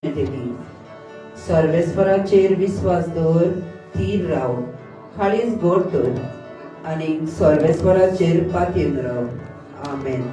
मेळटली. सर्वेस्पराचेर विस्वास दवर, थीर राव, काळीज गोड दवर आनी सर्वेस्पराचेर पातयेवन राव. आमेन.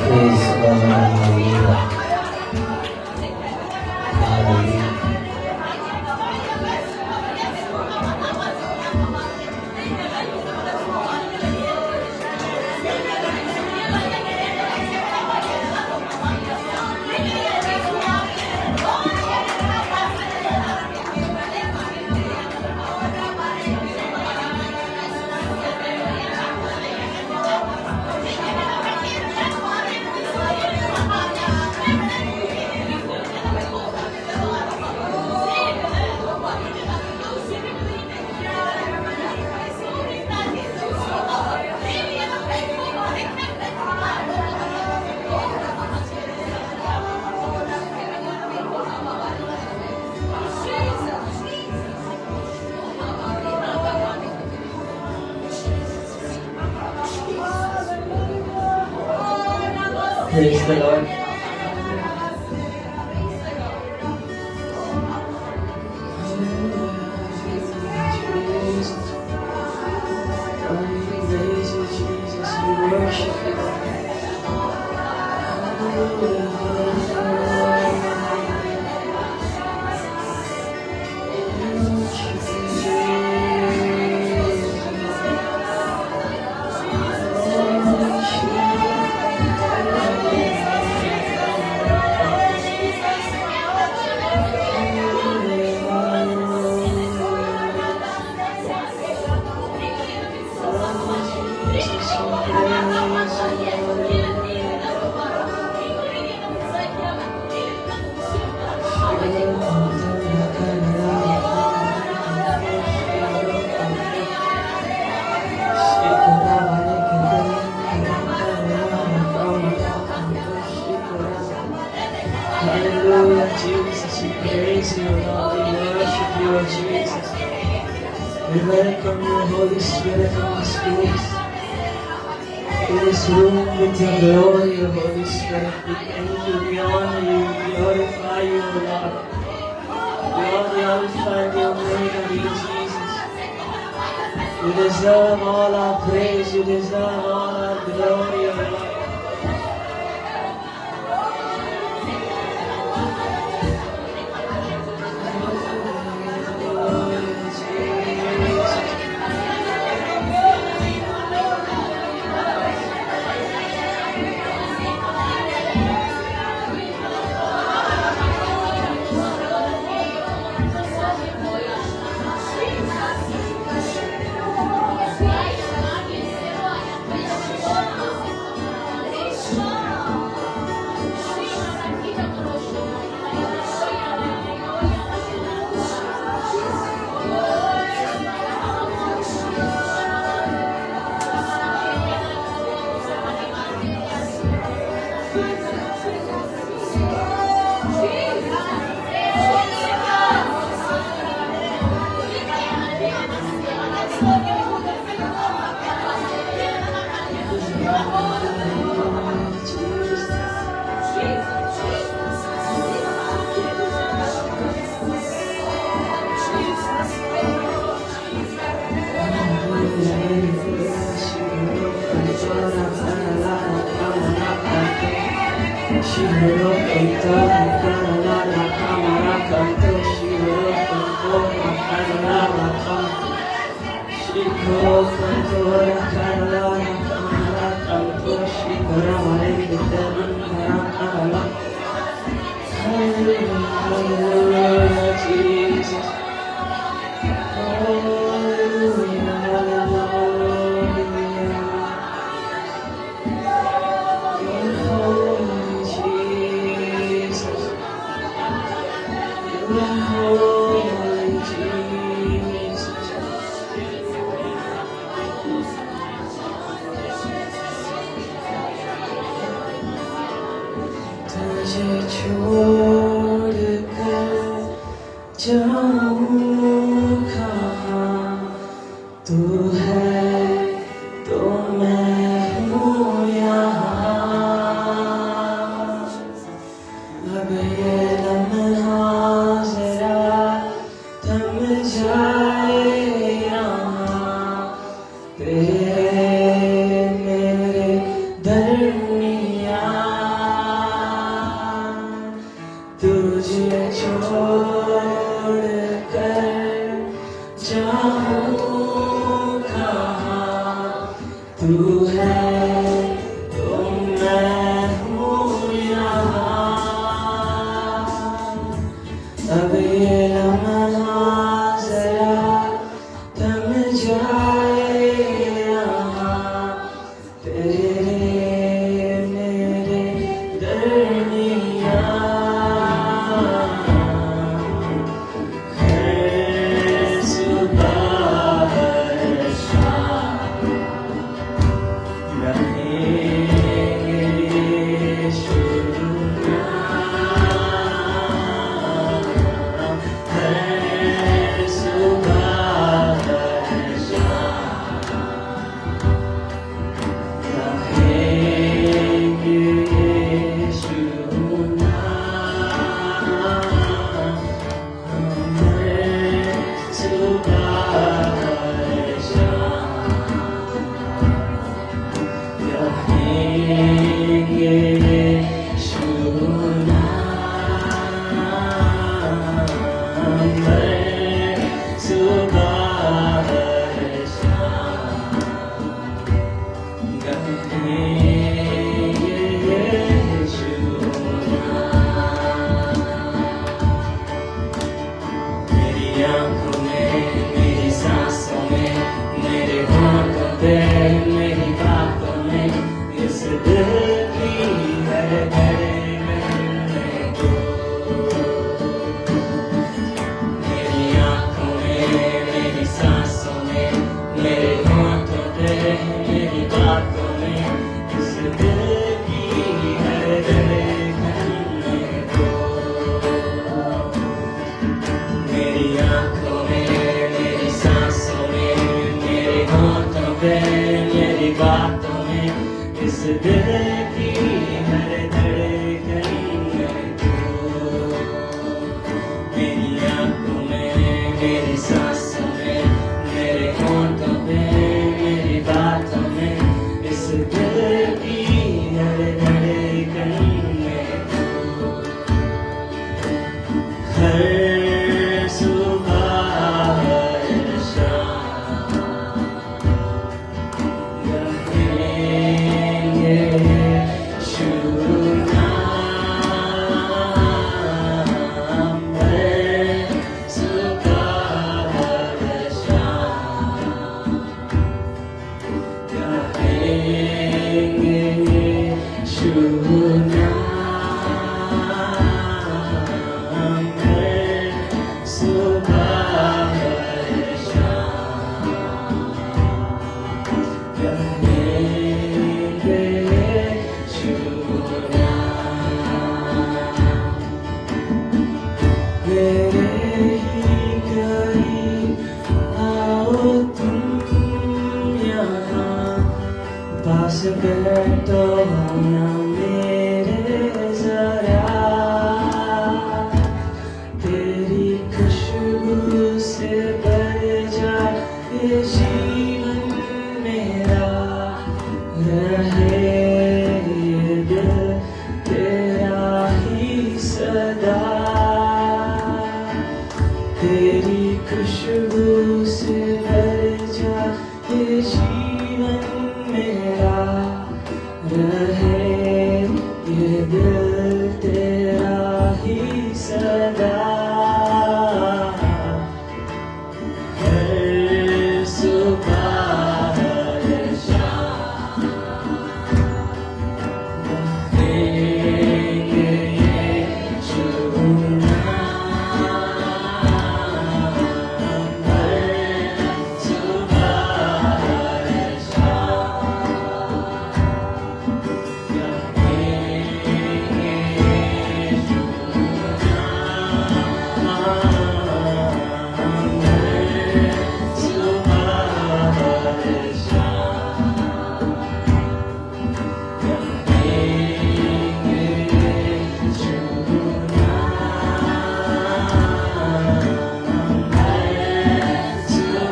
Praise God. Praise God. Hallelujah. Hallelujah. Praise the Lord. Jesus. We praise you, Jesus. We worship you. Hallelujah. Hallelujah, Jesus. We praise you, Lord. We worship you, Jesus. We welcome you, Holy Spirit, in this place. In this room with your glory, Holy Spirit. We thank you, we honor you, we glorify you, Lord. You are the Alpha and the Omega, dear Jesus. You deserve all our praise, you deserve all our glory, O Lord. Jesus. Hallelujah, Jesus. Hallelujah, hallelujah. You're holy, Jesus. You are holy, Jesus. तुझे छोड़ कर जाऊं कहाँ, तू है तो मैं हूँ यहाँ। अब ये लम्हा जरा थम जाए यहाँ, तेरे मेरे दरमियाँ। तुझे छोड़ कर जाऊं कहाँ, तू है तो मैं हूँ यहाँ। अब ये लम्हा जरा थम जाए यहाँ, तेरे मेरे दरमियाँ। हर सुबह हर शाम रहेंगे यीशु नाम, मेरे ही करीब आओ तुम यहाँ, पास बैठो ना मेरे जरा, तेरी खुशबू से भर जाए जीवन मेरा, रहे ये दिल तेरा ही सदा, तेरी खुशबू से भर जाए जीवन मेरा, रहे ये दिल तेरा ही सदा। हर सुबह हर शाम कहेंगे यीशु नाम, हर सुबह हर शाम कहेंगे यीशु नाम, हर सुबह हर शाम कहेंगे यीशु नाम, हर सुबह हर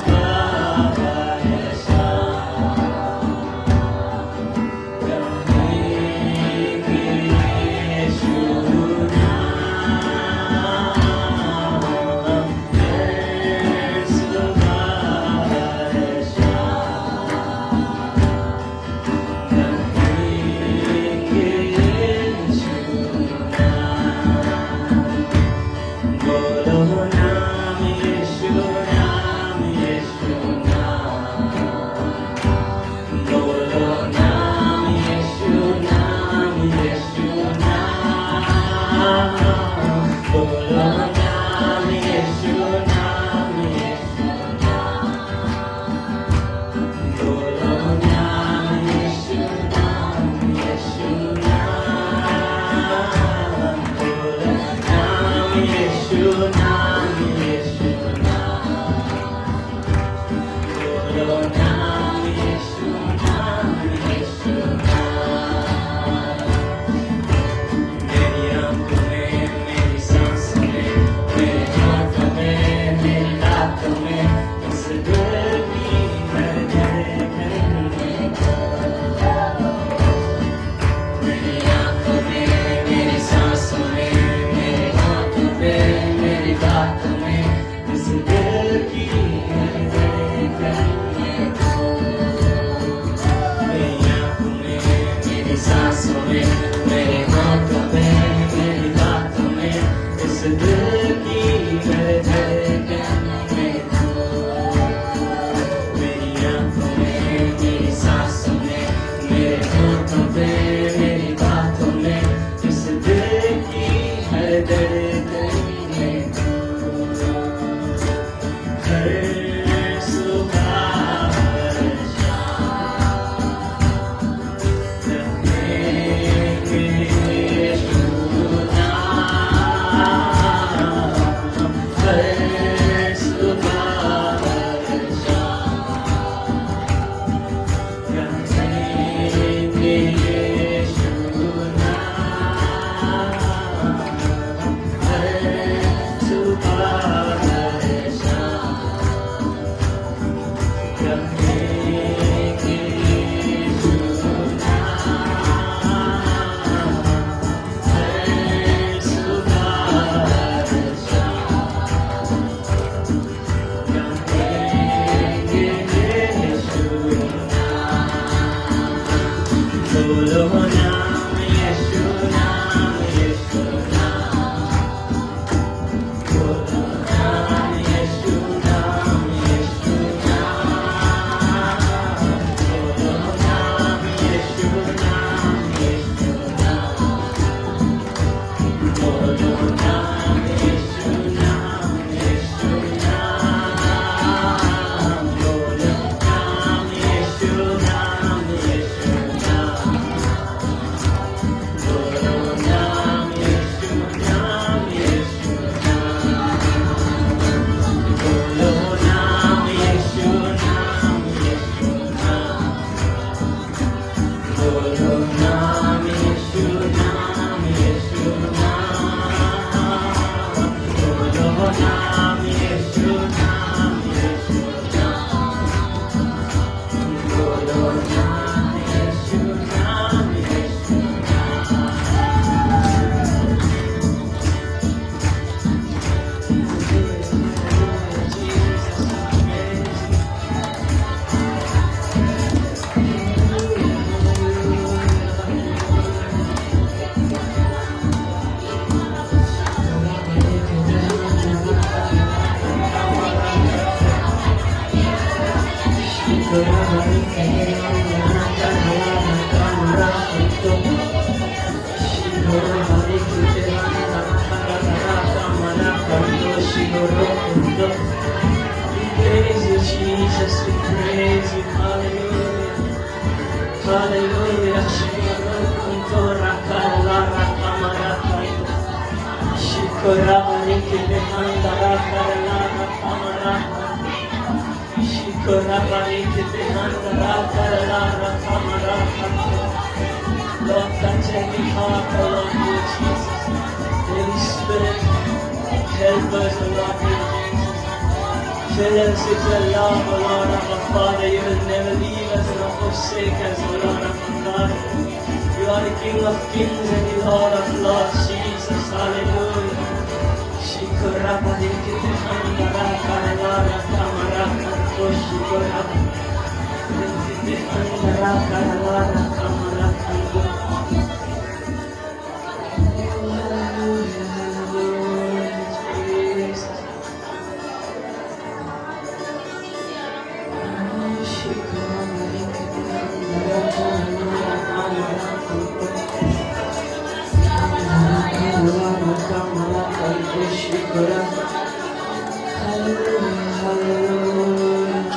शाम कहेंगे यीशु नाम, हर सुबह हर शाम कहेंगे यीशु नाम। बोलो नाम यीशु नाम, यीशु नाम, बोलो नाम यीशु नाम, यीशु नाम, बोलो नाम यीशु नाम, यीशु नाम, बोलो नाम यीशु नाम, यीशु नाम, बोलो नाम यीशु नाम, यीशु नाम, बोलो नाम यीशु नाम, यीशु नाम। मेरी आंखों में, मेरी सांसों में, मेरे हाथों में, मेरी बातों में, इस दिल की हर धड़कन में तू। मेरी आंखों में, मेरी सांसों में, मेरे हाथों पे, मेरी बातों में, इस दिल की हर धड़कन में तू। मेरी आंखों में, मेरी सांसों में, मेरे हाथों पे, मेरी बातों में, इस दिल की हर धड़कन में तू। मेरी आंखों में, मेरी सांसों में, मेरे हाथों पे, मेरी बातों में, इस दिल की हर धड़कन में तू। हर सुबह हर शाम कहेंगे यीशु नाम, हर सुबह हर शाम कहेंगे यीशु नाम, हर We praise you, Jesus. We praise you. Hallelujah. Hallelujah. Lord, touch every heart, O Lord, dear Jesus. Holy Spirit, help us, O Lord, dear Jesus. Fill us with your love, O Lord, our Father. You will never leave us nor forsake us, O Lord, our Father. You are the King of kings and the Lord of lords, Jesus. Hallelujah. Hallelujah, hallelujah, Jesus. Hallelujah, hallelujah.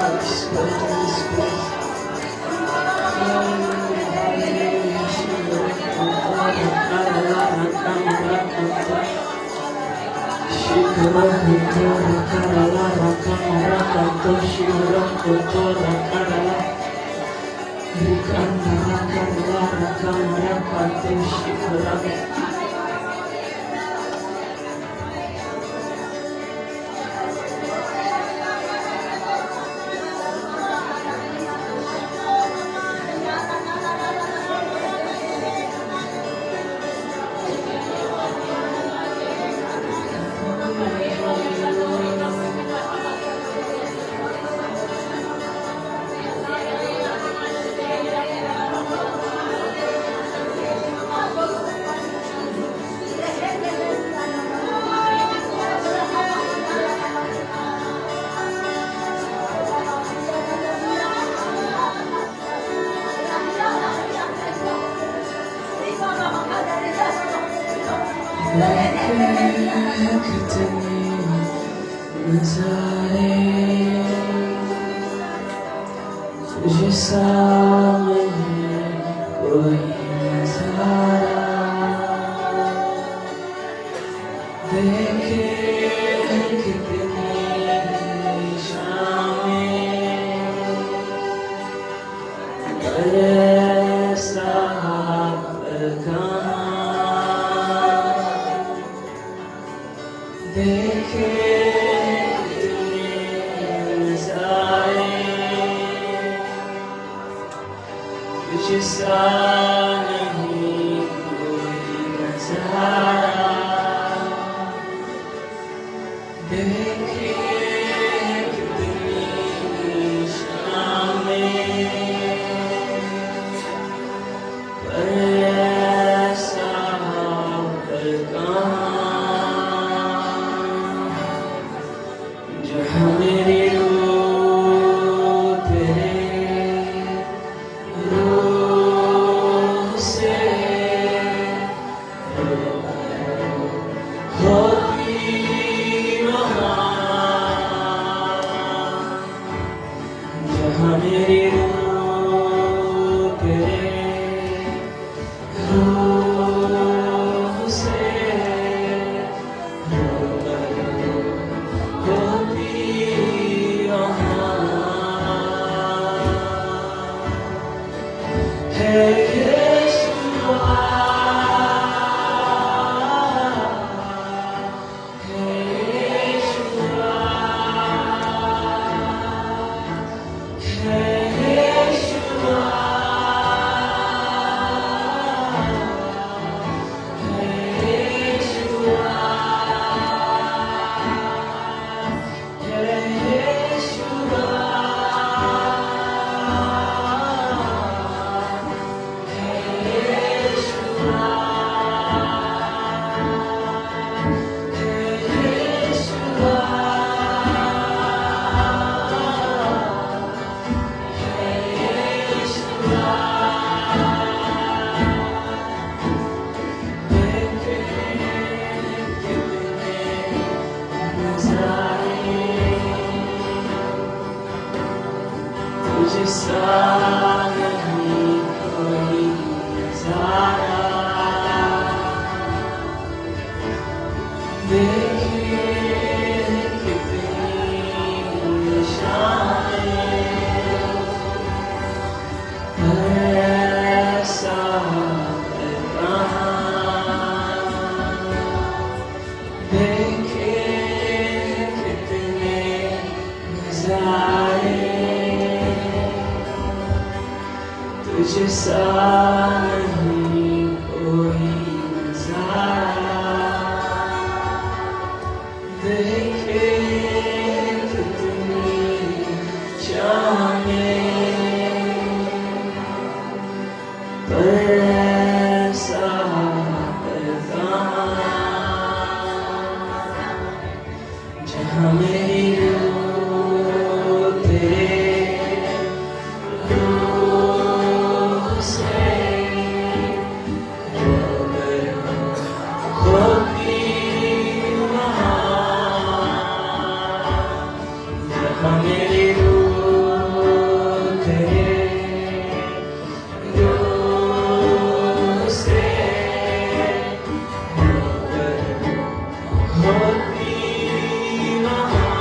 Holy Spirit, Holy Spirit. Hallelujah. तुझे सामने कोई नजारा देखे कितनी शामें, पर ऐसा पल कहाँ देखे कितने नजारे, तुझे सा नहीं कोई नजारा देखे कितनी शामें, पर ऐसा पल कहाँ जहाँ मेरी रूह तेरे रूह से होती वहाँ, जहाँ मेरी रूह तेरे रूह से होती तुझसा नहीं कोई नजारा, देखे कितनी निशाने, पर ऐसा कहाँ, देखे कितने नजारे, तुझसा नहीं कोई नजारा, देखे कितनी शामें, पर ऐसा कहाँ, जहाँ मेरी रूह तेरे रूह से रूबरू होती वहाँ, जहाँ मेरी रूह तेरे रूह से रूबरू होती वहाँ।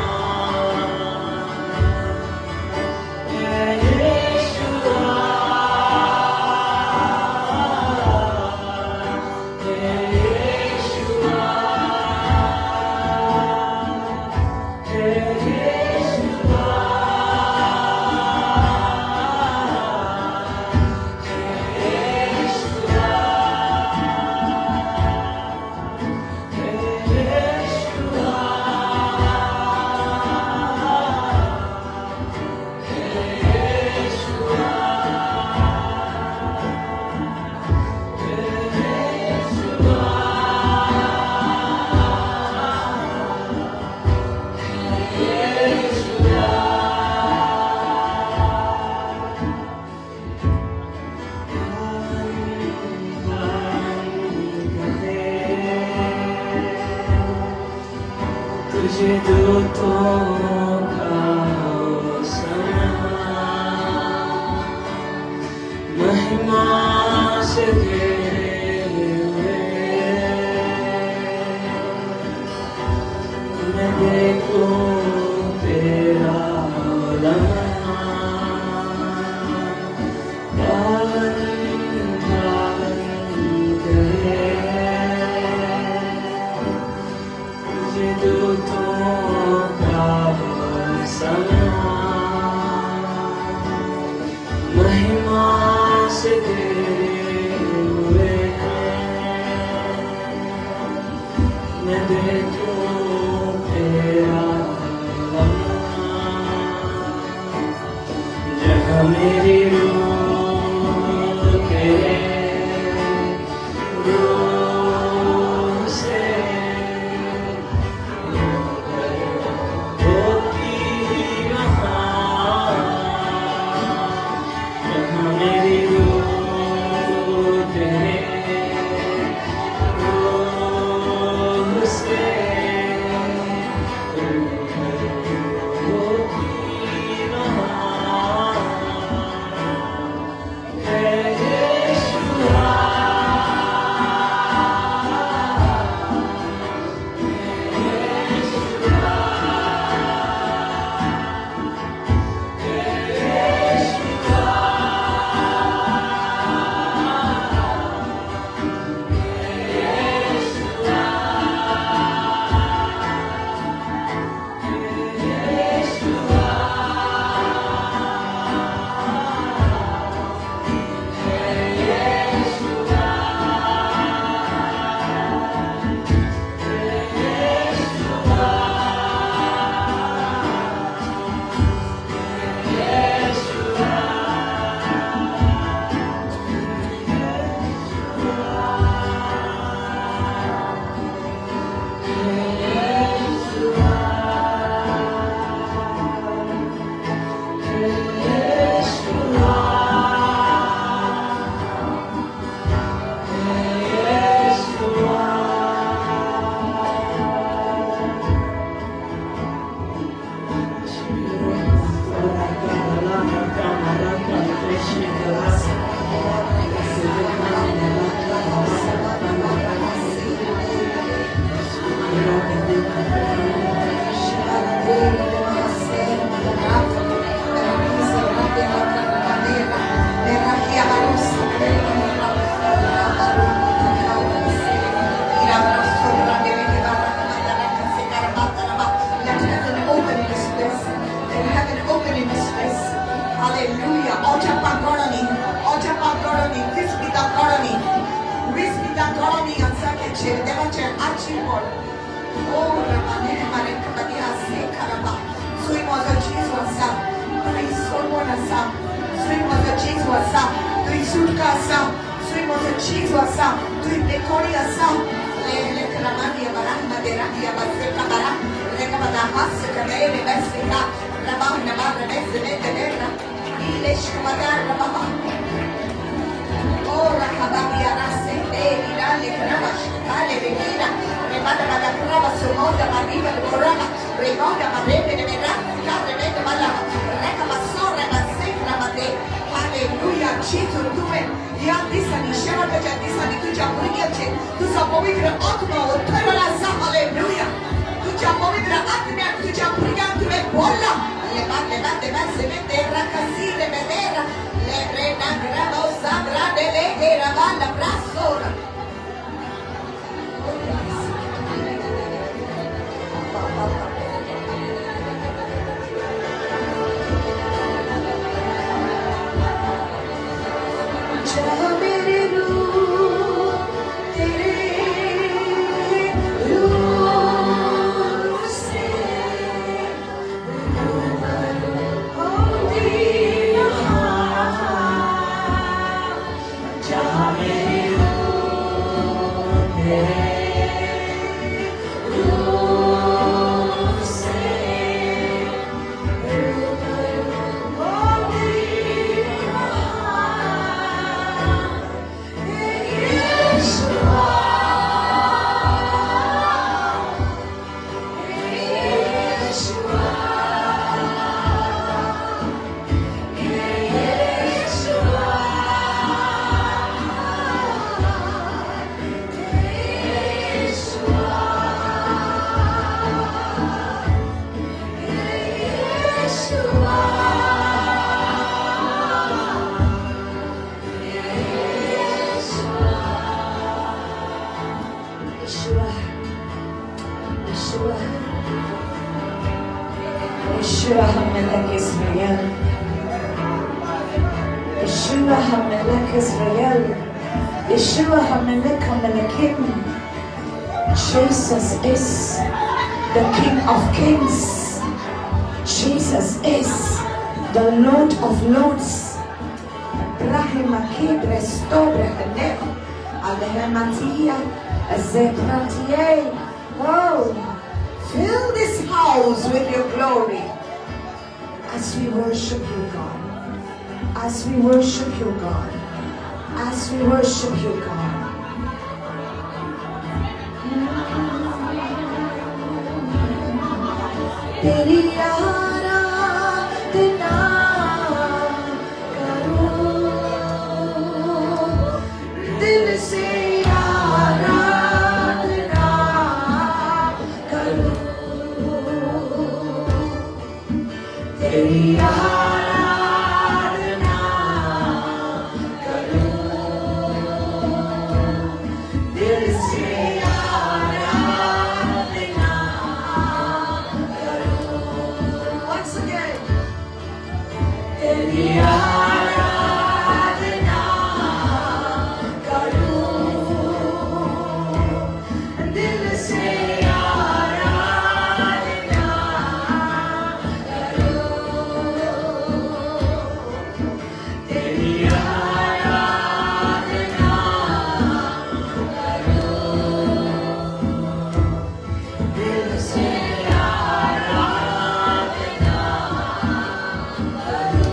तुझे दूतों का समा, महिमा से घेरे हुए, मैं देखूं तेरा लम्हा, पावन पावन करे तुझे दूतों का समा, महिमा से घेरे हुए, मैं देखूं तेरा लम्हा, जहाँ मेरी रूह तेरे रूह से होती वहाँ, जहाँ मेरी रूह तेरे रूह से रूबरू होती वहाँ। है यीशुआ, यीशुआ। हाचेर पड. ओ रमाने मारे आसे खराबा. सुई म्हजो जेजू आसा, तुवें सोडवण आसा. सुई म्हजो जेजू आसा, तुवें सुटका आसा. सुई म्हजो जेजू आसा, तुवें मेकोळी आसा. Le kramani barahma de rahia baseka bara rekabada has kamere beseka rabah nabar rebese de ilesh kamadar rabah. Ora kababi arase ira le kramash kale venira remada bada krama sumonda mariva borama remonda marebe de mera kare de bala rekabasora basekra bade. Hallelujah. Jesus, तुवें ह्या दिसांनी, शेवटाच्या दिसांनी तुझ्या भुरग्याचे तुझा पवित्र आत्मा उतरला आसा. हालेलुया. तुझ्या पवित्र आत्म्यान तुझ्या भुरग्यांक तुवें बोलला. Yeshua HaMelech Israel. Yeshua HaMelech Israel. Yeshua HaMelech HaMelekim. Jesus is the King of Kings. Jesus is the Lord of Lords. Oh, fill this house with your glory. As we worship you, God. As we worship you, God. As we worship you, God. तेरी आराधना करूं, दिल से आराधना करूं, तेरी आराधना करूं, दिल से आराधना करूं. Once again, तेरी आराधना करूं, दिल से आराधना करूं, तेरी आराधना करूं, दिल से आराधना करूं.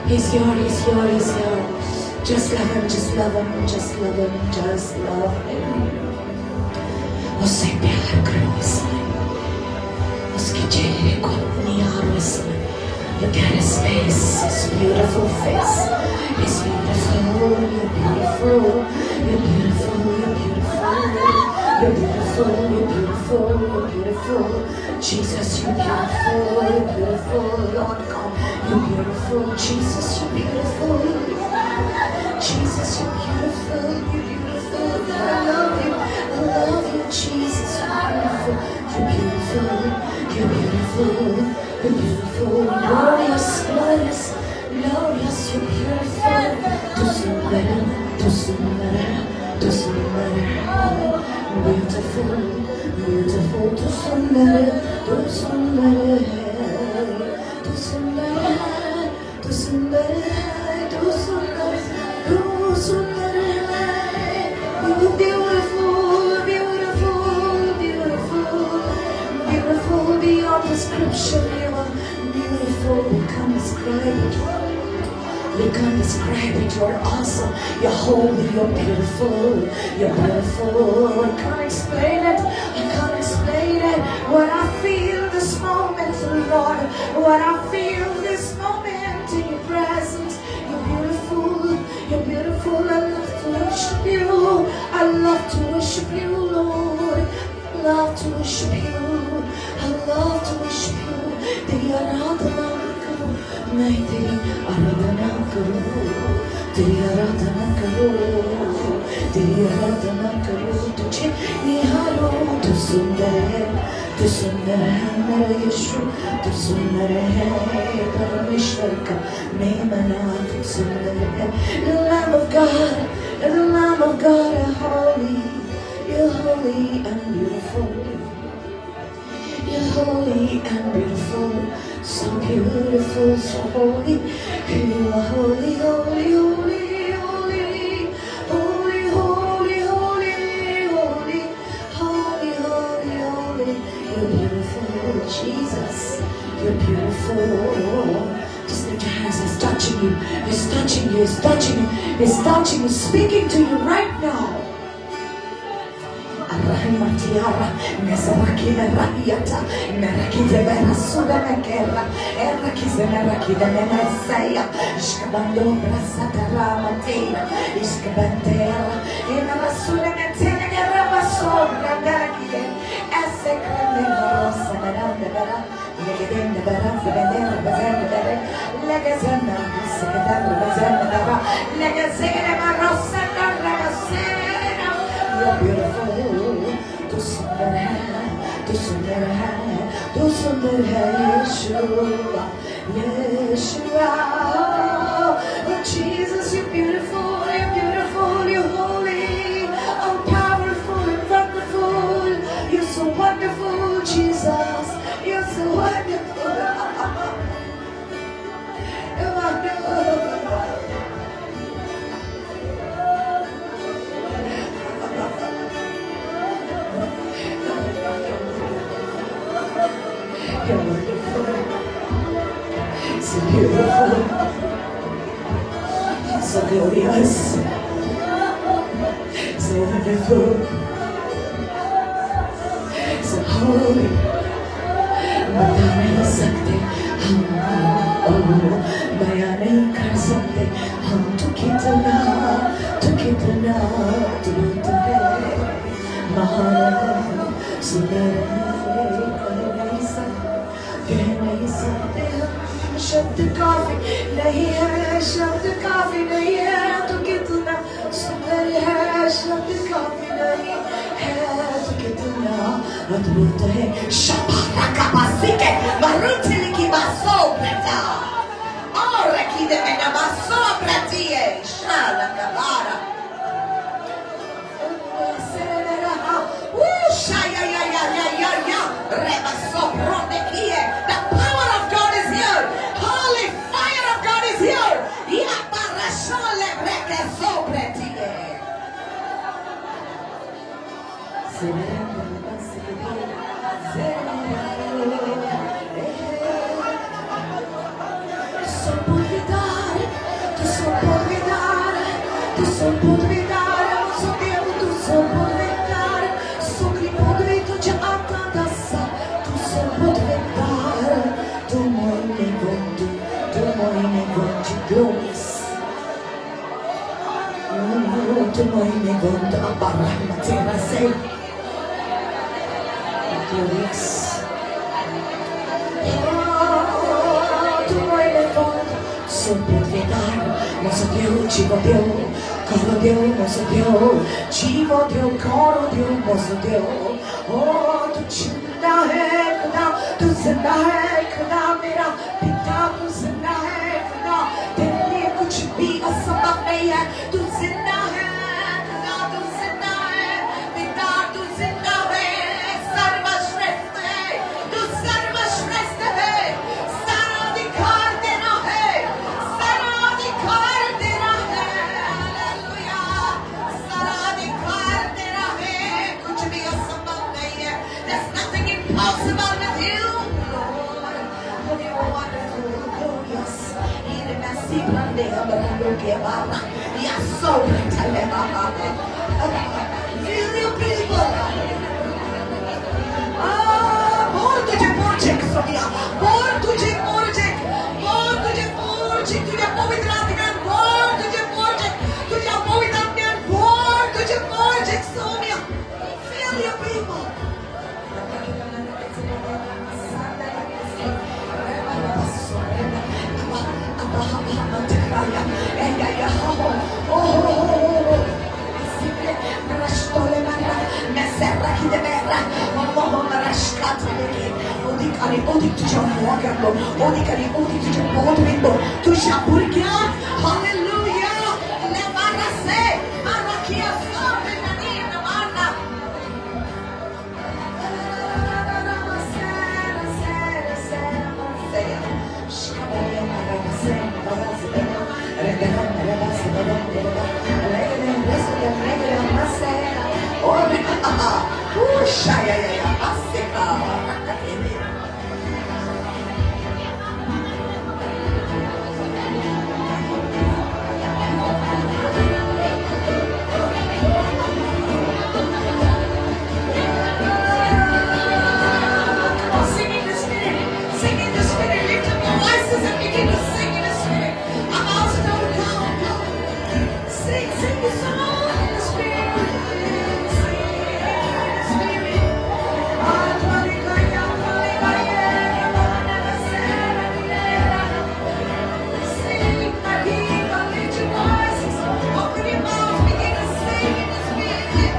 He's here, he's here, he's here. Just love him, just love him, just love him, just love him. उससे प्यार करो इस समय, उसके चेहरे को निहारो इस समय. Look at his face, his beautiful face. He's beautiful, you're beautiful, you're beautiful, you're beautiful, you're beautiful, you're beautiful, you're beautiful. Jesus, you're beautiful, you're beautiful, Lord God, you're beautiful. Jesus, you're beautiful. Jesus, you're beautiful, you're beautiful. I love you, I love you, Jesus, you're beautiful, you're beautiful, you're beautiful, you're beautiful, glorious, glorious, glorious, you're beautiful. Tu sundar, tu sundar, tu sundar, beautiful, beautiful, tu sundar, tu sundar, tu sundar, tu sundar, tu sundar, tu sundar. You're beautiful, beautiful, beautiful, beautiful beyond description. You are beautiful. We can't describe it. We can't describe it. You're awesome. You're holy. You're beautiful. You're beautiful. I can't explain it. I can't explain it. What I feel this moment, Lord. What I feel this moment in your presence. You're beautiful. You're beautiful. I love to worship you. I love to worship you, Lord. I love to worship you. I love to worship you. तेरी आराधना करूँ मैं, तेरी आराधना करूँ, तेरी आराधना करूँ, तेरी आराधना करूँ, तुझे निहारो, सुंदर है, तू सुंदर है मेरा यीशु, तू सुंदर है परमेश्वर का मेमना, तू सुंदर है। The Lamb of God, the Lamb of God, you're holy, you're holy and beautiful. You're holy and beautiful, so beautiful, so holy. You are holy, holy, holy, holy, holy, holy, holy, holy, holy, holy. You're beautiful, Jesus. You're beautiful. Just lift your hands. He's touching you. He's touching you. He's touching you. He's touching you. Speaking to you right now. Arahimatiara, Mesarakina Rahiata, Merakite Berasuda Mekera, Erakize Merakida Memasaya, Ishkabando Brasatara Matina, Ishkabandera, Emarasuda Metena Rabasobra Darakide, Esekra Merosa Baranda Bara, Legedenda Baranza Bandera Bazenda Bare, Legazena, Sekadanda Bazenda Bara, Legazena Marosa Rabasena. You're beautiful. तू सुंदर है, तू सुंदर है, तू सुंदर है यीशुआ, Yeshua. Oh Jesus, you're beautiful, you're beautiful, you're holy, oh powerful and wonderful. You're so wonderful, Jesus. You're so wonderful. You're wonderful. You're wonderful, so beautiful, so glorious, so wonderful, so holy. बता नहीं सकते हम, बयां नहीं कर सकते हम, तू कितना, तू कितना अद्भुत है, महान सुंदर है, कह नहीं सकते, कह नहीं सकते हम, शब्द काफी नहीं है, शब्द काफी नहीं है, तू कितना सुंदर है, शब्द काफी नहीं है, तू कितना अद्भुत है। शबाराकाबासिके marutelikibassobrata orekidemenamassobratie shalakabara The power of God is here. Holy fire of God is here. Glorious. Oh, तू जिंदा है खुदा, तू जिंदा है खुदा, मेरा पिता तू जिंदा है खुदा, तेरे लिए कुछ भी असंभव नहीं है, तू जिंदा है खुदा, तू जिंदा है पिता, तू जिंदा है, सर्वश्रेष्ठ है तू, सर्वश्रेष्ठ है, सारा अधिकार तेरा है, सारा अधिकार तेरा है, हालेलुया, सारा अधिकार तेरा है, कुछ भी असंभव नहीं है। There's nothing impossible with you, Lord. Oh, you are wonderful, glorious. Feel your people. बोल तुझे पोर्जेक सोनिया, बोल तुझे पोर्जेक, बोल तुझे पोर्जेक, तुझे पवित्र आत्मा, बोल तुझे पोर्जेक, तुझे पवित्र आत्मा, बोल तुझे पोर्जेक सोनिया. Feel your people. उदीक आनी अदीक तुज्या मोगांतलो, अदीक आनी अदीक तुज्या पदवींतलो, तुज्या भुरग्यांक. हालेलुया. लेमारासे माराकिया सोरे ननी मारा. Come on, sing in the spirit. Sing in the spirit. Lift up your voices and begin to sing in the spirit. I'm also going to come. Come. Sing, sing the song in the spirit. Sing in the spirit. Sing, Maria, lift your voices. Open your mouth, begin to sing in the spirit.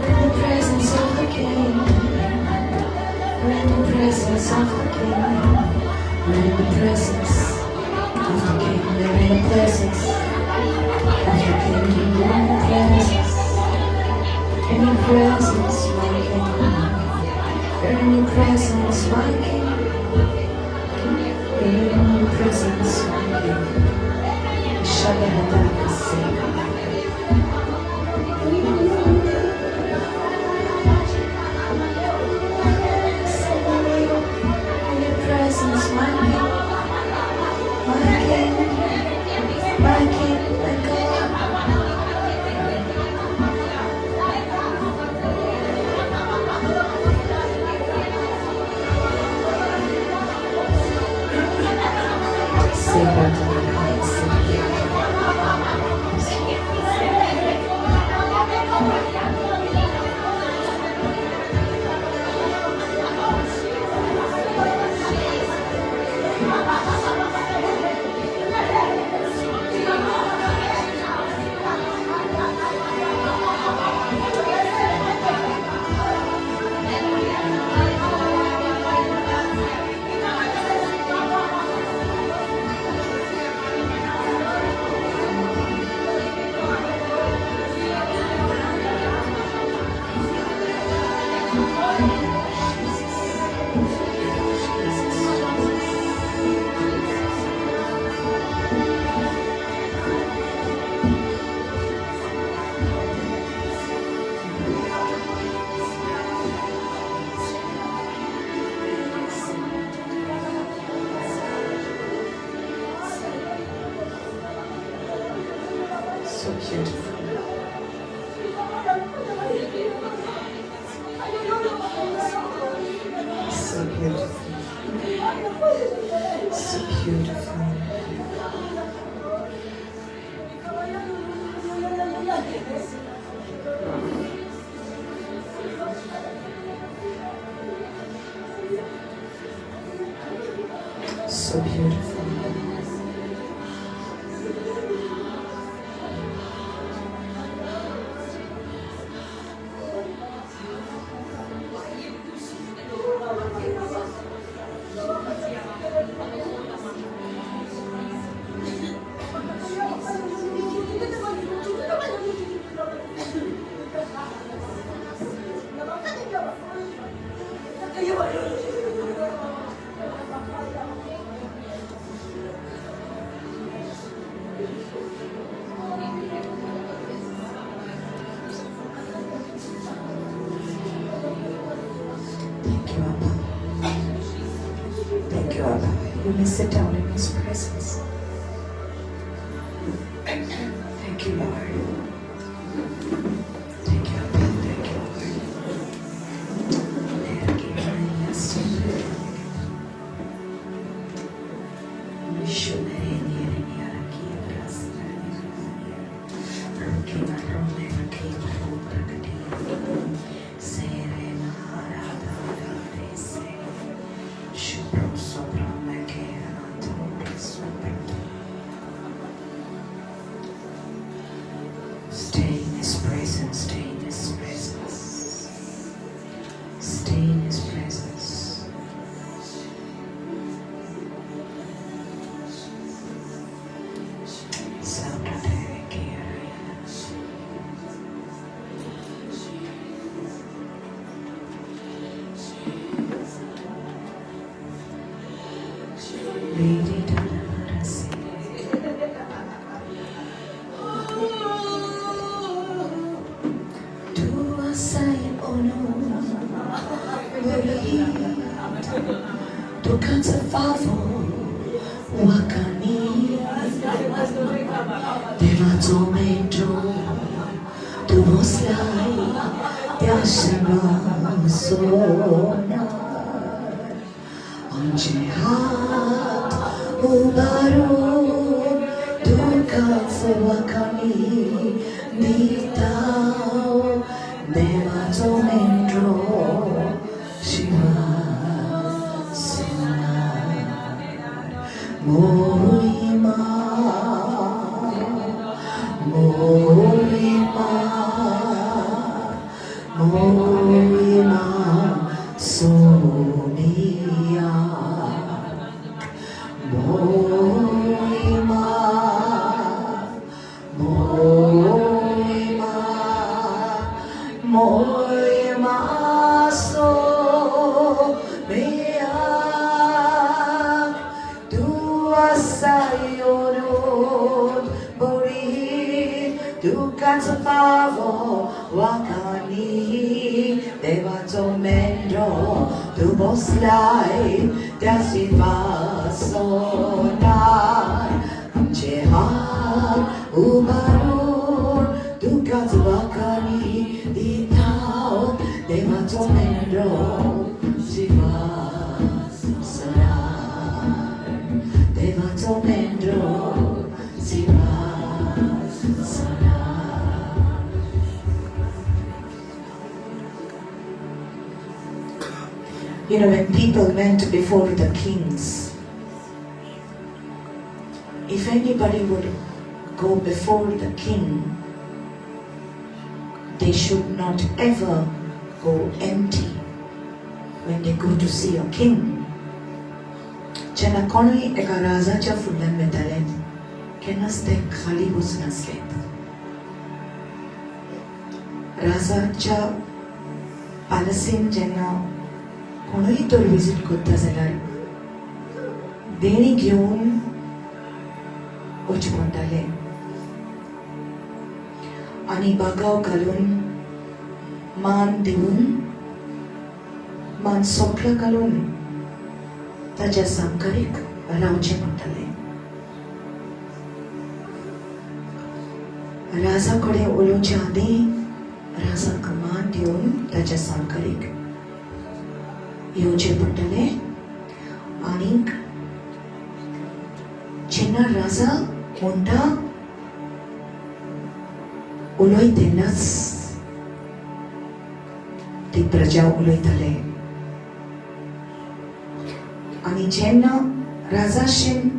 In the presence of the King. We're in the presence of the King. We're in the presence of the King. We're in the presence of the King. We're in the presence of the King. We're in the presence. In your presence, my King. We're in your presence, my King. We're in your presence, my King. Shabbat. In your presence, my King. So beautiful. So beautiful. So beautiful. So beautiful. Thank you, Abba. Thank you, Abba. You may sit down in His presence. Thank you, Lord. Thank you, Abba. Thank you, Lord. Stay in His presence, stay in His presence. Stay in His presence. You know, when people went before the kings, if anybody would go before the king, they should not ever go empty when they go to see a king. जेन्ना कोणूय एका राजाच्या फुडल्यान वेताले केन्नाच ते खाली वचनासले. राजाच्या पॅलसीन जेन्ना कोणूय तर विजीट करता जाल्यार देणी घेवन वचचें पडटालें आनी बागाव घालून मान दिवन मान सोकळां घालून ताच्या सामकारीक रावचें पडटालें. राजा कडेन उलोवच्या आदीं राजाक मान दिवन ताच्या सामकारीक येवचें पडटलें. आनीक जेन्ना राजा म्हणटा उलय तेन्नाच ती प्रजा उलयताले. आनी जेन्ना राजाशीन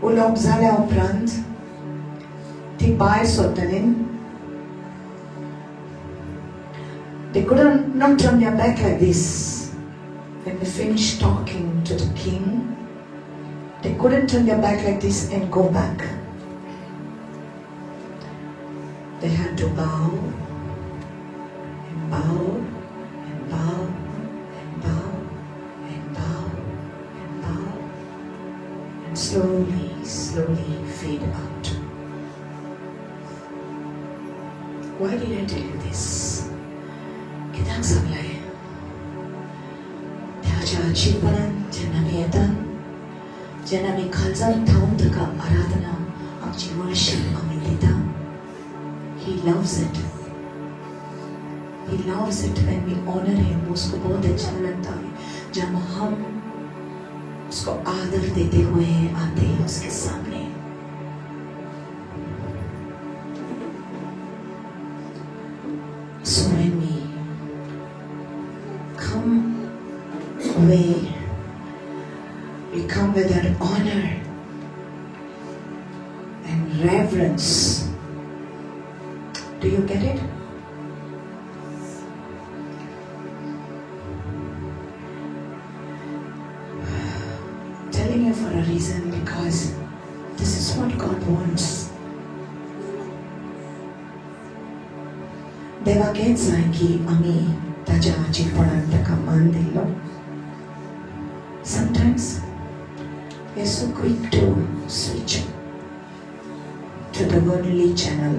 उलोवप जाल्या उपरांत ती भायर सरताली. They couldn't not turn their back like this. When they finished talking to the king, they couldn't turn their back like this and go back. They had to bow and bow and bow and bow and bow and bow and slowly, slowly fade out. Why did I tell you this? कित्याक सांगलें? त्याच्या हाजीरपणान जेन्ना आमी येता, जेन्ना आमी काळजान थावन ताका आराधना, आमची वर्शीप आमी दिता, He loves it. He loves it when we honor him. उसको बहुत अच्छा लगता है जब हम उसको आदर देते हुए आते हैं उसके सामने. So when we come away, we come with that honor and reverence. Do you get it? I'm telling you for a reason, because this is what God wants. देवाक हेंच जाय की आमी ताच्या हाजीरपणान ताका मान दिल्लो. Sometimes we are so quick to switch to the worldly channel.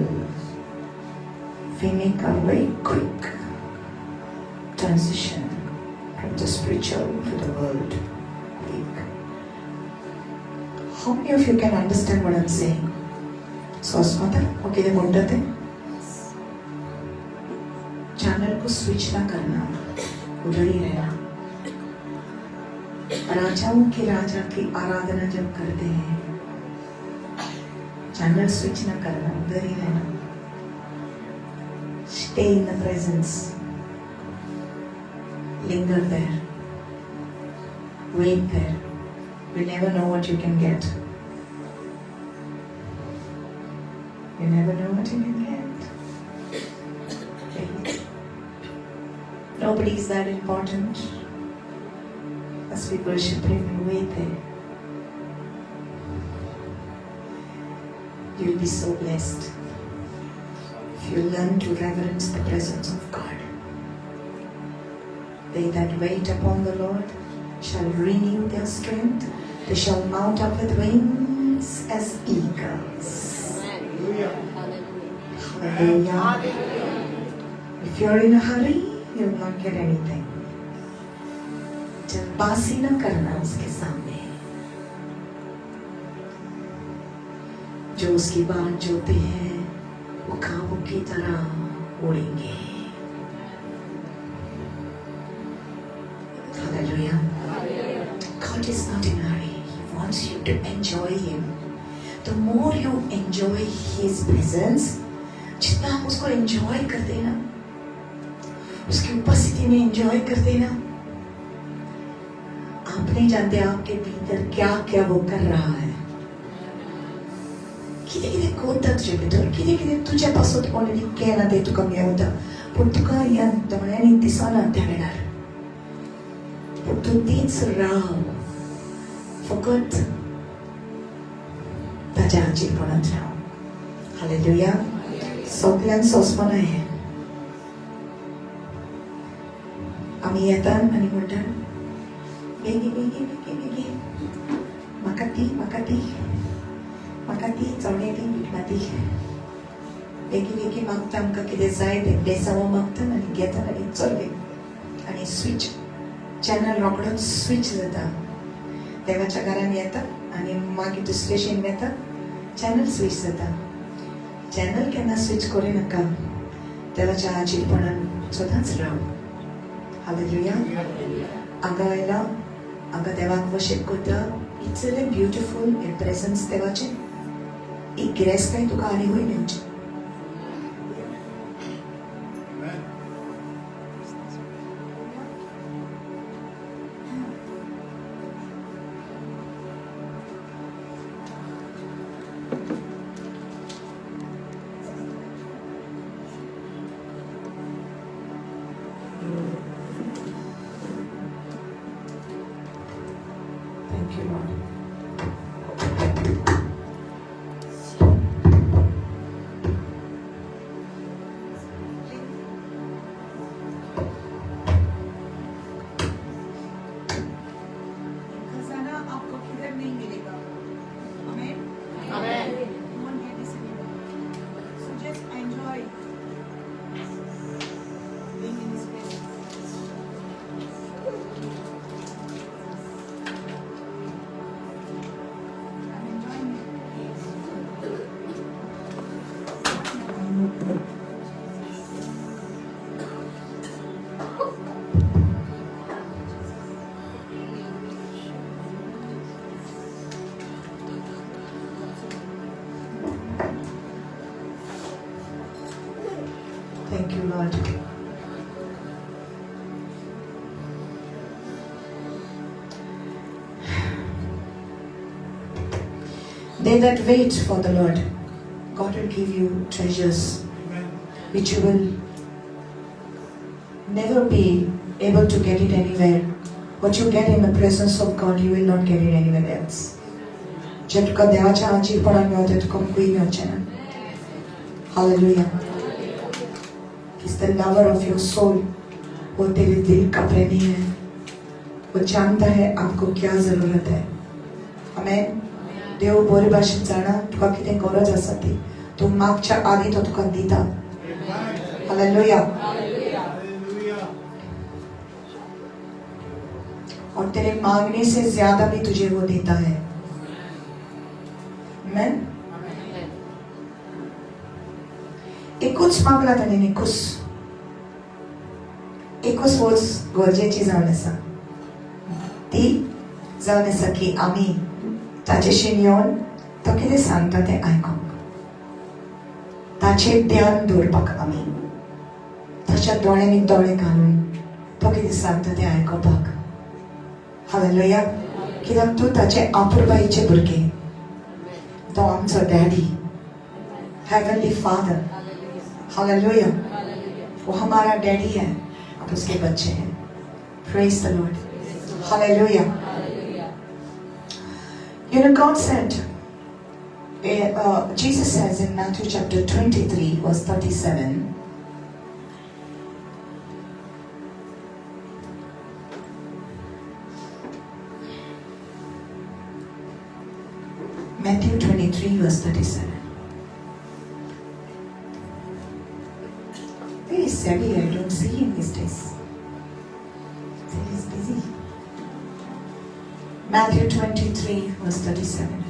We make a very quick transition from the spiritual to the world. Quick. How many of you can understand what I'm saying? सोचता वो कितें म्हणटा तें? Channel को switch ना करना, उधर ही रहना. राजाओं के राजा की आराधना जब करते हैं, चैनल स्विच ना करना, उधर ही रहना. Stay in the presence. Linger there. Wait there. You never know what you can get. You never know what you can get. Wait. Nobody is that important. As we worship Him, we wait there. You'll be so blessed if you learn to reverence the presence of God. They that wait upon the Lord shall renew their strength. They shall mount up with wings as eagles. Hallelujah. If you're in a hurry, you will not get anything. जल्दबाजी ना करना उसके सामने. जो उसकी बाट जोते हैं वो उकाबों की तरह उड़ेंगे. Hallelujah. God is not in a hurry. He wants you to enjoy Him. The more you enjoy His presence, जितना आप उसको enjoy करते हैं ना, उसकी उपस्थिति में enjoy करते हैं ना, आप नहीं जानते आपके भीतर क्या क्या वो कर रहा है. कितें कितें करता तुजे भितर, कितें कितें तुज्या पासत ऑलरेडी केलां तें तुका मेवता, पूण तुका ह्या दोळ्यांनी दिसना त्या वेळार. पूण तूं तीच राव, फकत ताज्या हाजीरपणांत राव. हालेलुया. सगल्यांक सोंसपना हें. आमी येतात आनी म्हणटात बेगी बेगी बेगी बेगी, म्हाका ती, म्हाका ती, म्हाका ती चणे दी, म्हाका ती. बेगी बेगी मागता, आमकां कितें जाय तें बेसांव मागता आनी घेता आनी चल्ले. आनी स्विच चॅनल रोखडोच स्विच जाता. देवाच्या घरान येता आनी मागीर दुसरे शेन वेता, चॅनल स्विच जाता. चॅनल केन्ना स्विच करूं नाका. देवाच्या हाजीरपणान सदांच राव. हालेलुया. हांगा आयला, हांगा देवाक वर्शीप करता. इतलें ब्युटिफूल हें प्रेजन्स देवाचें. ही गिरेस्तकाय तुका आनी खंय मेळची. Thank you, Lord. खजाना आपको किधर नहीं मिलेगा. Amen. Amen. You won't get this anywhere. So just enjoy being in His presence. I'm enjoying it. Thank you, Lord. They that wait for the Lord, God will give you treasures which you will never be able to get it anywhere. What you get in the presence of God, you will not get it anywhere else. जे तुका देवाच्या हाजीरपणान मेळता तुका खंय मेळचें ना. Hallelujah. He's the lover of your soul. वो तेरे दिल का प्रेमी है. वो जानता है आपको क्या जरूरत है. आमेन. देव बरे भाशेन जाणा तुका कितें गरज आसा ती. तूं मागच्या आदी तो तुका दिता. हालेलुया. और तेरे मांगने से ज्यादा भी तुझे वो देता है. आमेन. एकूच मागला ताणें, एकूच एकूच वस्त गरजेची जावन आसा. ती जावन आसा की आमी ताचेशीन येवन तो कितें सांगता तें आयकूंक, ताचेर ध्यान दवरपाक, आमी ताच्या दोळ्यांनी दोळे घालून तो कितें सांगता तें आयकुपाक. हालेलुया. कित्याक तूं ताचे आपुरबायेचे भुरगें. तो आमचो डॅडी, हेवनली फादर. हालेलुया. वो हमारा डैडी है, आप उसके बच्चे हैं. Praise the Lord. Hallelujah. You know, God said, Jesus says in Matthew chapter 23, verse 37, Matthew 23, verse 37. Where is Sevi? I don't see him these days. He's busy. Matthew 23, verse 37.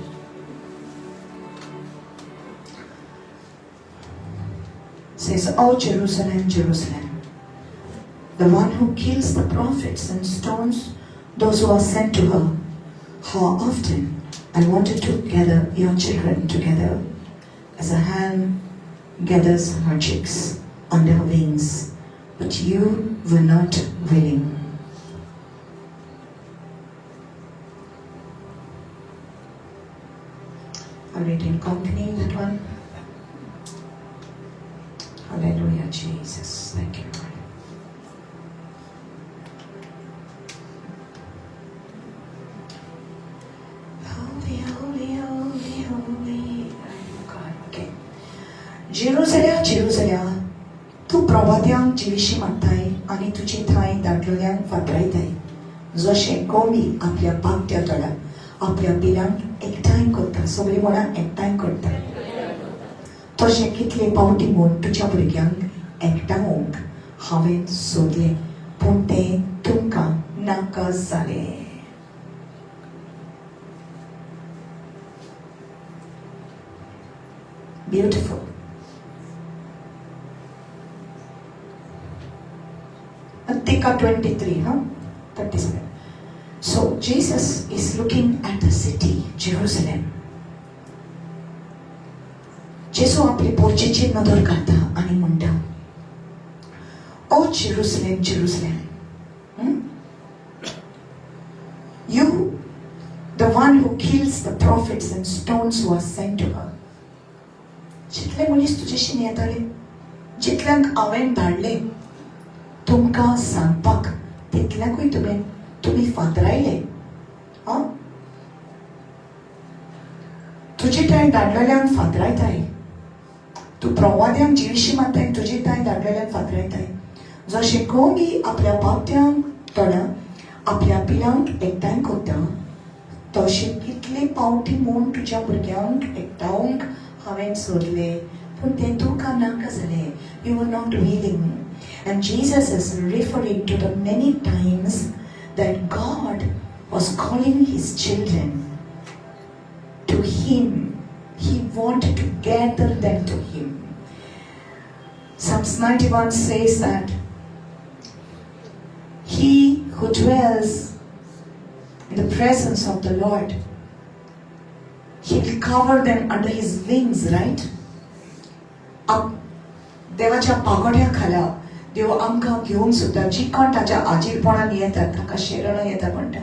Says, "O Jerusalem, Jerusalem, the one who kills the prophets and stones those who are sent to her, how often I wanted to gather your children together as a hen gathers her chicks under her wings, but you were not willing." I'll read in Konkani, that one. Hallelujah, Jesus. Thank you, Lord. Holy, holy, holy, holy. God, okay. जेरुसल्या, जेरुसल्या, तूं प्रवाद्यांक जिविशी मारताय आनी तुजे ठांय धाडलेल्यांक फातरायताय. जशें कोंबी आपल्या पाकट्या तोंडाक आपल्या पिलांक एकठांय करता, सगळीं म्हणा, एकठांय करता, तशें कितले पावटी म्हूण तुज्या भुरग्यांक एकठांवंक हांवें सोदलें, पूण तें तुमकां नाका जालें. Beautiful. Mattika 23, huh? 37. So Jesus is looking at the city, Jerusalem. जेजू आपली पोर्चेची नदर घालता आनी म्हणटा, "O Jerusalem, Jerusalem, you, the one who kills the prophets and stones who are sent to her." जितले मनीस तुजेशीन येताले, जितल्यांक हांवें धाडले तुमकां सांगपाक, तितल्यांकूय तुमी फातरायले. आं, तुजे ठांय धाडलेल्यांक फातरायताय तूं, प्रवाद्यांक जिविशी मारताय, तुजे ठांय धाडलेल्यांक फातरायताय. जशें कोंबी आपल्या पावट्यांक तोंडा आपल्या पिलांक एकठांय करता, तशें कितले पावटी म्हूण तुज्या भुरग्यांक एकठावंक हांवें सोदले, पूण तें तुका नाका जालें. You are not willing. And Jesus is referring to the many times that God was calling His children to Him. He wanted to gather them to Him. Psalms 91 says that he who dwells in the presence of the Lord, He will cover them under His wings, right? देवाच्या पागोड्या खाला देव आमकां घेवंक सोदता. जी कोण ताच्या आजीरपणान येतात, ताका शरण येता म्हणटा,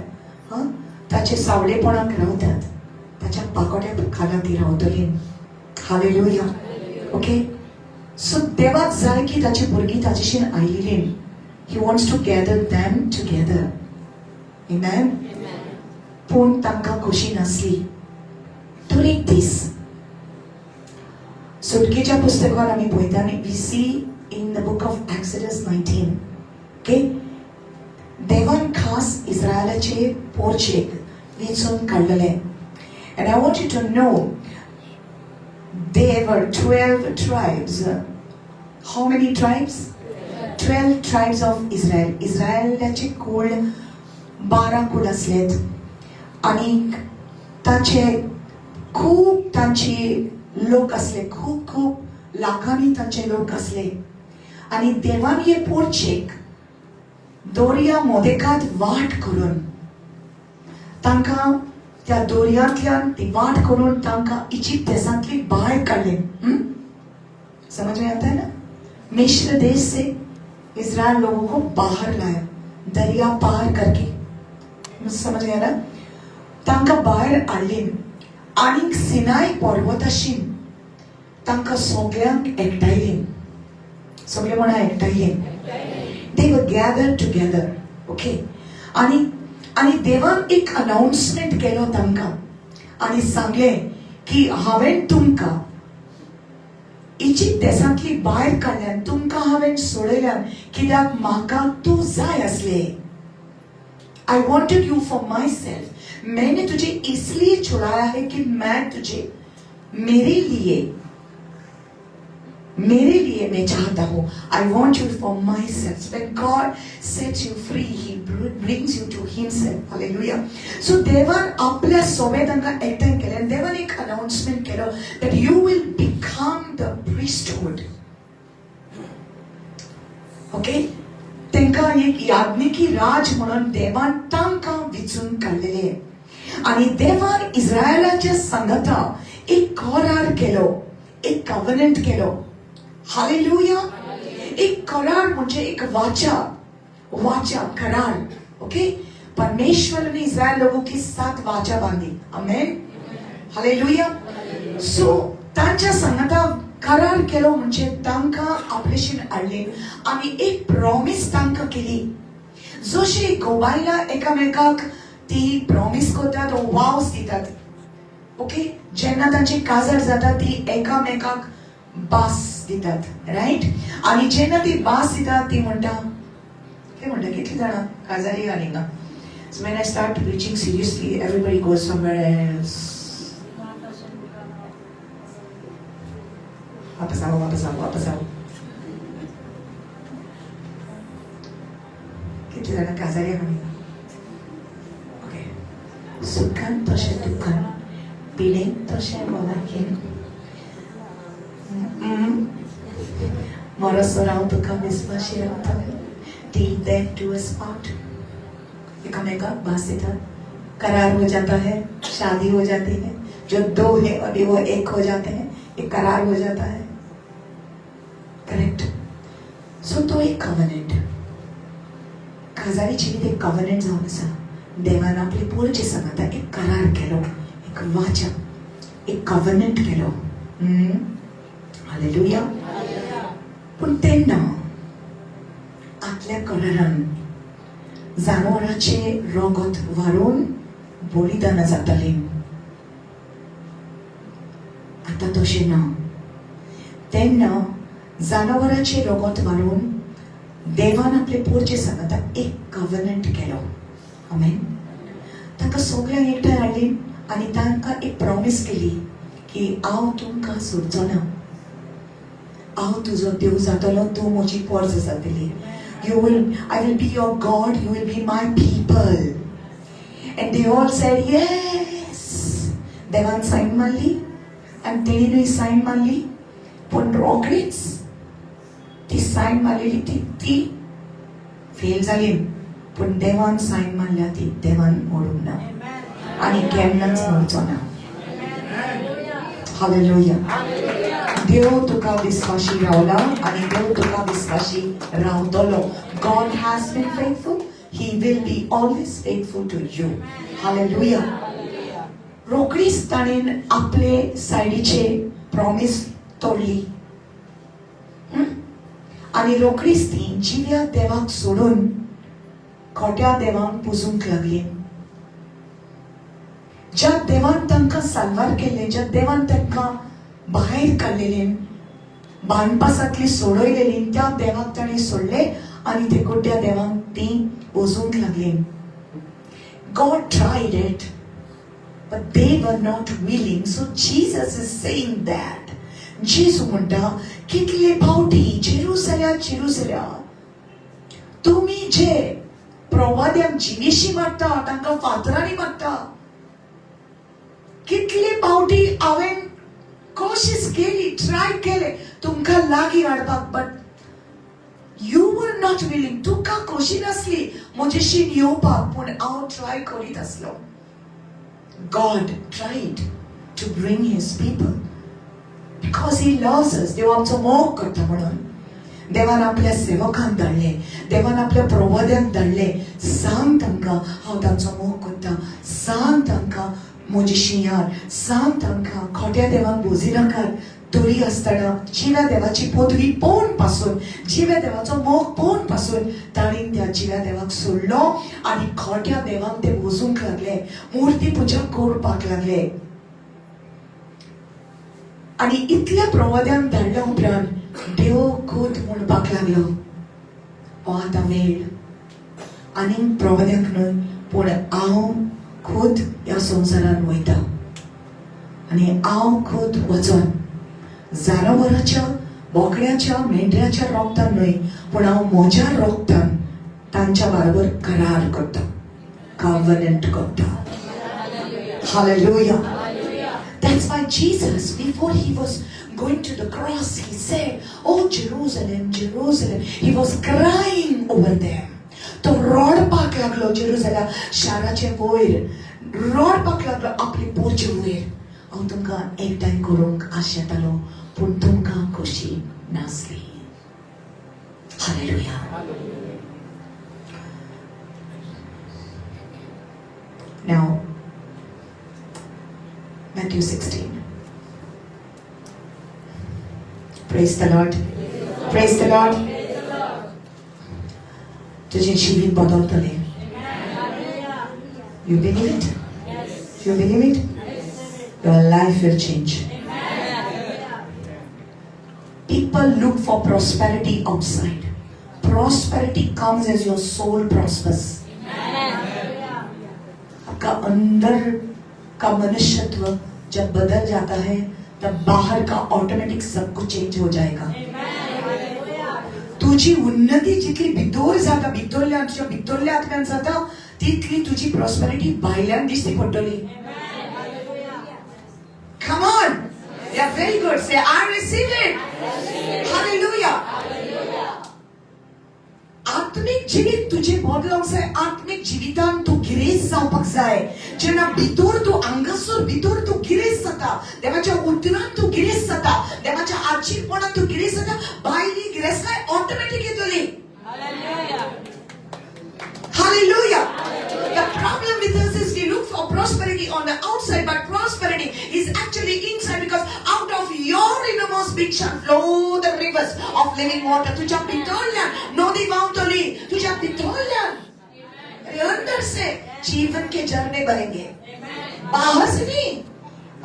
हां, ताचे सावळेपणाक रावतात, ताच्या पागोड्या खाला ती रावतली. हालेलुया. ओके, सो देवाक जाय की ताची भुरगीं ताचेशीन आयिल्ली. He wants to gather them together. Amen. पूण तांकां खोशी नासली. तर एक दीस सुटकेच्या पुस्तकान आमी पळयता, we see in the book of Exodus 19, okay, देवान खास इस्रायलाचे पोर्चेक वेंचून काडलेले. And I want you to know there were 12 tribes. How many tribes? 12 tribes of Israel. इस्रायलाचे कूळ 12 कूळ आसलेत आनी ताचे खूब तांचे लोक आसले, खूब खूब लाखांनी तांचे लोक आसले. आनी देवान हे पोर्चेक दर्या मोदेकात वाट करून तांकां त्या दर्यांतल्यान ती वाट करून तांकां इजिप्त देशांतली भायर काडले. समझ में आता है ना? मिश्र देश से इज़राइल लोगों को बाहर लाया, दरिया पार करके. समझ गया ना? तांकां भायर हाडली आनी सिनाय पर्वताशीन तांकां सगल्यांक एकठांयली. सगळे म्हणा, एकठांयली. They were gathered together, okay? आणि देवान एक अनाउन्समेंट केलो तांकां आनी सांगलें की हांवें तुमकां इजिप्त देशांतली भायर काडल्यान, तुमकां हांवें सोडयल्यान कित्याक म्हाका तूं जाय आसले. I wanted you for myself. मैंने तुझे इसलिए छुड़ाया है कि मैं तुझे मेरे लिए मैं चाहता हूं. I want you for myself. When God sets you free, He brings you to Himself. Hallelujah. So देवान आपल्या सोबे तांकां एकठांय केलें आनी देवान एक अनाउन्समेंट केलो that you will become the priesthood. Okay, तांकां एक याज्ञिकी राज म्हणून देवान तांकां विचून काडलेले. आनी देवान इस्रायलाच्या संगता एक करार केलो, एक कव्हनंट केलो. हालेलुया. एक करार म्हणजे एक वाचा, वाचा, करार. ओके, परमेश्वर ने इज़राइल लोगों के साथ वाचा बांधी. आमेन, हालेलुया. सो तांच्या संगता करार केलो म्हणजे तांकां आपलेशीन हाडली आनी एक प्रॉमिस तांकां केली. जशी घोव-बायलां एकामेकाक ती प्रॉमिस करतात, वावस दितात, ओके, जेन्ना तांची काजार जाता, ती एकामेकाक बास दितात, रायट? आनी जेन्ना ती बास दितात, ती म्हणटा, कितें म्हणटा? कितली जाणां काजारी घालिना? So when I start preaching seriously, everybody goes somewhere else. वापस आओ, वापस आओ, वापस आओ. कितली जाणां काजारी घालिना? ओके. सुखान तशें दुखान, पिडेन तशें भलायकेन, मरसर हांव तुका विस्वाशी रावतलें. Till death do us part. एकामेकाक भास दितात, करार हो जाता है, शादी हो जाती है. जो दो है अभी वो एक हो जाते हैं, एक करार हो जाता है. करेक्ट. सो तो एक कव्हनंट, काजारी जिवीत एक कव्हनंट जावन आसा. देवान आपले पोरचे सांगाता एक करार केलो, एक वाचा, एक कव्हनंट केलो. हालेलुया. पूण तेन्ना आतल्या करारान जानवराचे रगत व्हारून बलिदानां जातालीं. आतां तशें ना. तेन्ना जानवराचे रगत व्हारून देवान आपले पोरचे सांगाता एक कव्हनंट केलो. आमेन. तांकां सगळ्यांक एकठांय हाडली आनी तांकां एक प्रॉमीस केली की हांव तुमकां सोडचो ना, हांव तुजो देव जातलो, तूं म्हजी पोर्ज जातली. I will be your God, you will be my people. And they all said yes. देवान सायन मारली आनी तेणीनूय सायन मारली. पूण रोखडीच ती सायन मारलेली ती ती फेल जाली. पूण देवान सायन मारल्या ती देवान मोडूंक ना आनी केन्नाच मोडचो ना. हालेलुया. देव तुका विस्वाशी रावला आनी देव तुका विस्वाशी रावतलो. God has been faithful. He will be always faithful to you. Hallelujah. रोखडीच ताणें आपले सायडीचे प्रॉमीस तोडली आनी रोखडीच ती जिव्या देवाक सोडून खोट्या देवांक पुजूंक लागली. ज्या देवान तांकां साल्वार केल्ले, ज्या देवान तांकां भायर काडलेले, बांदपासांतली सोडयलेली, त्या देवाक ताणें सोडले आनी ते खोट्या देवांक ती वजूंक लागली. God tried it, but they were not willing. So Jesus is saying that. जेजू म्हणटा, कितले फावटी जेरुसल्या जेरुसल्या, तुमी जे प्रवाद्यांक जिविशी मारता, तांकां फातरांनी मारता, कितले फावटी हांवें कोशिश केली, ट्राय केले तुमकां लागीं हाडपाक, but you were not willing. तुका खोशी नासली म्हजेशीन येवपाक, पूण हांव ट्राय करीत आसलो. God tried to bring His people because He loves us. देव आमचो मोग करता म्हणून देवान आपल्या सेवकांक धाडले, देवान आपल्या प्रवाद्यांक धाडले. सांग तांकां हांव तांचो मोग करता, सांग तांकां म्हजी शिंयार, सांग तांकां खोट्या देवांक बोजी नाकात. तरी आसतना जिव्या देवाची पदवी पळोवन पासून, जिव्या देवाचो मोग पळोवन पासून ताणें त्या जिव्या देवाक सोडलो आनी खोट्या देवांक ते वजूंक लागले, मुर्ती पुजा करपाक लागले. आनी इतल्या प्रवाद्यांक धाडल्या उपरांत देव खूद म्हणपाक लागलो, हो आतां वेळ आनीक प्रवाद्यांक न्हय, पूण हांव खूद ह्या संवसारान वयता आनी हांव खूद वचोन जनावराच्या, बोकड्याच्या, मेंढऱ्याच्या रोगतान न्हय, पूण हांव म्हज्या रोगतान तांच्या बरोबर करार करता, कव्हनंट करता. Hallelujah. That's why Jesus, before he was going to the cross, he said, "Oh Jerusalem, Jerusalem." He was crying over them. तो रडपाक लागलो जेरुजलेम शाराचे वयर, रडपाक लागलो आपले पोरचे वयर. हांव तुमकां एकठांय करूंक आशेतालो, पूण तुमकां खोशी नासली. Hallelujah. Now, Matthew 16. Praise the Lord. Praise the Lord. तुझे जीवित बदलतले. You believe it? You believe it? Your life will change. People look for prosperity outside. Prosperity comes as your soul prospers. आपका अंदर का मनुष्यत्व जब बदल जाता है, तब बाहर का ऑटोमेटिक सब कुछ चेंज हो जाएगा. तुझी उन्नती जितली भितर जाता, भितरल्यान, तुझ्या भितरल्या आत्म्यान जाता, तितली तुझी प्रॉस्पेरिटी भायल्यान दिसती पडटली. Come on. Yeah, very good. Say, "I receive it." Hallelujah. आत्मीक जिवीत तुजें बदलोंक जाय. आत्मीक जिवितान तूं गिरेस्त जावपाक जाय. जेन्ना भितर तूं हांगासर भितर तूं गिरेस्त जाता, देवाच्या उतरान तूं गिरेस्त जाता, देवाच्या आचीरपणान तूं गिरेस्त जाता, भायली गिरेस्तकाय ऑटोमॅटीक येतली. Hallelujah. The problem with us is we look for prosperity on the outside, but prosperity is actually inside, because out of your innermost being shall flow the rivers of living water. तुझ्या भितरल्यान नदी व्हांवतली, तुझ्या भितरल्यान अंदर से जीवन K झरने बहेंगे, बाहर से नहीं,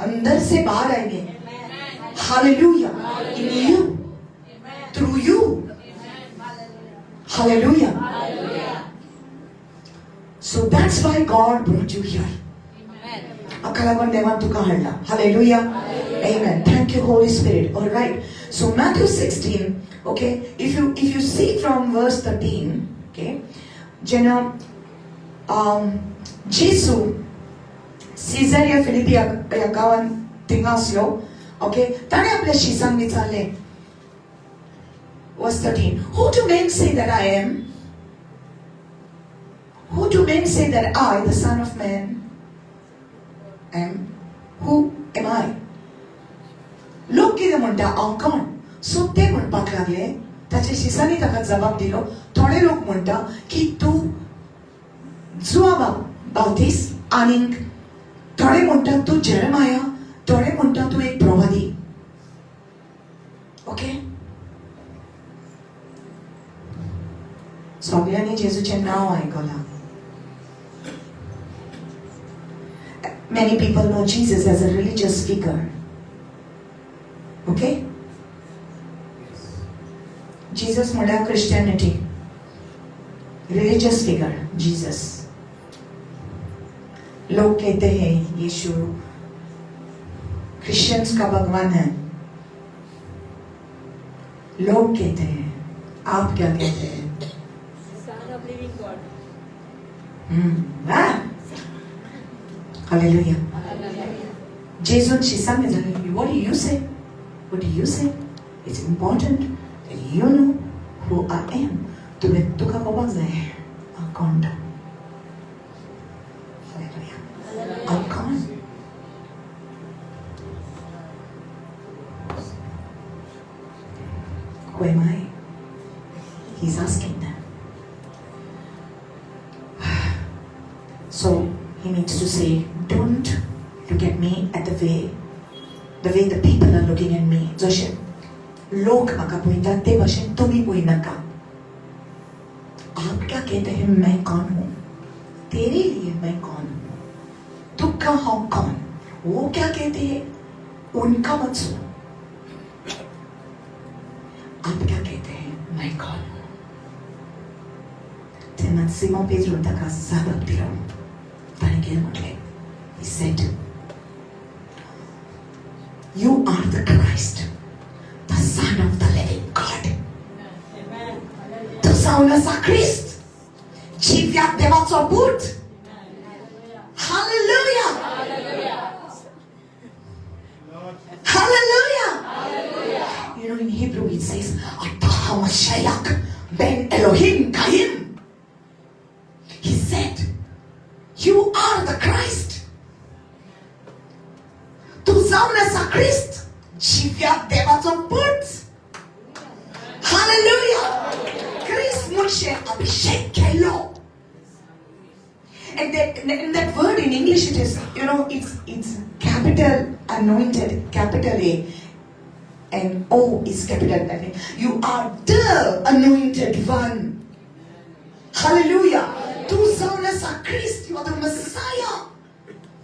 अंदर से बाहर आएंगे. Hallelujah. In you, through you. Hallelujah. So that's why God brought you here. हाका लागून देवान तुका हाडला. Hallelujah. Amen. Thank you, Holy Spirit. All right. So Matthew 16, okay, if you see from verse 13, okay, जेन्ना जेसू सिजरिया फिलिपी ह्या गांवान थिंगा आसलो, ओके, ताणें आपल्या शिसांक विचारलें. Verse 13, "Who do men say that I am? Who do men say that I, the Son of Man, am? Who am I?" लोक कितें म्हणटा, हांव कोण? सो ते म्हणपाक लागले, ताच्या शिसांनी ताका जबाब दिलो, थोडे लोक म्हणटा की तूं जुआ बावतीस, आनीक थोडे म्हणटा तूं जेरमाया, थोडे म्हणटा तूं एक प्रवादी. ओके, सगळ्यांनी जेजूचें नांव आयकलां. Many people know Jesus as a religious figure. Okay? Jesus म्हळ्यार Christianity. Religious figure, Jesus. लोग कहते हैं यीशु क्रिश्चियंस का भगवान है. लोग कहते हैं, आप क्या कहते हैं? Son of living God. Ah. Hallelujah. जेजून शिसांक विचारलें, "What do you say? What do you say?" It's important that you know who I am. तुवें तुका कळपाक जाय हांव कोण तो. Hallelujah. हांव कोण? Who am I? He's asking them. So he needs to say, "Don't look at me at the way the people are looking at me. जशे लोक म्हाका पळयतात ते भाशेन तुमी पळयनाका. आप क्या कहते हैं, मैं कौन हूं? तेरे लिए मैं कौन हूं? तुका हांव कोण? वो क्या कहते हैं, उनका मत सुनो. आप क्या कहते हैं, मैं कौन हूं?" तेन्ना सिमो पेद्रून ताका जाप दिलो. ताणें कितें म्हटलें? He said, "You are the Christ, the Son of the living God." तूं जावन आसा क्रिस्त, जिव्या देवाचो पूत. Hallelujah. Hallelujah. In Hebrew it says, "אתה המשיח בן אלוהים חיים." He said, "You are the Christ. तूं जावन आसा क्रिस्त, जिव्या देवाचो पूत." Hallelujah. क्रिस्त म्हणजे अभिषेक केल्लो. And that word in English, it is, it's capital anointed, capital A, and O is capital I mean, you are the anointed one. Hallelujah. तूं जावन आसा क्रिस्त, you are the Messiah.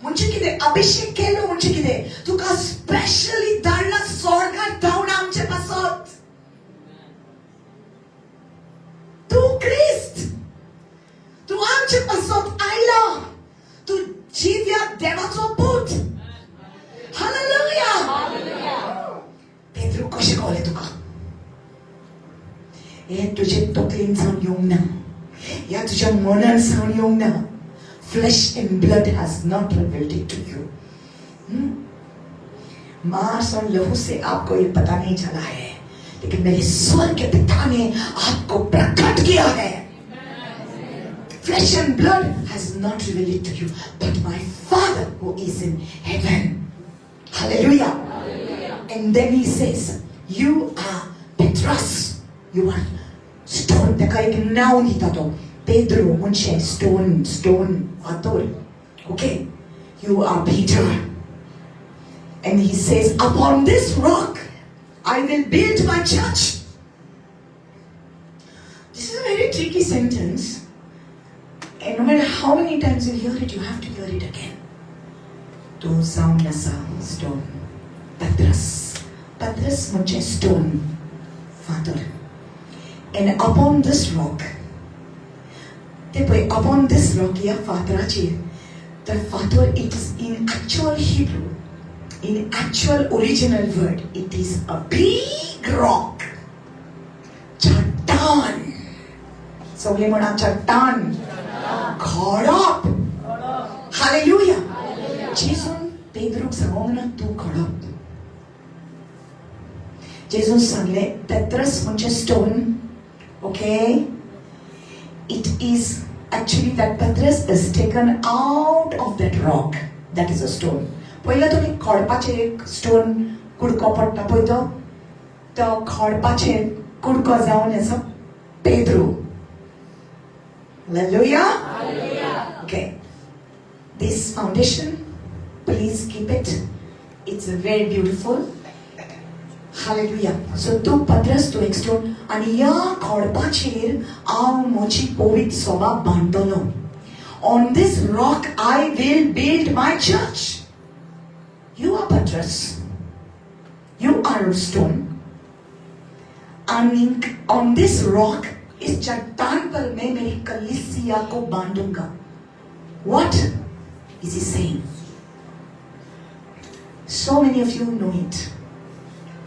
म्हणजे कितें अभिषेक केलो म्हणजे कितें? तुका स्पेशली धाडला स्वर्गात धांवन आमचे पासत. तूं क्रिस्त, तूं आमचे पासत आयला, तूं जिव्या देवाचो पूत. हालेलुया. पेद्रू, कशें कळ्ळें तुका? हे तुजे तकलेन सावन येवंक ना, ह्या तुज्या मनान सावन येवंक ना. Flesh and blood has not revealed it to you. मांस और लहू से आपको ये पता नहीं चला है, लेकिन मेरे स्वर्ग के पिता ने आपको प्रकट किया है. Flesh and blood has not revealed it to you, but my Father who is in heaven. Hallelujah. And then he says, you are Petros. You are stone. ताका एक नांव दिता तो पेद्रो म्हणजे स्टोन, स्टोन फातर. Okay, you are Peter. And he says, upon this rock I will build my church. This is a very tricky sentence. And no matter how many times you hear it, you have to hear it again. तूं जावन आसा stone, पत्रस. पत्रस म्हणजे stone, फातर. And upon this rock, ते पळय, upon this rock, ह्या फातराचेर, तर फातर, it is in actual Hebrew, in actual original word, it is a big rock, चट्टान. सगळे म्हणा चट्टान, खडप. हालेलुया. जेजून पेद्रूक सांगोंक ना तूं खडप. जेजून सांगलें पेत्रस म्हणजे stone. Okay, it is actually that Petrus is taken out of that rock, that is a stone. पयलें तुमी खडपाचेर एक स्टोन कुडको पडटा पळय, तो तो खडपाचेर कुडको जावन आसा Pedro. Hallelujah. Okay, this foundation, please keep it. It's very beautiful. Hallelujah. So तूं पत्रस, तूं एक स्टोन, आनी ह्या खडपाचेर हांव म्हजी पवित्र सभा बांदतलो. On this rock I will build my church. You are Petrus. You are a stone. And on this rock, इस चट्टान पर मैं मेरी कलीसिया को बांधूंगा. What is he saying? So many of you know it,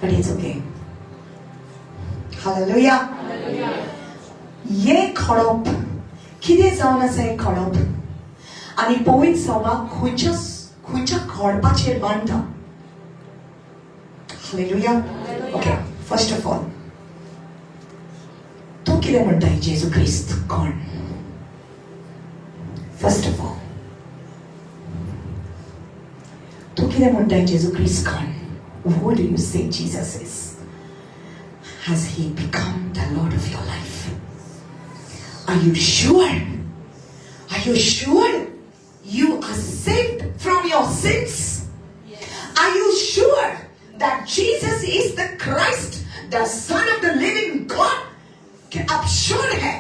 but it's okay. Hallelujah. ये खडप कितें जावन आसा? हें खडप आनी पवित्र सभा खंयच्या खंयच्या खडपाचेर बांदता? Hallelujah. Okay, first of all, तूं कितें म्हणटाय जेजू क्रिस्त कोण? फर्स्ट ऑफ ऑल, तूं कितें म्हणटाय जेजू क्रिस्त कोण? Who do you say Jesus is? Has he become the Lord of your life? Are you sure? Are you sure you are saved from your sins? Are you sure that Jesus is the Christ, the Son of the living God? कि आप sure है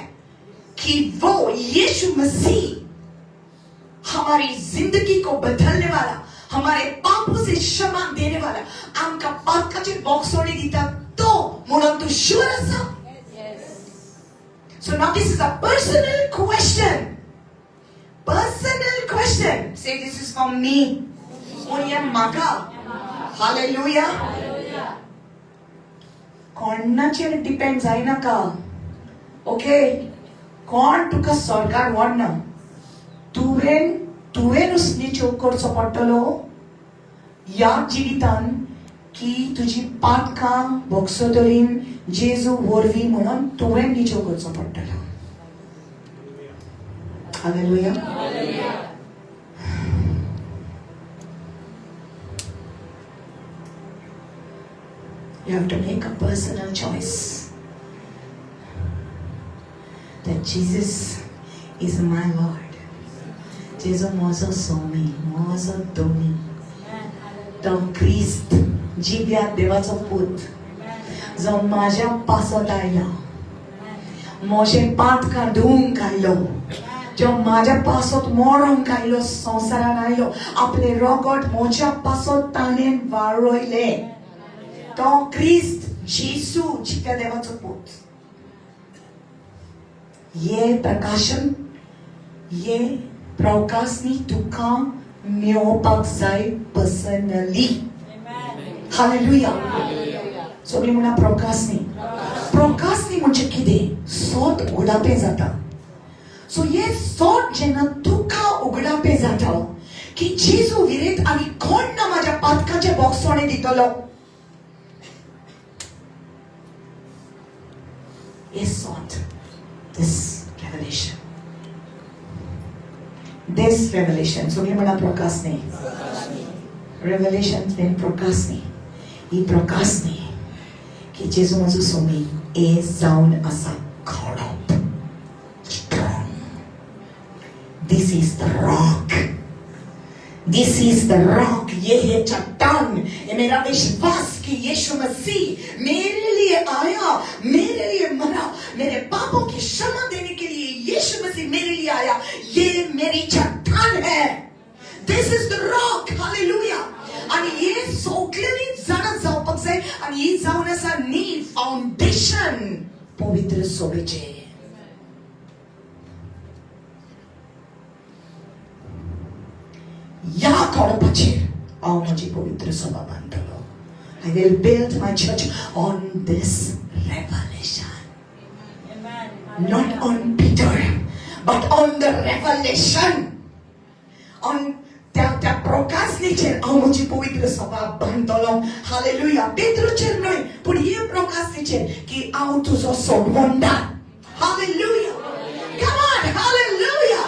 कि वो यीशु मसीह हमारी जिंदगी को बदलने वाला, हमारे पापों से क्षमा देने वाला, आमकां पातकाचेर बोगसोणी दिता तो म्हणून तूं शुअर आसा? So now this is a personal question. Personal question. Say, this is for me. Only म्हाका. Hallelujah. कोणाचेर डिपेंड जायनाका. ओके, कोण तुका स्वर्गार व्हरना. तुवें तुवेंच निश्चय करचो पडटलो ह्या जिवितान की तुजी पातकां बोगसतलीं जेजू वरवीं म्हणून तुवें निश्चय करचो पडटलो. Hallelujah. You have to make a personal choice that Jesus is my Lord. जेजू म्हजो स्वामी, म्हजो धनी. तो क्रिस्त जिव्या देवाचो पूत जो म्हाज्या पासत आयला, म्हजें पातकां धुवंक आयलो, जो म्हाज्या पासत मरोंक आयलो, संवसारान आयलो, आपलें रगत म्हज्या पासत ताणें वाडयलें. तो क्रिस्त जेसू जिव्या देवाचो पूत. ये प्रकाशन, ये प्रकाशनी तुका मेळोवपाक जाय पर्सनली. हालेलुया. सगळीं म्हणा प्रकाशनी. प्रकाशनी म्हणजे कितें? सोत उगडापें जाता. सो हे सोत जेन्ना तुका उगडापें जाता की जेजू विरेत आनी कोण ना म्हाज्या पातकाचें बोगसोणें दितलो, हे सोत, this revelation. This revelation, सगळीं म्हणा प्रकाश न्ही, रेवलेशन मीन प्रकाश न्ही. ही प्रकाश न्ही की जेजू म्हजो सोमी हे जावन आसा खडप, strong. This is the rock, this is the rock. ये है चट्टान, ये मेरा विश्वास कि यीशु मसीह मेरे लिए आया, मेरे लिए मरा, मेरे पापों की क्षमा देने के लिए यीशु मसीह मेरे लिए आया. ये मेरी चट्टान है. This is the rock. Hallelujah. आणि हे सगळ्यांनी जाणा जावपाक जाय. आनी ही जावन आसा नी फावंडेशन पवित्र सभेचें. ह्या खडपाचेर हांव म्हजी पवित्र सभा बांदतलो. I will build my church on this revelation. Not on Peter, but on the revelation. On त्या त्या प्रकाशनीचेर हांव म्हजी पवित्र सभा बांदतलो. हालेलुया. पेत्रूचेर न्हय, पूण हे प्रकाशनीचेर की हांव तुजो सोडवणदार. Hallelujah. Come on, hallelujah.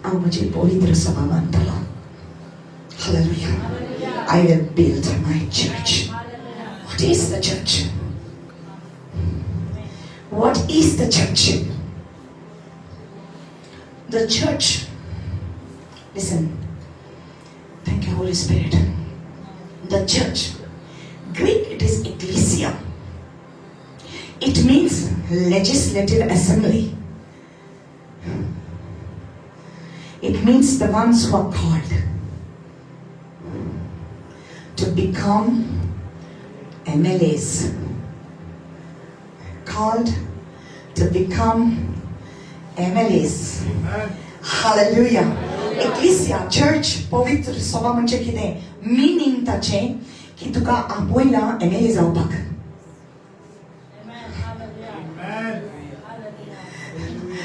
हांव म्हजी पवित्र सभा बांदतलो. Hallelujah. I will build my church. What is the church? What is the church? The church, listen, thank you, Holy Spirit. The church, Greek it is ecclesia. It means legislative assembly. It means the ones who are called to become MLAs, called to become MLAs. Hallelujah. Ecclesia, church, पवित्र सभा म्हणजे कितें? Meaning ताचें की तुका आपयला MLA जावपाक.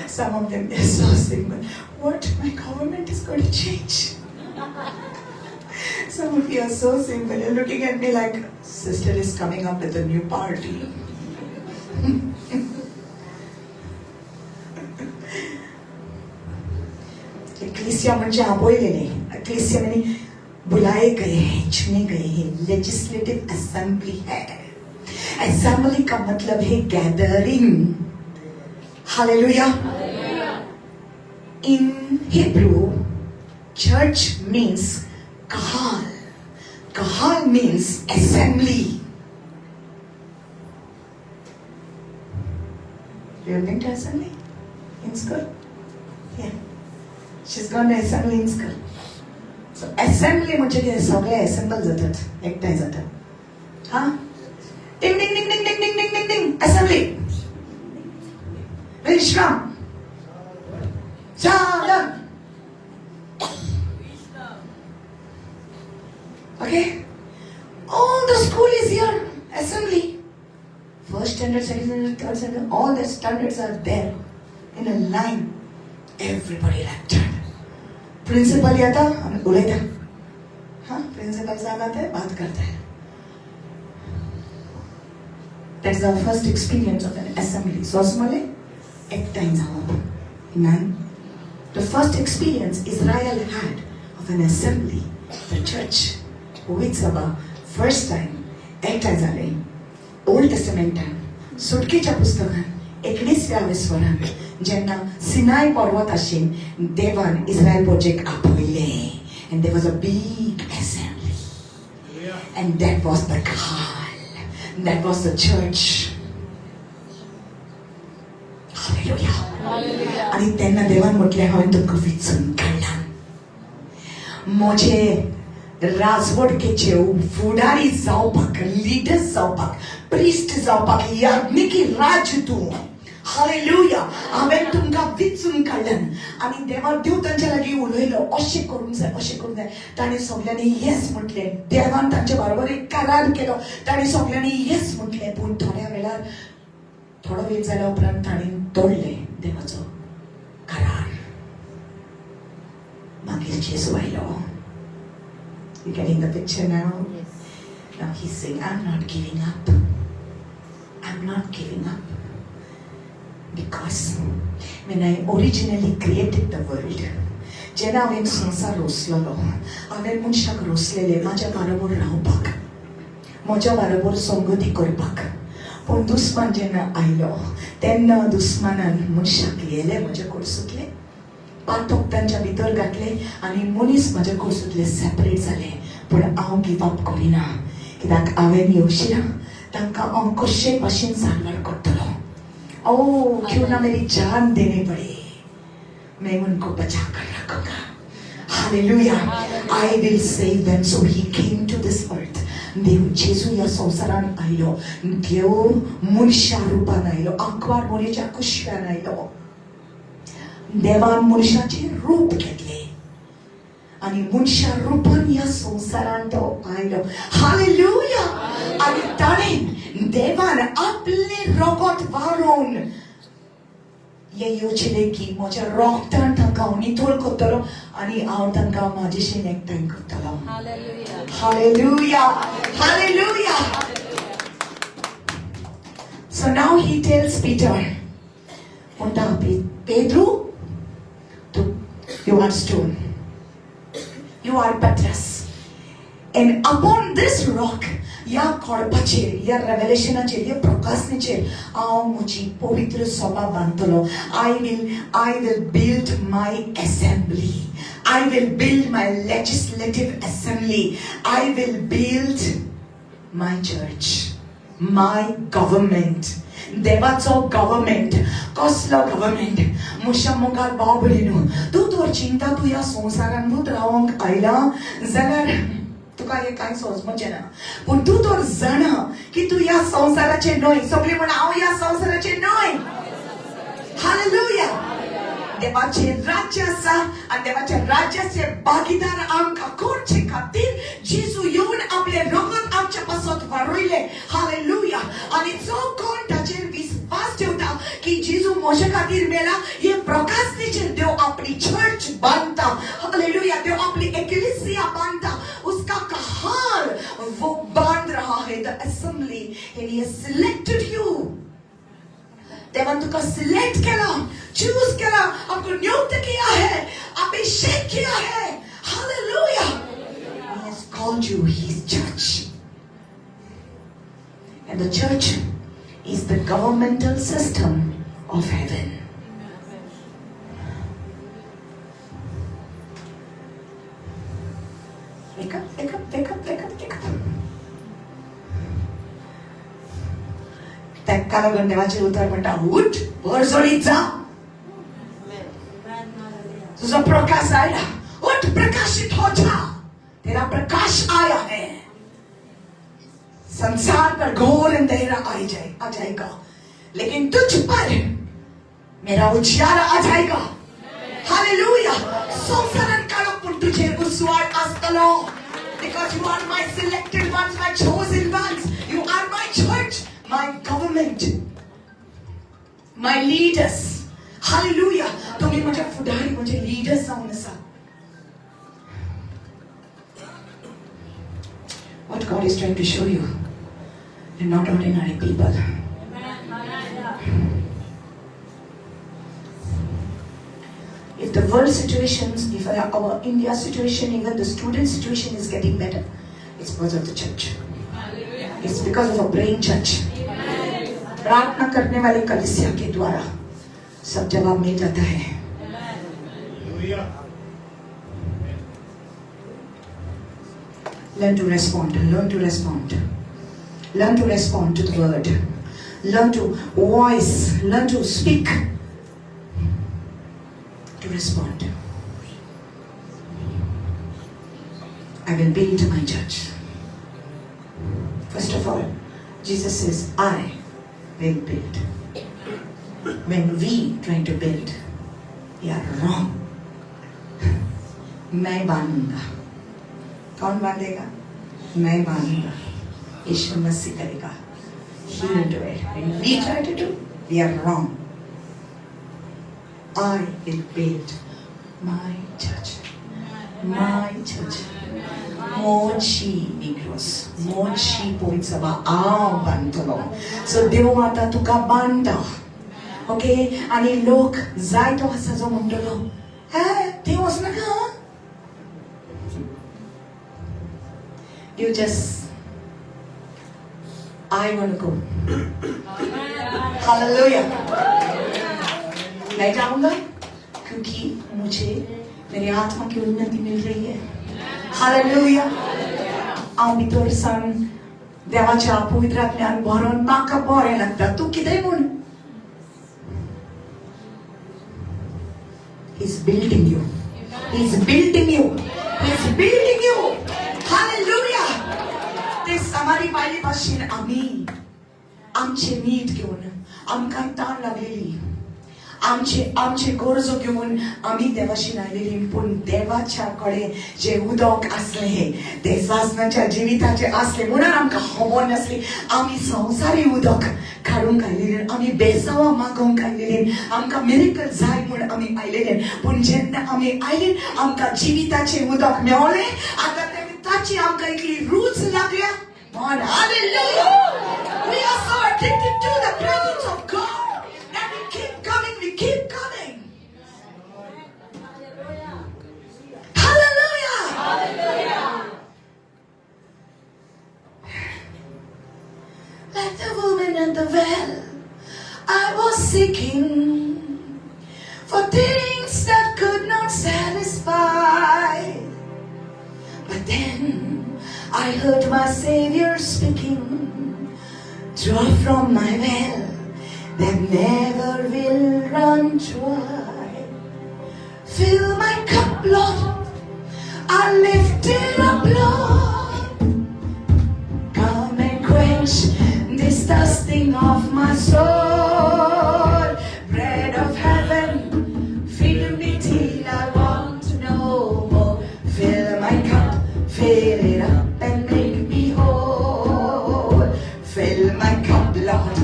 Some of them, they're so simple. What? My government is going to change. Some of you are so simple. You're looking at me like, sister is coming up with a new party. Ecclesia म्हणजे आपयलेले. Ecclesia म्हणजे बुलाए गए हैं, चुने गए हैं. Legislative assembly है. Assembly का मतलब है gathering. Hallelujah. In Hebrew, church means kahal. Kahal means assembly. You have been to assembly in school? Yeah. She's gone to assembly in school. So assembly म्हणजे कितें? सगळे assemble जातात, एकठांय जातात. हा? Ding ding ding ding ding ding ding ding ding. Assembly. Vishram. Salam. Okay? All the school is here. Assembly. First standard, second standard, third standard, all the standards are there in a line. Everybody lectured. Principal येता आनी उलयता. हाँ, principal साहब आते हैं, बात करते हैं. That's our first experience of an assembly. सोसमले एकठांय जावप. Amen. The first experience Israel had of an assembly, the church, पवित्र सभा, first time एकठांय जाले. ओल्ड टेस्टमेंटान, सुटकेच्या पुस्तकान, 19व्या विस्वरान जेन्ना सिनाय पर्वत आशिन देवान Israel प्रजेक आपयले. And there was a big assembly. And that was the kahal. That was the church. Hallelujah. आनी तेन्ना देवान म्हटलें, हांवें तुमकां विचून काडला म्हजे राजवटकेचे फुडारी जावपाक, लिडर्स जावपाक, प्रिस्ट जावपाक, याज्ञिकी राज्य तूं. हालेलुया. हांवें तुमकां विचून काडल्यान. आनी देवा देव तांच्या लागीं उलयलो, अशें करूंक जाय, अशें करूंक जाय. ताणें सगल्यांनी येस म्हटलें. देवान तांचे बरोबर एक करार केलो. ताणें सगल्यांनी येस म्हटलें. पूण थोड्या वेळार, थोडो वेळ जाल्या उपरांत ताणें तोडलें देवाचो करार. मागीर जेजू आयलो. You getting the picture now? Yes. Now he's saying, I'm not giving up. I'm not giving up. Because when I originally created the world, जेन्ना हांवें संवसार रोसलेलो, हांवें मनशाक रोसलेले म्हाज्या बाराबर रावपाक, म्हज्या बाराबर संगती करपाक. पूण दुस्मान जेन्ना आयलो तेन्ना दुस्मानान मनशाक येले म्हज्या कडसुतले, पातक तांच्या भितर घातले आनी मनीस म्हज्या कडसुतले सेपरेट जाले. पूण हांव गिव अप करिना, कित्याक हांवें येवशिला तांकां हांव कशे भाशेन साल्वार करतलो. ओ क्यों ना मेरी जान देने पड़े, मैं उनको बचा कर रखूंगा. Hallelujah. I will save them. So he came to this earth. देव जेजू ह्या संवसारान आयलो, देव मनशा रुपान आयलो, आंकवार मोरेच्या कुशव्यान आयलो. देवान मनशाचें रूप घेतलें आनी मनशा रुपान ह्या संवसारान तो आयलो. हालेलुया. आनी ताणें देवान आपलें रगत वारोवन हे येवचेलें की म्हज्या रोगतान तांकां हांव नितळ करतलो आनी हांव तांकां म्हाजेशीन एकठांय करतलो. Hallelujah. Hallelujah. So now he tells Peter, म्हणटा, Pedro, you are stone, you are Petrus, and upon this rock, ह्या कोडपाचेर, ह्या रेवलेशनाचेर, ह्या प्रकाशनेचेर हांव म्हजी पवित्र सभा बांदतलो. I will build my assembly, I will build my legislative assembly, I will build my church, my government. देवाचो government. कसलो गव्हर्मेंट? म्हज्या मुखार बाबडे न्हू, तूं तर चिंता, तूं ह्या संवसारानूच रावंक आयला जाल्यार तुका हें कांय समजपाचें ना. पूण तूं तर जाणा की तूं ह्या संवसाराचें न्हय. सगळीं म्हणा, हांव ह्या संवसाराचें न्हय. हालेलुया. देवाचें राज्य आसा आनी देवाच्या राज्याचे भागीदार आमकां करचे खातीर जेजू येवन आपलें रगत आमच्या पासत वारयलें. हालेलुया. आनी जो कोण ताचेर विस्वास ठेवता की जेजू म्हज्या खातीर मेला, हे प्रकाशनेचेर देव आपली चर्च बांदता. हालेलुया. देव आपली एक्लेसिया बांदता. उसका कहार वो बांध रहा है, the assembly, and he has selected you. देवान तुका सिलेक्ट केला, चूज केला, आपको नियुक्त किया है, अभिषेक किया है. Hallelujah. He has called you his church, and the church is the governmental system of heaven. Wake up, wake up, wake up, wake up, wake up. ताका लागून देवाचें उतर म्हणटा, उठ, परजळीत जा, तुझो प्रकाश आयला. उठ, प्रकाशित हो जा, तेरा प्रकाश आया है. संसार पर घोर अंधेरा आ जाए आ जाएगा, लेकिन तुझ पर मेरा उजियारा आ जाएगा. हालेलुया. संसारान काळोख, पूण तुझेर उजवाड आसतलो, because you are my selected ones, my chosen ones. You are my church, my government, my leaders. Hallelujah. तुम्ही म्हजे फुडारी, म्हजे leaders जावन आसा. What God is trying to show you, they're not ordinary people. If the world situations, if our India situation, even the student situation is getting better, it's because of the church. It's because of a praying church. प्रार्थना करने वाले कलिसिया K द्वारा सब जवाब मिल जाता है. Learn to respond. Learn to respond. Learn to respond to the word. Learn to voice. Learn to speak. To respond. I will build my church. First of all, Jesus says, I will build. When we trying to build, we are wrong. मैं बांधूंगा. कौन बांधेगा? मैं बांधूंगा. यीशु मसीह करेगा. He will do it. When we try to do, we are wrong. I will build my church. My church. मोची Negroes, मोची पवित्र सभा हांव बांदतलो. So देव आतां तुका बांदता. ओके, आनी लोक जायतो आसा जो म्हणटलो हे थंय वचनाका. You just, I want to go. Hallelujah. मैं जाऊंगा क्योंकि मुझे मेरी आत्मा की उन्नति मिल रही है. हालेलुया. हांव भितर सावन देवाच्या पवित्र आत्म्यान भरोन म्हाका बरें लागता. तूं कितेंय म्हूण. He's building you. He's building you. He's building you. Hallelujah. ते समारी बायले भाशेन आमी आमचे नीट घेवन आमकां ताण लागलेली, आमचे आमचे गरजो घेवन आमी देवाशीन आयलेली, पूण देवाच्या कडेन जे उदक आसलें ते सासणाच्या जिविताचें आसलें म्हणून आमकां खबर नासली. आमी संवसारी उदक काडूंक आयलेली, आमी बेसांवां मागोवंक आयलेली, आमकां मिरेकल जाय म्हूण आमी आयलेले. पूण जेन्ना आमी आयले आमकां जिविताचें उदक मेवलें. आतां ताची आमकां इतली रूच लागल्या. Hallelujah. We are so addicted to the presence of God that we keep coming, we keep coming. Hallelujah. Hallelujah. Like the woman at the well, I was seeking for things that could not satisfy. But then I heard my Savior speaking, draw from my well that never will run dry. Fill my cup, Lord, I lift it up, Lord. Come and quench this thirsting of my soul. Bread of heaven, feed me till I want no more. Fill my cup, fill it up and make me whole. Fill my cup, Lord,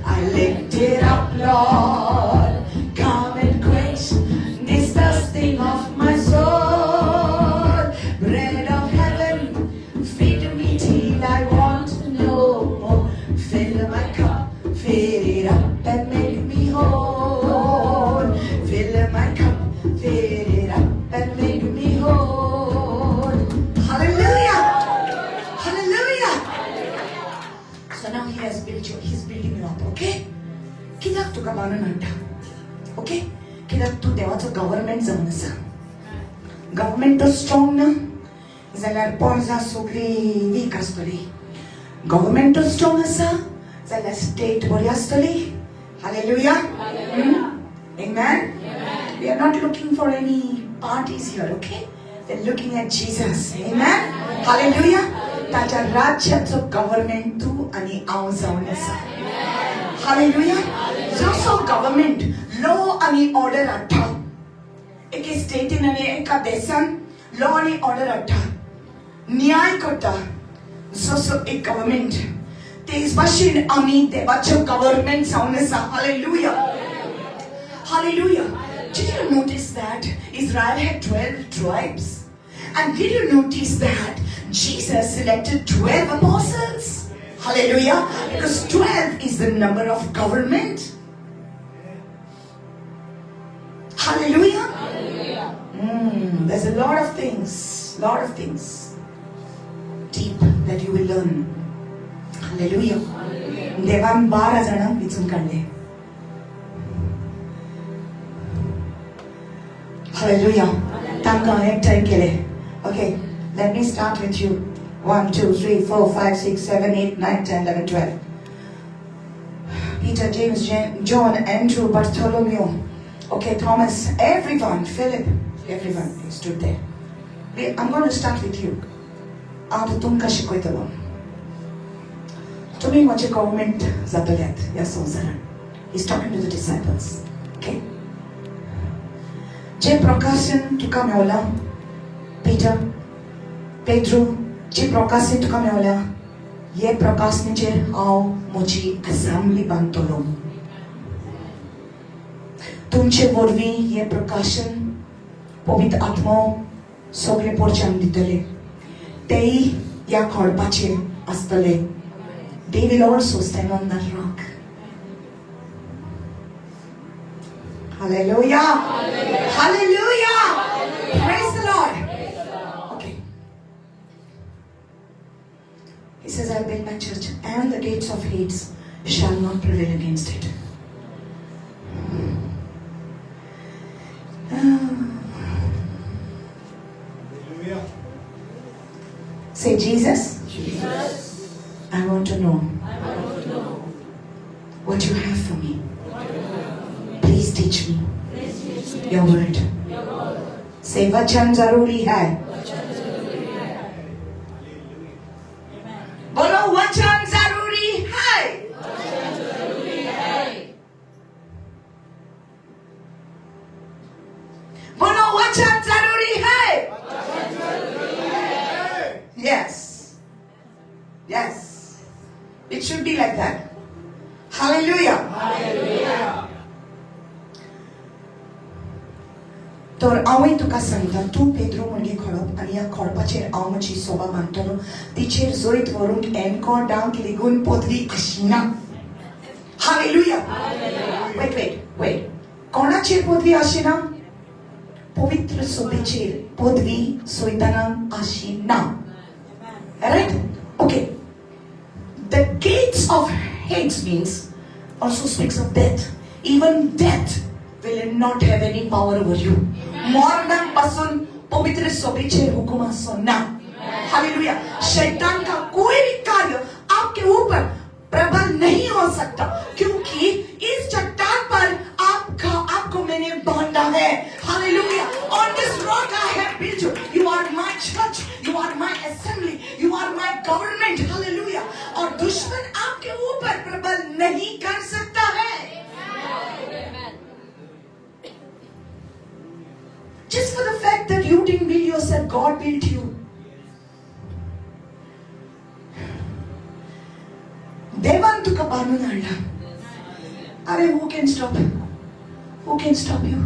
I lift it up, Lord. Come and quench this thirsting of my soul. Bread of heaven, feed me till I want no more. Fill my cup, fill it up and make me whole. Fill my cup, fill it up and make me whole. Hallelujah! Hallelujah! So now he has built you, he's building you up, okay? कित्याक तुका बांदून हाडटा? Okay, कित्याक तूं देवाचो government जावन आसा. Government तर स्ट्रॉंग ना जाल्यार पोरसां सगळी वीक आसतली. गव्हर्मेंट तर स्ट्रॉंग आसा जाल्यार स्टेट बरी आसतली. Hallelujah. Amen. We are not looking for any parties here, okay? We're looking at Jesus. Amen. Hallelujah. ताच्या राज्याचो गव्हर्मेंट तूं आनी हांव जावन आसा. Hallelujah. जसो गव्हर्मेंट लॉ आनी ऑर्डर हाडटा एके स्टेटीन आनी एका देशान, लॉ आनी ऑर्डर हाडटा, न्याय करता जसो एक गव्हर्मेंट, तेच भाशेन आमी देवाचो गव्हर्मेंट जावन आसा. Hallelujah. Hallelujah. Did you notice that Israel had 12 tribes? And did you notice that Jesus selected 12 apostles? Hallelujah. Because 12 is the number of government. Hallelujah. There's a lot of things deep that you will learn. Hallelujah. देवान 12 जाणांक विचून काडले. Hallelujah. तांकां एकठांय केले. Okay, let me start with you. 1, 2, 3, 4, 5, 6, 7, 8, 9, 10, 11, 12. Peter, James, John, Andrew, Bartholomew, okay, Thomas, everyone, Philip, everyone stood there. I'm going to start with you. हांव तुमकां शिकयतलो. तुमी म्हजे गव्हर्मेंट जातल्यात ह्या संवसारान. He's talking to the disciples. Okay? जे प्रकाशन तुका Mewla Peter, Pedro, जे प्रकाशन तुका मेवला, हे प्रकाशनेचेर हांव म्हजी असेंब्ली बांदतलो. तुमचे वरवीं हें प्रकाशन पवित्र आत्मो सगळे पोरच्यांक दितले. तेय ह्या खडपाचेर आसतले. They will also stand on that rock. Hallelujah. Hallelujah. Praise the Lord. Okay. He says, I'll build my church and the gates of Hades shall not prevail against it. Hallelujah. Say, Jesus, Jesus, I want to know I want to know what you have for me. what you have for me. Please teach me Please teach me your word. your word. Say, वचन जरूरी है. वचन जरूरी है. Amen. बोलो, वचन जरूरी है. वचन जरूरी है. बोलो, वचन जरूरी है. वचन जरूरी है. Yes. Yes. It should be like that. Hallelujah. Hallelujah. तर हांवूय तुका सांगता, तूं पेद्रू मुणगे खडप आनी ह्या खडपाचेर हांव म्हजी सोबा बांदतलो. तिचेर जैत व्हरूंक एनकोडांक लेगून पदवी आशिना. Hallelujah. Wait, wait, wait. कोणाचेर पदवी आशिना? पवित्र सोबेचेर पदवी सैतानाक आशिना. Right? Okay. The gates of Hades means also speaks of death. Even death will not have any power over you. मरणाक पासून पवित्र सभेचेर हुकुम आसो ना. हालेलुया. शैतान का कोई भी कार्य आपके ऊपर प्रबल नहीं हो सकता, क्योंकि इस चट्टान पर आपका आपको मैंने बांधा है. Hallelujah. On this rock I have built you. You are my church, you are my assembly, you are my government. Hallelujah. और दुश्मन आपके ऊपर प्रबल नहीं कर सकता है. Amen. Just for the fact that you didn't build yourself, God built you. देवान तुका बांदून हाडला. अरे, who can stop? Who can stop you?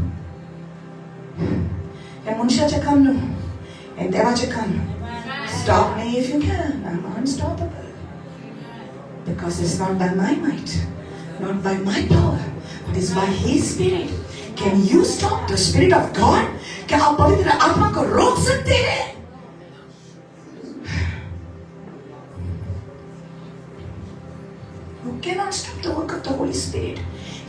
हें मनशाचें काम न्हू, हें देवाचें काम. Stop me if you can. I'm unstoppable. Because it's not by my might, not by my power, but it's by His Spirit. Can you stop the Spirit of God? क्या आप पवित्र आत्मा को रोक सकते हैं? You cannot stop the work of the Holy Spirit.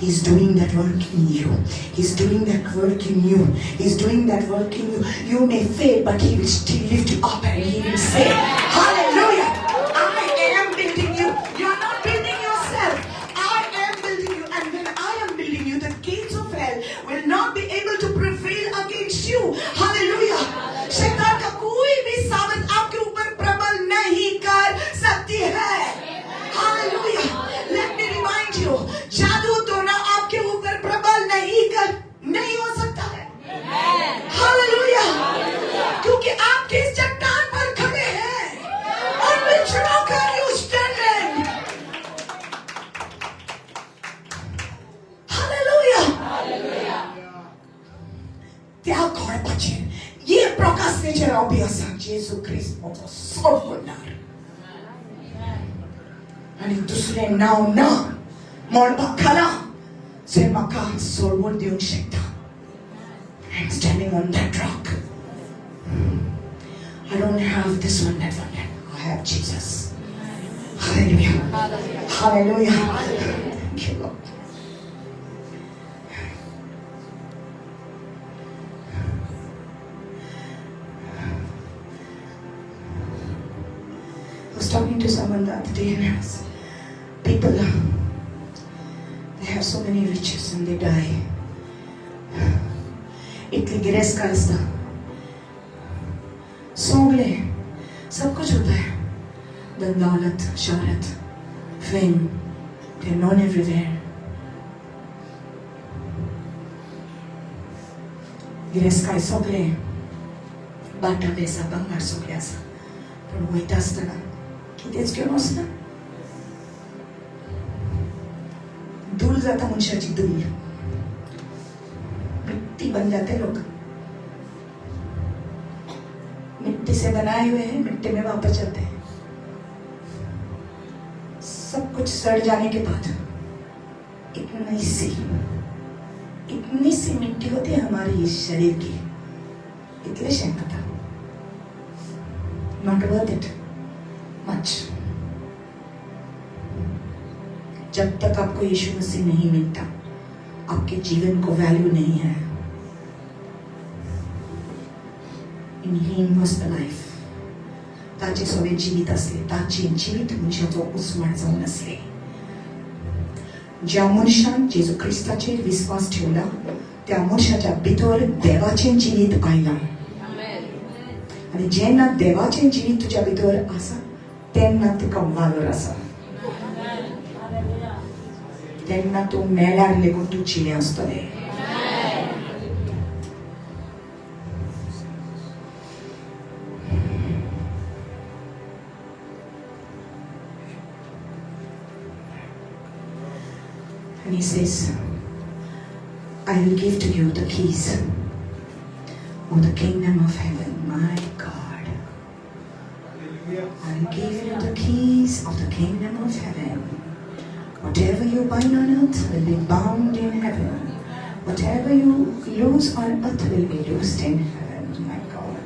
He's doing that work in you. He's doing that work in you. He's doing that work in you. You may fail, but He will still lift you up and He will say, "Hallelujah! I am building you. You are not building yourself. I am building you. And when I am building you, the gates of hell will not be able to prevail against you." Hallelujah. शैतान का कोई भी सामर्थ आपके ऊपर प्रबल नहीं कर सकती है. Hallelujah. Let me remind you, जादू टोना आपके ऊपर प्रबल नहीं हो सकता है. Hallelujah. क्योंकि आप किस चट्टान पर खड़े हैं? On which rock are you standing? Hallelujah. त्या खडपाचेर ये प्रकाशनेचेर हांव बी आसा. जेजू क्रिस्त म्हजो सोडवणार आनी दुसरें नांव ना मळबा खाला जे म्हाका सोडवण दिवंक शकता. I am standing on that rock. I don't have this one, that one, that. I have Jesus. Hallelujah. Hallelujah. Thank you, Lord. I was talking to someone the other day and I was, people, they have so many riches and they die. इतली गिरेस्कार आसता, सगळे सब कुछ होता है, धन दौलत, शोहरत, fame, they are known everywhere. गिरेस्काय सगळे बाटा बेसा भांगार सगळें आसा, पूण वयता आसतना कितेंच घेवन वचना. धूल जाता मनशाची, धूल, मिट्टी बन जाते लोग. मिट्टी से बनाए हुए हैं, मिट्टी में वापस जाते हैं. सब कुछ सड़ जाने के बाद एक नई सी इतनी सी मिट्टी होती है हमारी इस शरीर की, इतले खाता, not worth it much. जब तक आपको यीशु मसीह नहीं मिलता, आपके जीवन को वैल्यू नहीं है। In him was the life. ताचे सगळे जिवीत असले, ताचे जिवीत मनशाचो उस्वाड जावन आसले। ज्या मनशान जेजू क्रिस्ताचेर विस्वास ठेवला त्या मनशाच्या भितर देवाचें जिवीत आयलां। आनी जेन्ना देवाचें जिवीत तुज्या भितर आसा तेन्ना तुका वालोर आसा, तेन्ना तूं मेल्यार लेगून तूं जिवें आसतलें। And he says, I will give to you the keys of the kingdom of heaven. My God, I will give you the keys of the kingdom of heaven. Whatever you bind on earth will be bound in heaven. Whatever you loose on earth will be loosed in heaven. My God.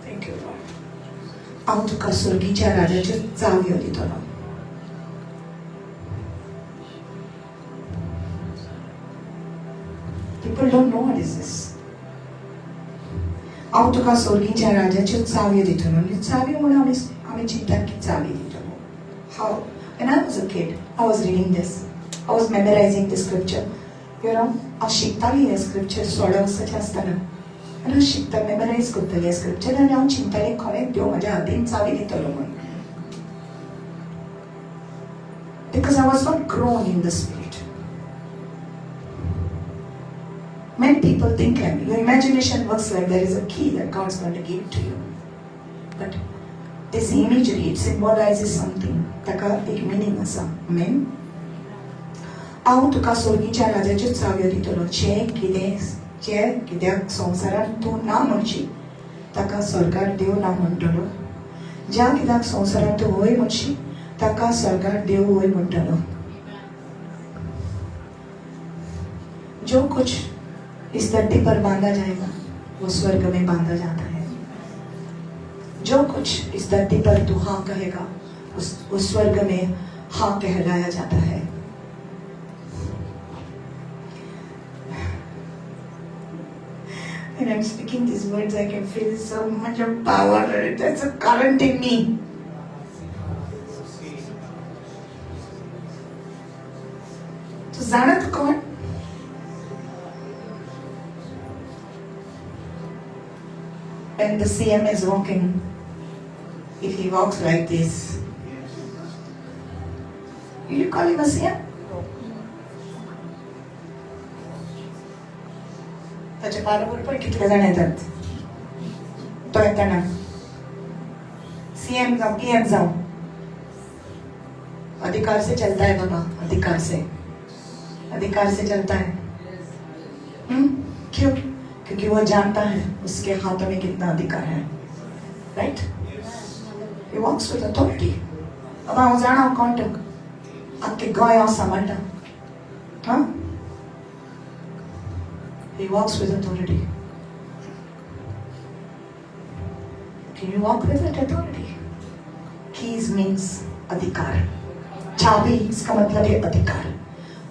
Thank you, Lord. हांव तुका स्वर्गीच्या राजाच्यो चावयो दितलो। People don't know what is this. हांव तुका स्वर्गीच्या राजाच्यो चावयो दितलो। आनी चावयो म्हणून आमी चिंतात की चावी दितलो। How? When I was a kid, I was reading this. I was memorizing the scripture. You know, हांव शिकताली हें स्क्रिप्चर 16 वर्साचें आसतना। आनी हांव शिकता, मेमरायज करताली हें स्क्रिप्चर आनी हांव चिंतालें खरेंच देव म्हज्या हातीन चावी दितलो म्हूण। Because I was not grown in the spirit. Many people think like your imagination works like there is a key that God's going to give to you. But this imagery, it symbolizes something. ताका एक meaning आसा। Amen. हांव तुका स्वर्गीच्या राजाच्यो चावयो दितलो। जें कितें जे कित्याक संवसारांत तूं ना म्हणशी ताका स्वर्गार देव ना म्हणटलो। ज्या कित्याक संवसारांत तूं वय म्हणशी ताका स्वर्गार देव वय म्हणटलो। जो कुछ इस धरती पर बांधा जाएगा वो स्वर्ग में बांधा जाता है। जो कुछ इस धरती पर तू हाँ कहेगा उस स्वर्ग में हाँ कहलाया जाता है। When I'm speaking these words, I can feel so much of power. There's a current in me. तो जाणत कोण? When the CM is walking, if he walks like this, will you call him a CM? ताच्या बरोबर पण कितले जाण येतात, तो येताना सीएम जावं पीएम जावं, अधिकार से चलता है बाबा, अधिकार से, अधिकार से चलता है। क्यों? क्योंकि वो जानता है उसके हाथों में कितना अधिकार है। Right? He walks with authority. अब हांव जाणा कोण तो आख्खे गोंय हांव सांबाळटा। हां, He walks with authority. Can you walk with that authority? Keys means अधिकार, चाबी इसका मतलब है अधिकार।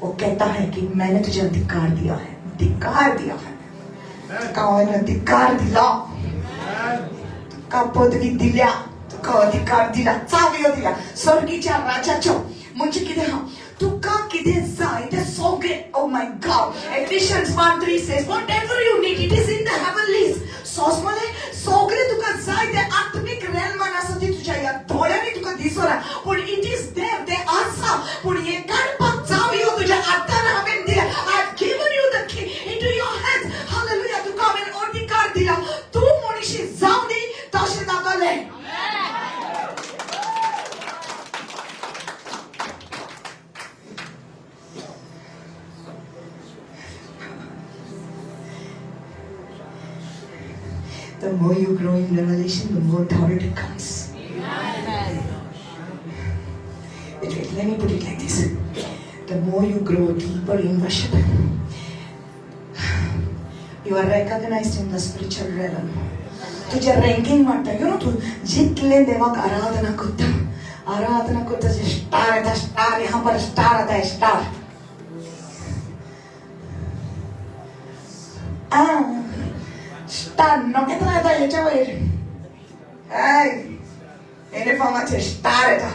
वो कहता है कि मैंने तुझे अधिकार दिया है, अधिकार दिया है। तुका हांवें अधिकार दिला, तुका पदवी दिल्या, तुका अधिकार दिला, चावयो दिला स्वर्गीच्या राजाच्यो। म्हणजे कितें आहा, तुका कितें जाय तें सगळें। Oh my God, Ephesians 1:3 says, whatever you need, it is in the heavenlies. सोंसमले सगळें तुका जाय तें आत्मीक रेल्मान आसा, ती तुज्या ह्या दोळ्यांनी तुका दिसना, पूण it is there, तें आसा। पूण हें काडपाक चावयो तुज्या हातान हांवें दिल्या। I have given you the key into your hands. Hallelujah. तुका हांवें अधिकार दिला, तूं म्हणशी जावं दी तशें जातलें। The more you grow in revelation, the more authority comes. Amen. It really Okay, let me put it like this. The more you grow deeper in worship, you are recognized in the spiritual realm. तुजें ranking वाडटा. You know, तूं जितलें देवाक आराधना करता, आराधना करता, star येता, star, यहाँ पर star आता है, स्टार. आ स्टार नखेत्रां येता हेच्या वयर, हय, युनिफॉर्माचेर स्टार येता.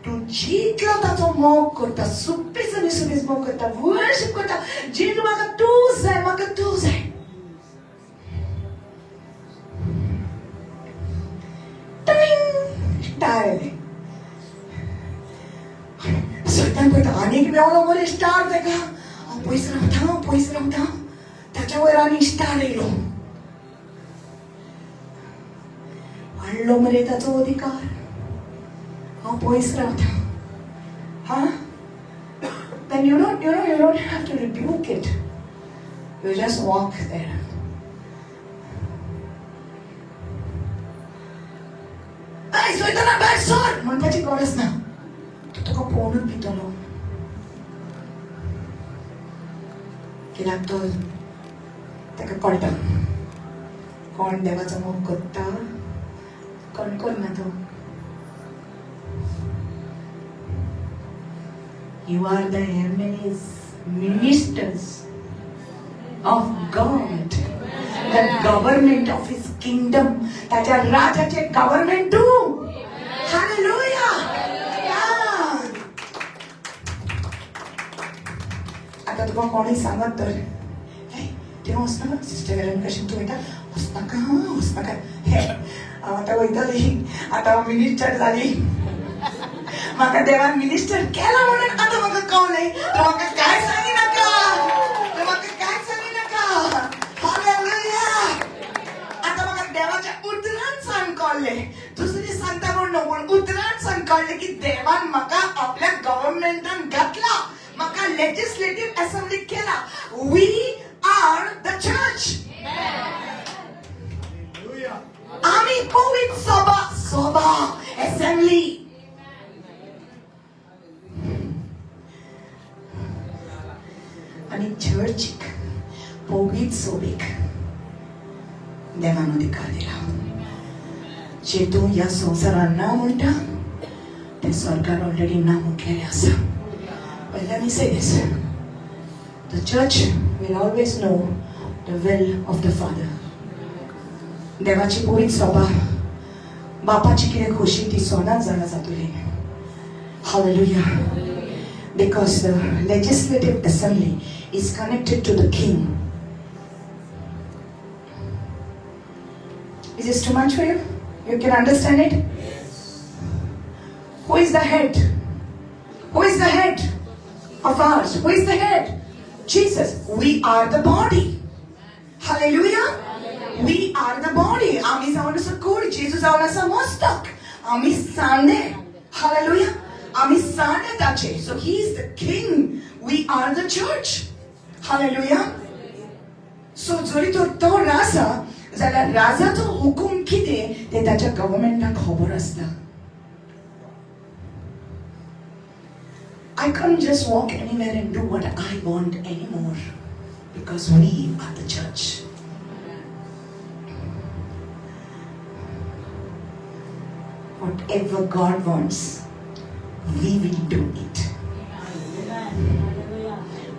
तूं जितलो ताचो मोग करता, सुबीस आनी सुबीस मोग करता, वर्शीप करता, जितलो म्हाका तूं जाय, म्हाका तूं जाय, स्टार येयलें. सैतान पळयता, आनीक मेवलो मरे स्टार तेका, हांव पयस रावता, हांव पयस रावता. ताच्या वयर आनी स्टार येयलो, वाडलो मरे ताचो अधिकार, हांव पयस रावता. हा, then you don't have to rebuke it. You just walk there. "ऐ सैताना, भायर सर" म्हणपाची गरज ना. तो तुका पळोवनूच भितलो, कित्याक तो ताका कळटा कोण देवाचो मोग करता, कोण करना तो. You are the MLAs, ministers of God, the government of His kingdom. ताच्या राजाचे गव्हर्नमेंट तूं. हालेलुया. आता तुका कोणूय सांगत तर, हे थंय वचनाका, सिस्टर एलन कशें तूं वयता, वचनाका, वचनाका. हे हांव आतां वयतली, आतां हांव मिनिस्टर जाली, म्हाका देवान मिनिस्टर केला म्हणून आतां म्हाका कळ्ळें. तर म्हाका कांय सांगी नाका, तर म्हाका कांय सांगी नाका. हालेलुया. आतां म्हाका देवाच्या उतरान सांग कळ्ळें, दुसरी सांगता म्हूण न्हू, पूण उतरान सांग कळ्ळें की देवान म्हाका आपल्या गव्हर्मेंटान घातला, म्हाका लेजिस्लेटीव असेंब्ली केला. We are the church. आमी पवित्र सभा, सभा, असेंब्ली. आनी चर्चीक, पवित्र सभेक देवान अधिकार दिला. जे तूं ह्या संवसारान ना म्हणटा, ते सरकार ऑलरेडी ना म्हटलेलें आसा. But let me say this. The church will always know the will of the Father. देवाची पवित्र सभा बापाची कितें खोशी ती सदांच जाणा जातली. Hallelujah. Because the legislative assembly is connected to the king. Is this too much for you? You can understand it? Who is the head? Who is the head of ours? Who is the head? Jesus. We are the body. Hallelujah. We are the body. आमी जावन आसा कूड, जेजू जावन आसा मस्तक, आमी सांडे. Hallelujah. आमी सांडे ताचे. So he is the king. We are the church. Hallelujah. So जरी तो तो राजा जाल्यार राजाचो हुकूम कितें तें ताच्या गव्हर्मेंटाक खबर आसता. I can't just walk anywhere and do what I want anymore because we are the church. Whatever God wants, we will do it.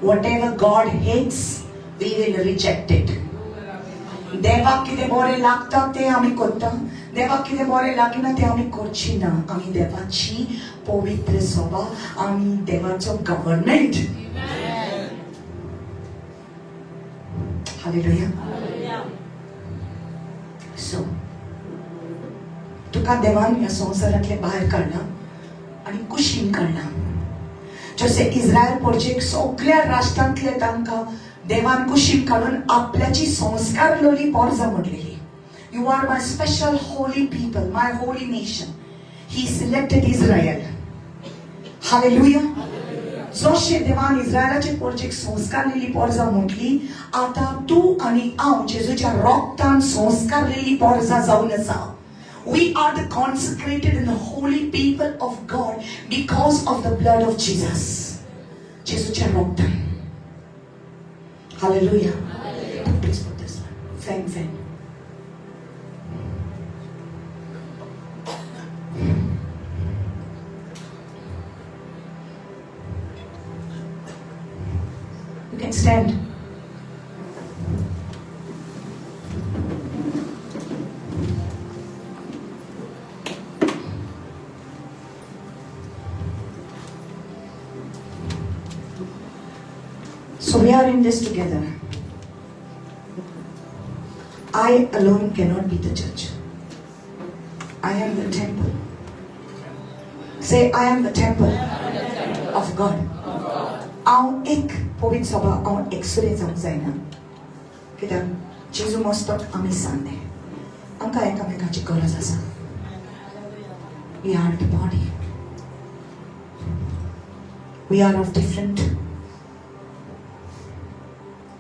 Whatever God hates, we will reject it. देवाक कितें बरें लागता तें आमी करता, देवाक कितें बरें लागना तें आमी करची ना. आमी देवाची पवित्र सभा, आमी देवाचो गव्हर्मेंट. हालेलुया. सो तुका देवान ह्या संवसारांतले भायर काडला आनी कुशीन काडला. जशें इस्रायल पोरचेक सगळ्या राष्ट्रांतले तांकां देवान कुशीन काडून आपल्याची संस्कार lolly पोरजा म्हटलेली. You are my special holy people, my holy nation. He selected Israel. Hallelujah. जशें देवान इस्रायलाचे पोरचेक संस्कार लिली पोरजा म्हटली, आतां तूं आनी हांव जेजूच्या रोगतान संस्कार लिली पोरजा जावन आसा. We are the consecrated and the holy people of God because of the blood of Jesus. जेजूच्या रोगतान. Hallelujah. Please put this one. Fan, fan. You can stand. So we are in this together. I alone cannot be the judge. I am the temple. Say, I am the temple of God. हांव एक पवित्र सभा, हांव एकसुरें जावंक जायना, कित्याक जेजू मस्तक, आमी सांदे, आमकां एकामेकाची गरज आसा. We are the body. We are of different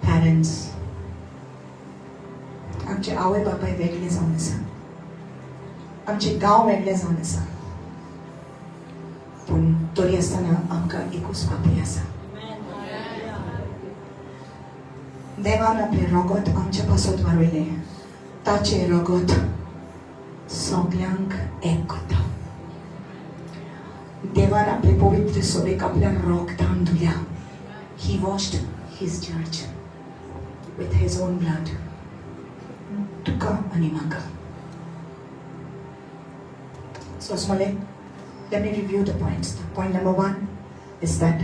parents. आमचे आवय बापाय वेगळे जावन आसा, आमचे गांव वेगळे जावन आसा, पूण तरी आसतना आमकां एकूच बापूय आसा. देवान आपलें रगत आमच्या पासत वारयलें. ताचें रगत सगल्यांक एक करता. देवान आपले पवित्र सभेक आपल्या रगतान धुल्या. He washed his church with his own blood. तुका आनी म्हाका. So Smale, let me review the points. Point number 1 is that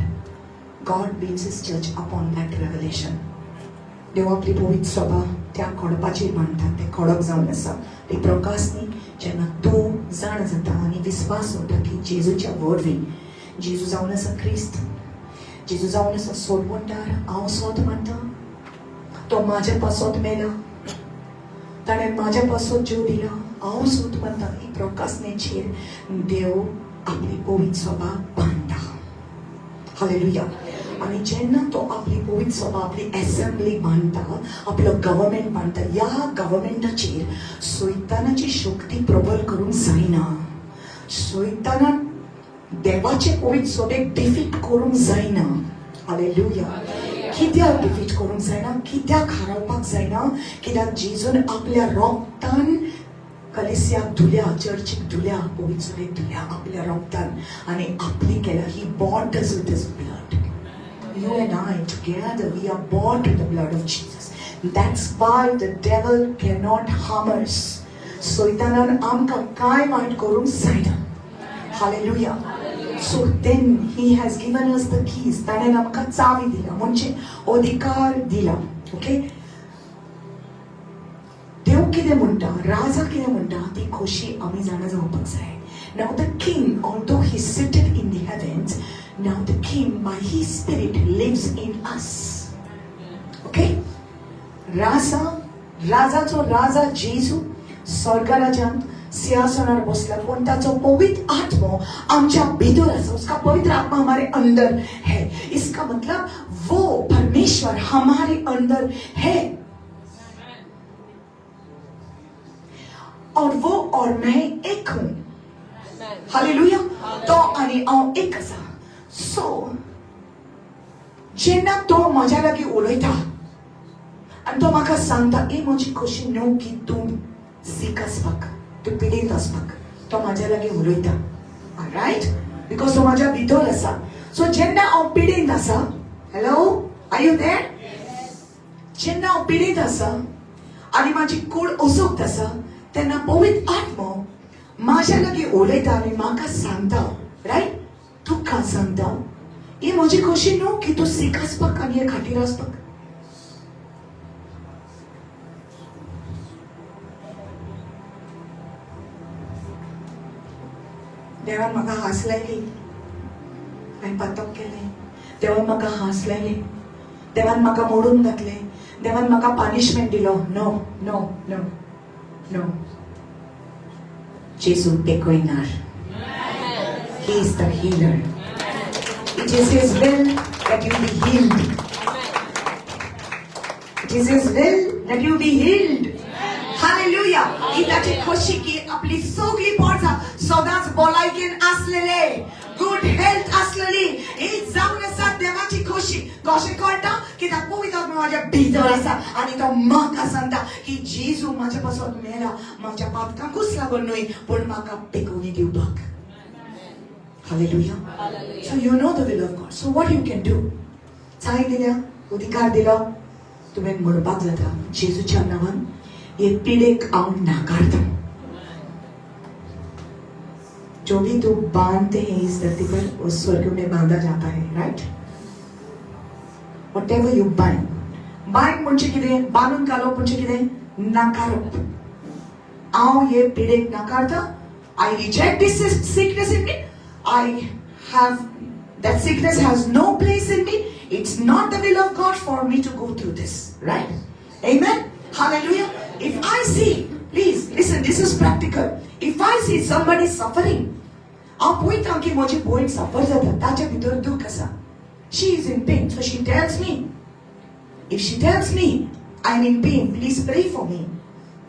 God builds his church upon that revelation. देव आपली पवित्र सभा त्या खडपाचेर बांदता. ते खडप जावन आसा ती प्रकाश न्ही. जेन्ना तूं जाण जाता आनी विस्वास उरता की जेजूच्या वरवीं, जेजू जावन आसा क्रिस्त, जेजू जावन आसा सोडवणदार, हांव सोद मानता, तो म्हाज्या पासत मेला, ताणें म्हाज्या पासत जीव दिला, हांव सोद मानता, ही प्रकाशनेचेर देव आपली पवित्र सभा बांदता. हालेलुया. आनी जेन्ना तो आपली पवित्र सभा, आपली एसेंब्ली बांदता, आपलो गव्हर्मेंट बांदता, ह्या गव्हर्मेंटाचेर सैतानाची शक्ती प्रबल करूंक जायना. सैतानान देवाचे पवित्र सभेक डिफीट करूंक जायना. हालेलुया. कित्याक डिफीट करूंक जायना? कित्याक हारोवपाक जायना? कित्याक जेजून आपल्या रोगतान कलेसियाक धुल्या, चर्चीक धुल्या, पवित्र सभेक धुल्या आपल्या रोगतान आनी आपली केल्या. He bought us with his blood. You and I together, we are bought with the blood of Jesus. That's why the devil cannot harm us. सैतानान आमकां कांय वायट करूंक जायना. Hallelujah. So then he has given us the keys. ताणें आमकां चावी दिला, म्हणजे अधिकार दिला. ओके, देव कितें म्हणटा, राजा कितें म्हणटा, ती खोशी आमी जाणा जावपाक जाय. Now the king, although he seated in the heavens, now the king by his spirit lives in us. Okay? राजा, राजाचो राजा जेजू स्वर्गराजान सिंहासनार बसला, पूण ताचो पवित्र आत्मो आमच्या भितर आसा. उसका पवित्र आत्मा हमारे अंदर है. इसका मतलब वो परमेश्वर हमारे अंदर है और वो और मैं एक हूं. हालेलुया. तो आनी हांव एक आसा. सो जेन्ना तो म्हाज्या लागीं उलयता आनी तो म्हाका सांगता, ही म्हजी खोशी न्हू की तूं सीक आसपाक, तूं पिडेंत आसपाक, तो म्हाज्या लागीं उलयता, रायट? Because तो म्हाज्या भितर आसा. सो जेन्ना हांव पिडेंत आसा, हॅलो, are you there? जेन्ना हांव पिडेंत आसा आनी म्हाजी कूड असक्त आसा, तेन्ना पवित्र आत्मो म्हाज्या लागीं उलयता आनी म्हाका सांगता, रायट? तुका सांगता, ही म्हजी खोशी न्हू की तूं सीक आसपाक आनी हे खातीर आसपाक. देवान म्हाका हांस लायली, हांवें पातक केलें, देवान म्हाका हांस लायली, देवान म्हाका मोडून घातलें, देवान म्हाका पनिशमेंट दिलो. No, no, no, no. जेजू पेकयनार. He is the healer. It is his will that you be healed. It is his will that you be healed. Hallelujah. ही ताची खोशी की आपली सगळी पोरसां सदांच भलायकेन आसलेले, गुड हेल्थ आसलेली, ही जावन आसा देवाची खोशी. कशें कळटा? कित्याक पवित्र आत्मा म्हाज्या भितर आसा आनी तो म्हाका सांगता की जेजू म्हाज्या पासत मेला, म्हाज्या पातकांकूच लागून न्हय पूण म्हाका पेकोवणी दिवपाक. Hallelujah. So you know the will of God. So what you can do? चाय दिल्या, अधिकार दिलो, तुवें म्हणपाक जाता जेजूच्या नांवान हे पिडेक हांव नाकारता. जो भी तू बांधते हैं इस धरती पर वो स्वर्ग में बांधा जाता है, right? Whatever you bind. Bind म्हणजे कितें? बांदून घालप म्हणजे कितें? नाकारप. हांव हे पिडेक नाकारता. I reject this sickness in me. I have that sickness has no place in me. It's not the will of God for me to go through this, right? Amen. Hallelujah. If I see, please listen, this is practical. If I see somebody suffering, हांव पळयता की म्हजी भयण सफर जाता, ताच्या भितर दुख्ख आसा, she is in pain, so she tells me. If she tells me I am in pain, please pray for me,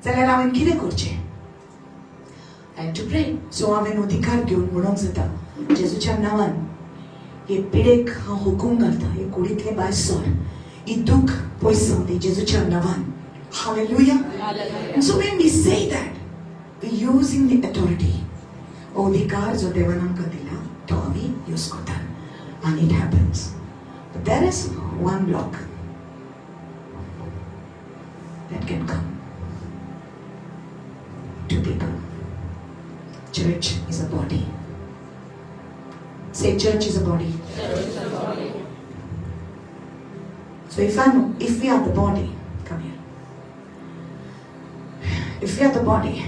जाल्यार हांवें कितें करचें? I have to pray. So हांवें अधिकार घेवन म्हणूंक जाता, जेजूच्या नांवान हे पिडेक हांव हुकूम घालता, हे कुडींतले भायर सर, ही दुख्ख पयस जावं दी जेजूच्या नांवान. Hallelujah. And so when we say that, we using the authority. अधिकार जो देवान आमकां दिला तो आमी यूज करतात आनी it happens. But there is one block that can come to people. Church is a body. Say, church is a body. Church is a body. So if we are the body, come here. If we are the body,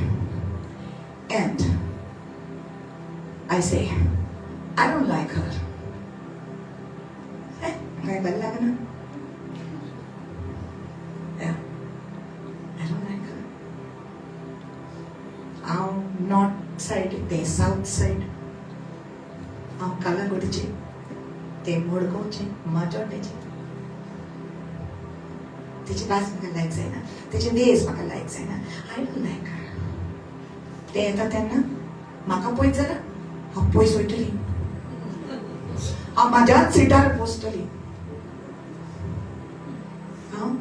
and I say, I don't like her. Eh, काय बरं लागना? Yeah, I don't like her. हांव north side, ते south side, हांव कालांगुटीचें, ते मडगांवचें, माजोड्डेचें. तेची भास म्हाका लायक जायना, तेचे वेस म्हाका लायक जायना. I don't like her. ते येता तेन्ना म्हाका पळयत जाल्यार हांव पयस वयतली, हांव म्हाज्याच सिटार बसतली. हांव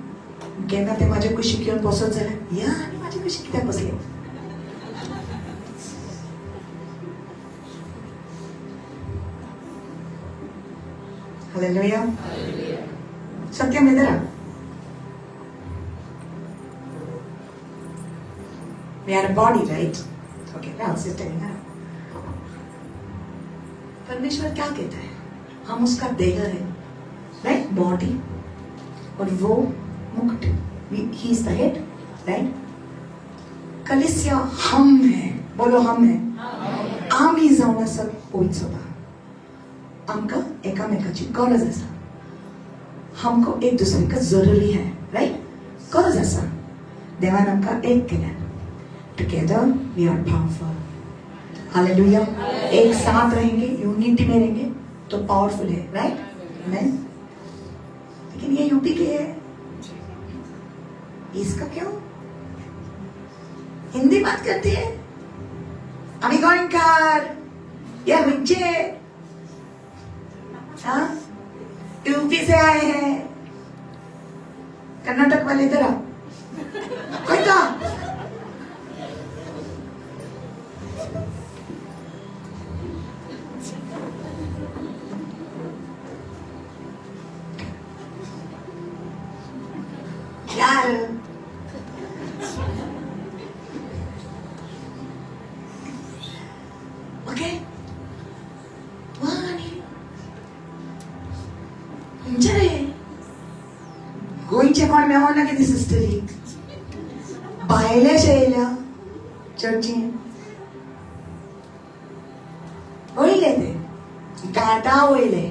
केन्ना ते म्हाजे कुशीक येवन बसत जाल्यार या आनी म्हाजे कुशीक कित्याक बसले? Hallelujah. सत्यम इधर आ. We are a body, right? Okay, now sister इधर आ. परमेश्वर क्या कहता है? हम उसका देह है, राइट? बॉडी, और वो मुकुट, he is the head, right? कलिसिया हम है, बोलो हम है. आमी जावन आसा पयचो बा, आमकां एकामेकाची गरज आसा. हमको एक दूसरे का जरूरी है, राइट? गरज आसा. देवान आमकां एक केल्या. Together we are powerful. Hallelujah. एक साथ रहेंगे, यूनिटी में रहेंगे तो पावरफुल है, राइट? आमेन. लेकिन ये यूपी के है, इसका क्यों हिंदी बात करती है? आमी गोंयकार या खंयचे, हाँ, यूपी से आए हैं, कर्नाटक वाले इधर आ, कोई तो यार. ओके, आनी खंयचे रे गोंयचे कोण मेळना कितें सिस्टरीक? भायले येयल्या चर्चीन, वयले ते घाटा वयले,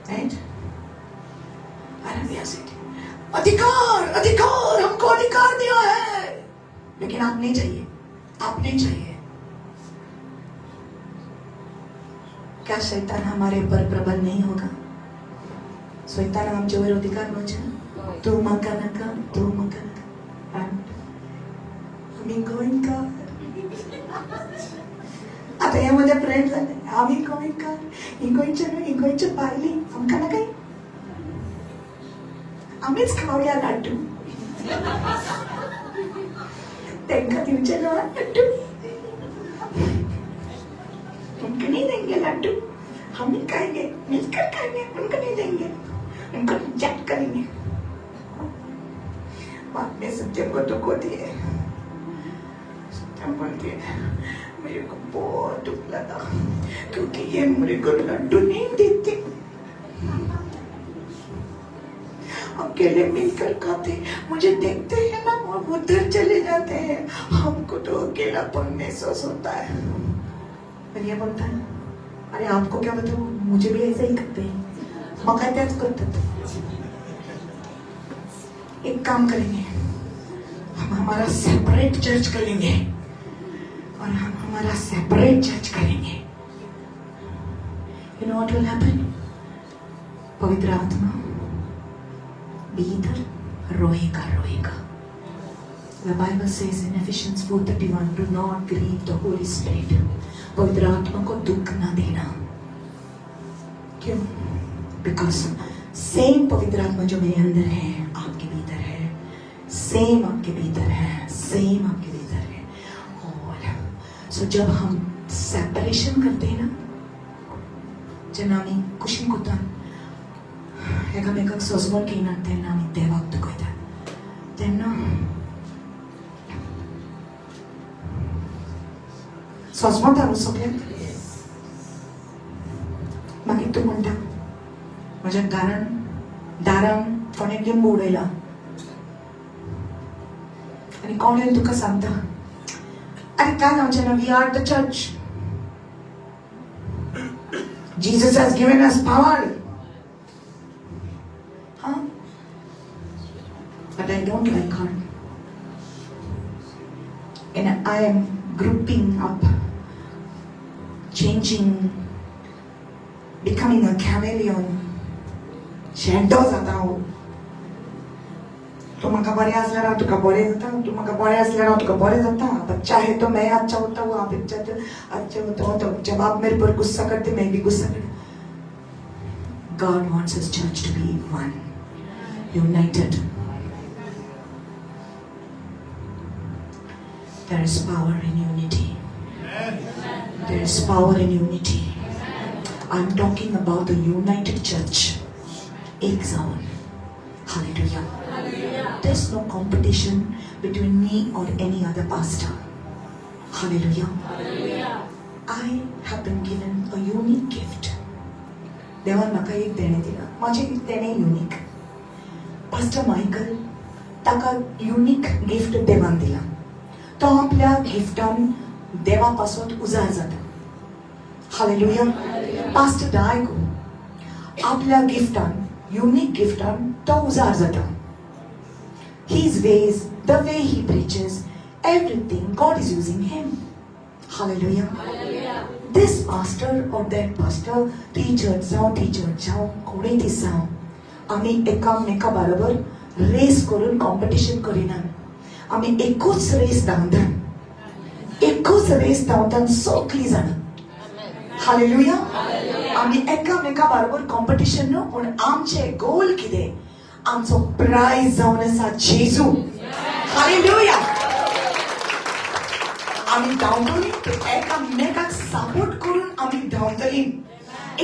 राइट? अरे अधिकार, अधिकार, हमको अधिकार दिया है, लेकिन आप नहीं चाहिए, आप नहीं चाहिए. क्या शैतान हमारे पर प्रबल नहीं होगा? शैतान आमचे वयर अधिकार नोचे, तूं म्हाका नाका, तूं म्हाका ते म्हजे फ्रेंड जाले. आमी गोंयकार, ही गोंयचे न्हू, ही गोंयचे भायली, आमकां नाका, आमीच खावया लाड्डू, तांकां दिवचे ना लड्डू, उनको नहीं देंगे लड्डू, हम ही खाएंगे, मिलकर खाएंगे, उनको नहीं देंगे, उनको रिजेक्ट करेंगे. बाद में सत्यम को दुख होती है. सत्यम बोलती है मेरे को बहुत दुख लगा क्योंकि ये मेरे को लड्डू नहीं देते, अकेले मिलकर खाते, मुझे देखते हैं ना वो उधर चले जाते हैं, हमको तो अकेलापन महसूस होता है. और ये बोलता है अरे आपको क्या बताऊं, मुझे भी ऐसा ही करते हैं, मका त्याच करतात. एक काम करेंगे, हम हमारा सेपरेट चर्च करेंगे और हम हमारा सेपरेट चर्च करेंगे. You know what will happen? पवित्र आत्मा भीतर रोएगा रोएगा. The Bible says in Ephesians 4:31, do not grieve the Holy Spirit. पवित्र आत्मा को दुख ना देना. क्यों? Because same पवित्र आत्मा जो मेरे अंदर है आपके भीतर है, सेम आपके भीतर है, सेम आपके भीतर है. और सो जब हम सेपरेशन करते हैं ना, जेन्ना आमी कुशीन कोतान एकामेकाक सोंसपण घेयनात तेन्ना आमी देवाक दुखयतात. तेन्ना सोंसमता न्हू सगळ्यांक. मागीर तूं म्हणटा म्हज्या घरान दारान कोणें लिंबू उडयला आनी कोण येवन तुका सांगता आनी काय जावचें ना, we are the church, Jesus has given us power. हाँ, but I don't like her and I am grouping up, changing, becoming a chameleon. शेड्डो जाता हांव. तूं म्हाका बरें आसल्यार हांव तुका बरें जाता, तूं म्हाका बरें आसल्यार हांव तुका बरें जाता. आप अच्छा है तो मैं अच्छा होता हूँ, आप अच्छा तो अच्छा होता हो, तो जब आप मेरे पर गुस्सा करते मैं भी गुस्सा करता. God wants His church to be one, united. There is power in unity. There is power in unity. I'm talking about the united church. एक जावन. Hallelujah. There's no competition between me or any other pastor. Hallelujah. I have been given a unique gift. देवान म्हाका एक देणें दिलां, म्हाजें देणें unique. Pastor Michael ताका युनीक गिफ्ट देवान दिलां. तो आपल्या गिफ्टान देवा पासत उजार जाता. हालेलुया. पास्टर डायगो आपल्या गिफ्टान, युनीक गिफ्टान तो उजार जाता. His ways, the way he preaches, everything, God is using him. Hallelujah. This pastor or that pastor, ती चर्च जावं, ती चर्च जावं, कोणूय ती जावं, आमी एकामेका बरोबर रेस करून कॉम्पिटिशन करिनात. आमी एकूच रेस धांवतात, एकूच रेस धांवतात सगळीं जाणां. हालेलुया. आमी एकामेका बरोबर कॉम्पिटिशन न्हू, पूण आमचें गोल कितें, आमचो प्रायज जावन आसा जेजू. हालेलुया. आमी धांवतलीं एकामेकाक सपोर्ट करून आमी धांवतलीं.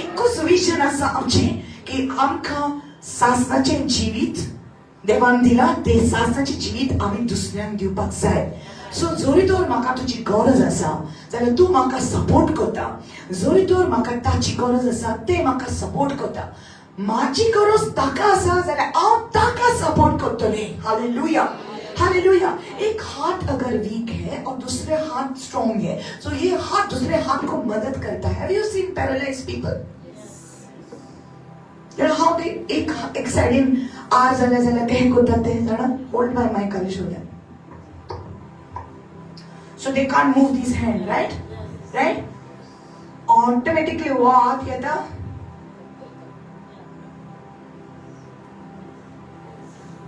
एकूच विजन आसा आमचें की आमकां सासणाचें जिवीत देवान दिलां, तें सासणाचें जिवीत आमी दुसऱ्यांक दिवपाक जाय. सो जरी तर म्हाका तुजी गरज आसा जाल्यार तूं म्हाका सपोर्ट करता, जरी तर म्हाका ताची गरज आसा तें म्हाका सपोर्ट करता, म्हाजी गरज ताका आसा जाल्यार हांव ताका सपोर्ट करतलें. हालेलुया. हालेलुया. एक हाथ अगर वीक है और दूसरे हाथ स्ट्रॉन्ग है, सो ये हाथ दूसरे हाथ को मदद करता है. Have you seen paralyzed people? You know how they एक एक साइडीन are जाल्यार जाल्यार ते करतात ते जाणा, hold my mic, I show them. So they can't move this hand, right? Right? Automatically हो हात येता,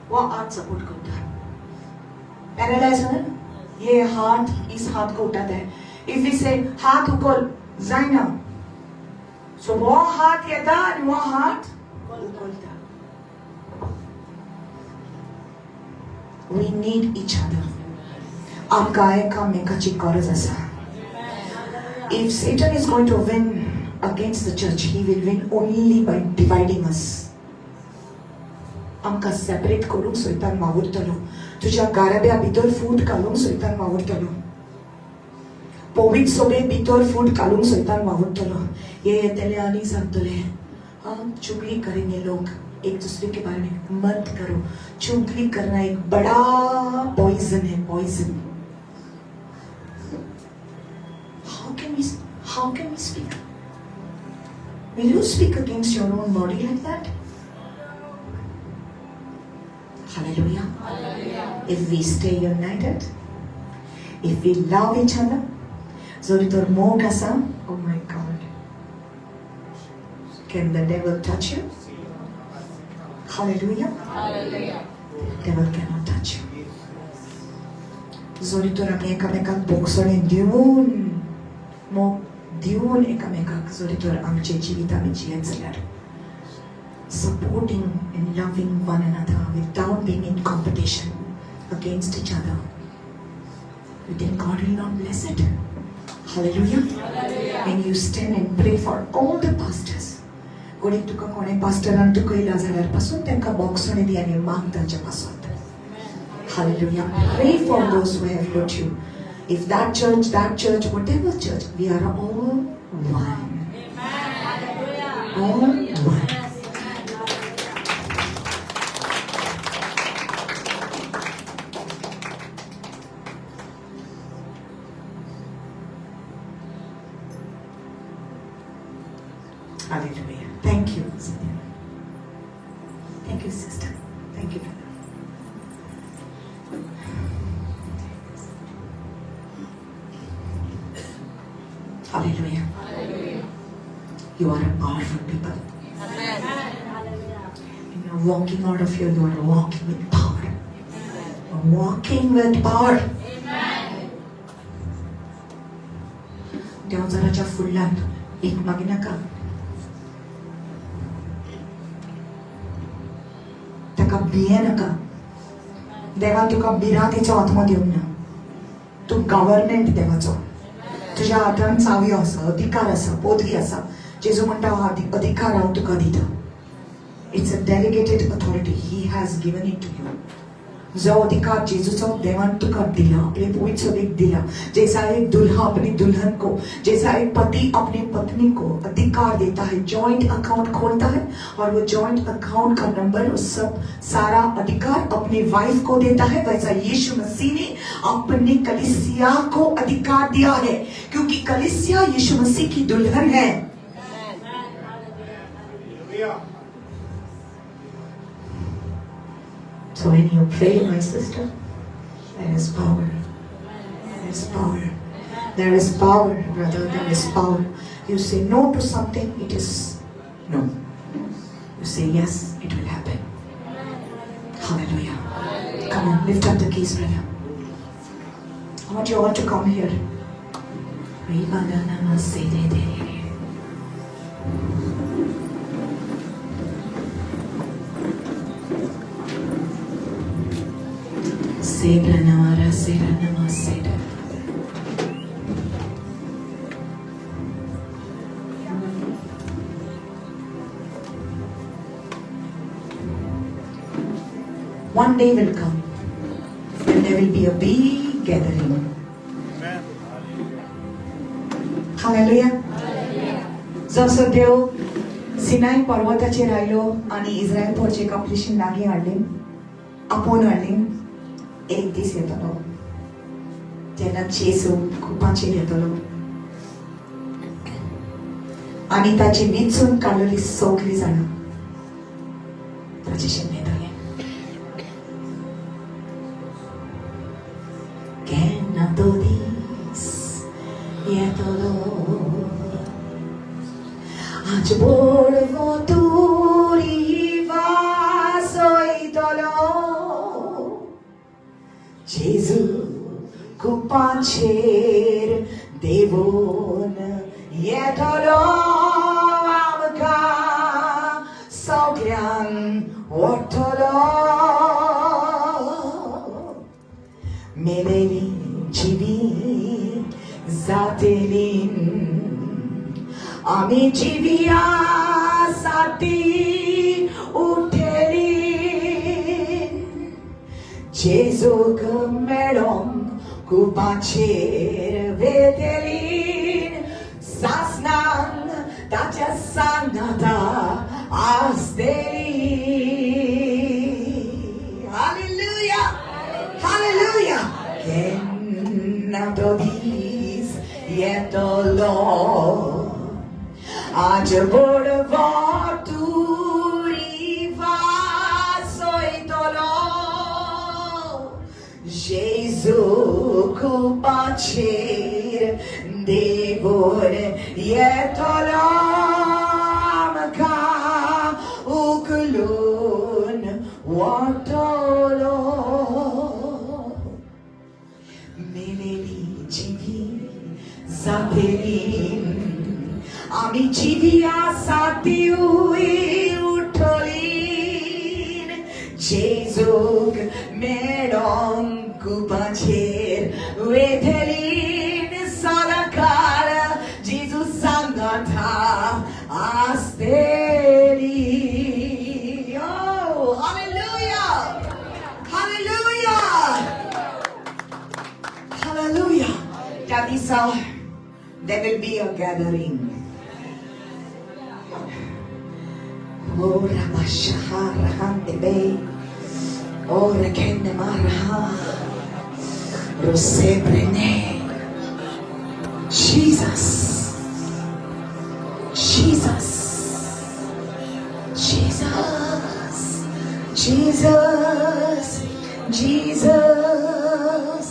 वो हाथ सपोर्ट करता है. पैरालाइज है ना, ये हाथ इस हाथ को उठाता है. If we से हाथ उकोल, जायना. सो हो हात येता आनी हो हात उखलता. We need each other. आमकां एकामेकाची गरज आसा. If Satan is going to win against the church, he will win only by dividing us. आमकां सेपरेट करूंक सैतान वावुरतलो. तुज्या गाराब्या भितर फूट घालूंक सैतान वावुरतलो. पवित्र सभे भितर फूट घालूंक सैतान वावुरतलो. हे येतले आनी सांगतले, हाँ, चुगली करेंगे लोग एक दूसरे के बारे में. मत करो. चुगली करना एक बड़ा पॉइजन है, poison. How can we speak? Will you speak against your own body like that? Hallelujah. If we stay united, if we love each other, जरी तर मोग आसा, oh my God, can the devil touch you? Hallelujah. Devil cannot touch you. जरी तर आमी एकामेकाक भोगसणें दिवन, मोग दिवन एकामेकाक जरी तर आमचें जिवीत आमी जियेत जाल्यार, supporting and loving one another without being in competition against each other, you think God will not bless it? Hallelujah. When you stand and pray for all the pastors, कोणी तुका कोणे पास्टरान तुका येयला जाल्यार पासून तांकां भोगसणें दी आनी माग तांच्या पासत. Hallelujah. Pray for those who have put you. If that church, whatever church, we are all one. All one. Hallelujah. Thank you, Cynthia. Thank you, sister. Thank you, brother. Hallelujah. You are a powerful people. When you are walking out of here, you are walking with power. You are walking with power. देवचाराच्या फुडल्यान एक मागी नाका. ताका भिये नाका. देवान तुका भिरांतीचो आत्मो दिवंक ना. तूं गव्हर्मेंट देवाचो. तुज्या हातान चावयो आसा, अधिकार आसा, पदवी आसा. जेजू म्हणटा, हो अधिकार हांव तुका दिता. It's a delegated authority. He has given it to you. जो अधिकार जेजूचो देवान तुका दिला, आपले पवित्र सभेक दिला, जैसा एक दुल्हा अपनी दुल्हन को, जैसा एक पति अपनी पत्नी को अधिकार देता है, जॉइंट अकाउंट खोलता है और वो जॉइंट अकाउंट का नंबर और सब सारा अधिकार अपनी वाइफ को देता है, वैसा यीशु मसीह ने अपनी कलीसिया को अधिकार दिया है, क्योंकि कलीसिया यीशु मसीह की दुल्हन है. So when you pray, my sister, there is power. There is power. There is power, brother. There is power. You say no to something, it is no. You say yes, it will happen. Hallelujah. Come on, lift up the keys, brother. I want you all to come here. Sebra sera nama sera. One day will come and there will be a big gathering. Hallelujah. जसो देव सिनाय पर्वताचेर आयलो आनी इस्रायल पोरचेक आपलेशी लागीं हाडली, आपोवन हाडली, एक दीस येतलो जेन्ना जेजू कुपाचेर येतलो आनी ताची विंचून काडलेली सगळीं जाणां ताचे येतले. केन्ना तो दीस येतलो, आज बोडवो तुरी वाजयतलो, जेजू कुपाचेर देवोन येतलो आमकां सगळ्यांक व्हरतलो. मेलेली जिवी जातली, आमी जिवी आसा ती उठ्ठली. जेजूक मेळोंक कुपाचेर वेतली, सासणाक ताच्या सांगाता आसतली. Hallelujah! Hallelujah! केन्ना तो दीस येतलो, आज बोडवो तुरी वाजयतलो, जेजू कुपाचेर देंवून येतलो, आमकां उखलून व्हरतलो. मेलेली जिवी जातली, आमी जिवी आसा तिवूय उठली, जेजूक मेळोंक कुपाचेर वेतली, सदांकाळ जेजू सांगाता आसतली. Oh, hallelujah! Hallelujah! Hallelujah! त्या दिसा there will be a gathering. Oh, Rabashahar Oh, Rekende Marha. Rosebrene. Jesus. Jesus. Jesus. Jesus. Jesus.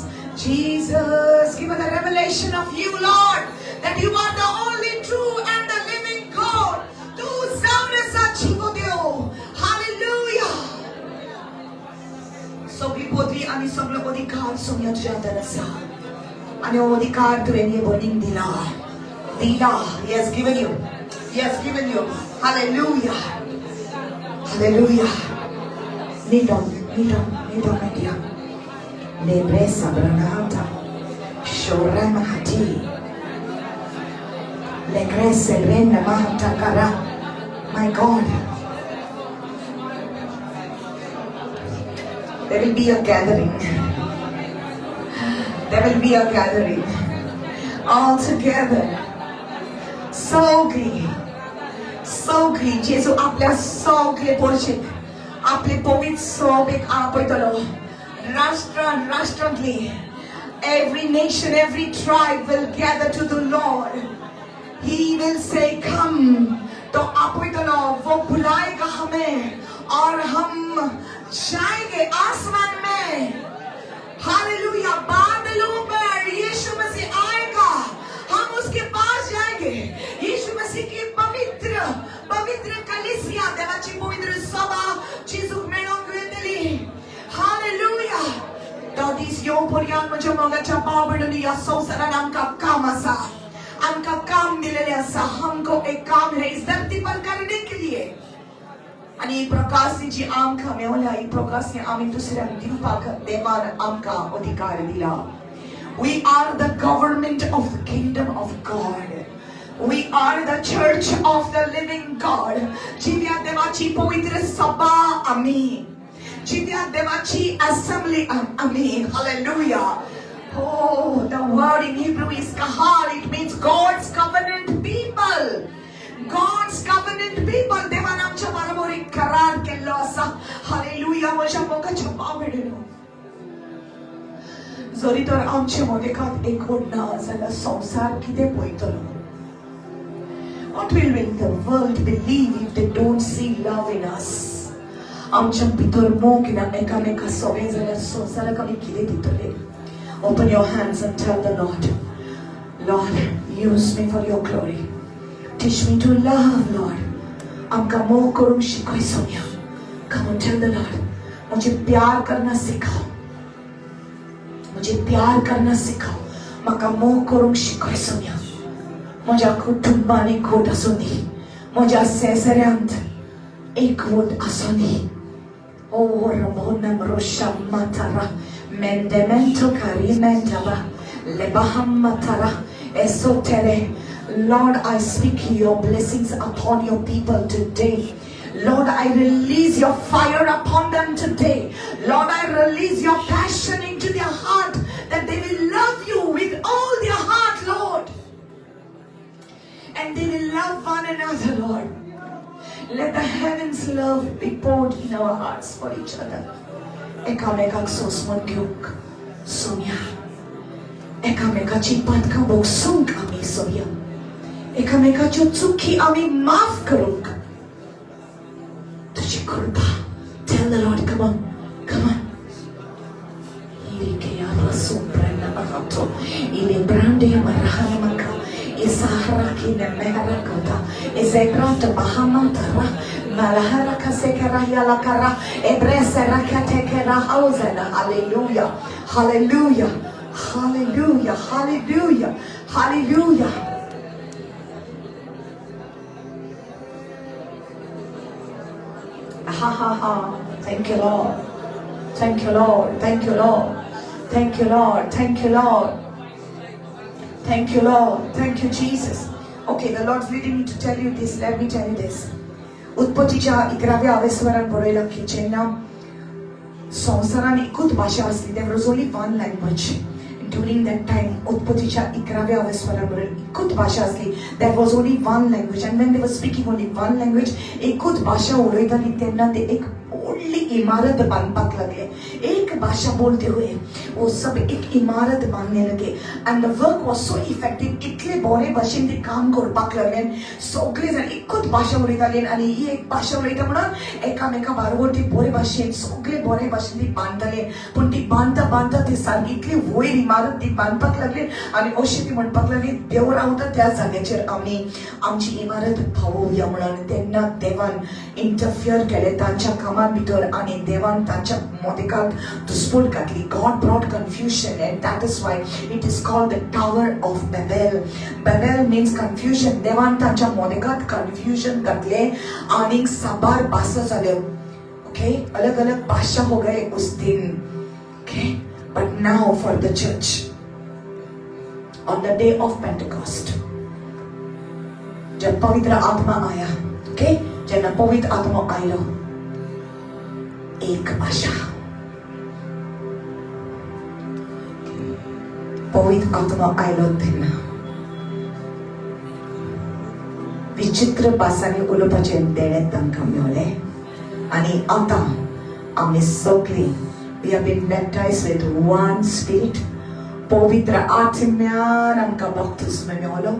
Jesus. Give us a revelation of you, Lord, that you are the only true and the living God. तूं जावन आसा जिवो देव. Hallelujah. सगळी पदवी आनी सगळो अधिकार सोम्या तुज्या हातान आसा आनी हो अधिकार तुवें हे भयणीक दिला दिला. He has given you. He has given you. Hallelujah. Hallelujah. Kneel down, kneel down, kneel down, my dear. Lebresa branata. Shorema hati. Legrese rena mahatakara. My God. There will be a gathering. There will be a gathering. All together. सगळी सगळी जेजू आपल्या सगळे पोरशेक आपले पवित्र सभेक आपयतलो. राष्ट्र राष्ट्रांतली, every nation, every tribe will gather to the Lord. He will say, "Come." तो आपयतलो, वो बुलाएगा हमें और हम जाएंगे आसमान में. हालेलुया! बादलों पर यीशु मसीह आएगा, हम उसके पास जाएंगे. यीशु मसीह की पवित्र पवित्र कलिसिया, देवाची पवित्र सभा जेजूक मेळोंक वयतली. हालेलुया! तो दीस येवं पर्यंत म्हज्या मोगाच्या भाव भयणींनी, ह्या संवसारान आमकां काम आसा, आमकां काम दिलेलें आसा. हमको एक काम है इस धरती पर करने के लिए. आनी ही प्रकाशनी जी आमकां मेवल्या, ही प्रकाशनी आमी दुसऱ्यांक दिवपाक देवान आमकां अधिकार दिला. We are the government of the kingdom of God. We are the church of the living God. जिव्या देवाची पवित्र सभा आमी, जिव्या देवाची assembly आमी. Hallelujah. Oh, the word in Hebrew is kahal. It means God's covenant people. God's covenant people. देवान आमच्या बरोबर एक करार केल्लो आसा. हालेलुया! म्हज्या मोगाच्या भाव भयणींनो, जरी तर आमचे मदेकात एकवट ना जाल्यार संवसार कितें पळयतलो? What will the world believe if they don't see love in us? आमच्या भितर मोग ना एकामेका सगळें जाल्यार संवसाराक आमी कितें दितले? Open your hands and tell the Lord, "Lord, use me for your glory. Teach me to love, Lord." आमकां मोग करूंक शिकय Saumya. Come on, tell the Lord, मुझे प्यार करना सिखाओ, मुझे प्यार करना सिखाओ. म्हाका मोग करूंक शिकय सोम्या. म्हज्या कुटुंबान एकवट आसूं दी, म्हज्या शेजाऱ्यांत एकवट आसूं दी. O Ramona Rosha Matara Mendemento Karimentaba Lebaham Matara Esotere. Lord, I speak your blessings upon your people today. Lord, I release your fire upon them today. Lord, I release your passion into their heart, that they will love you with all their heart, Lord. And they will love one another, Lord. Let the heavens love be poured in our hearts for each other. एकामेकाक सोंसमन घेवंक सोमया, एकामेकाची पातकां भोगसूंक आमी सोमया, एकामेकाच्यो चुकी आमी माफ करूंक तुजी कृपा. Tell the Lord, come on, come on. Hallelujah, hallelujah, hallelujah, hallelujah, hallelujah. Ha ha ha. Thank you, Lord. Thank you, Lord. Thank you, Lord. Thank you, Lord. Thank you, Lord. Thank you, Lord. Thank you, Jesus. Okay, the Lord's leading me to tell you this. Let me tell you this. उत्पत्तीच्या 11व्या अवेस्वरान बरयलां की जेन्ना संवसारान एकूच भाशा आसली, there was only one language. During that time, उत्पत्तीच्या 11व्या अवेस्वरान बरयलां एकूच भाशा आसली, there was only one language. And when they were speaking only one language, एकूच भाशा उलयताली तेन्ना ते एक व्हडली इमारत बांदपाक लागले. एक भाषा बोलते हुए वो सब एक इमारत बांधने लगे. And the work was so effective. इतले बरे भाशेन ते काम करपाक लागले. सगळे जाण एकूच भाशा उलयताले आनी ही एक भाशा उलयता म्हणून एकामेका बारोबर ती बरे भाशेन सगळे बरे भाशेन ती बांदताले. पूण ती बांदता बांदता ती सारकी इतली वयर इमारत ती बांदपाक लागली आनी अशी ती म्हणपाक लागली, देव रावता त्या जाग्याचेर आमी आमची इमारत पावोवया म्हणून. तेन्ना देवान इंटरफियर केलें तांच्या कामान भितर आनी देवान तांच्या मोदेकाक दुस्पोट घातली. God brought confusion, and that is why it is called the Tower of Babel. Babel means confusion. देवान तांच्या मोदेकात कन्फ्युजन घातलें आनी साबार भाशा जाल्यो. ओके, अलग अलग भाशा हो गए उस दिन. Okay, but now for the church, on the day of Pentecost, जब पवित्र आत्मा आया, ओके, जेन्ना पवित्र आत्मा आयलो, एक भाशा. पवित्र आत्मा आयलो तेन्ना विचित्र भासांनी उलोवपाचें देणें तांकां मेवलें. आनी आतां आमी सगळीं we have been baptized with one spirit. पवित्र आत्म्यान आमकां बाप्तिस्म मेवलो.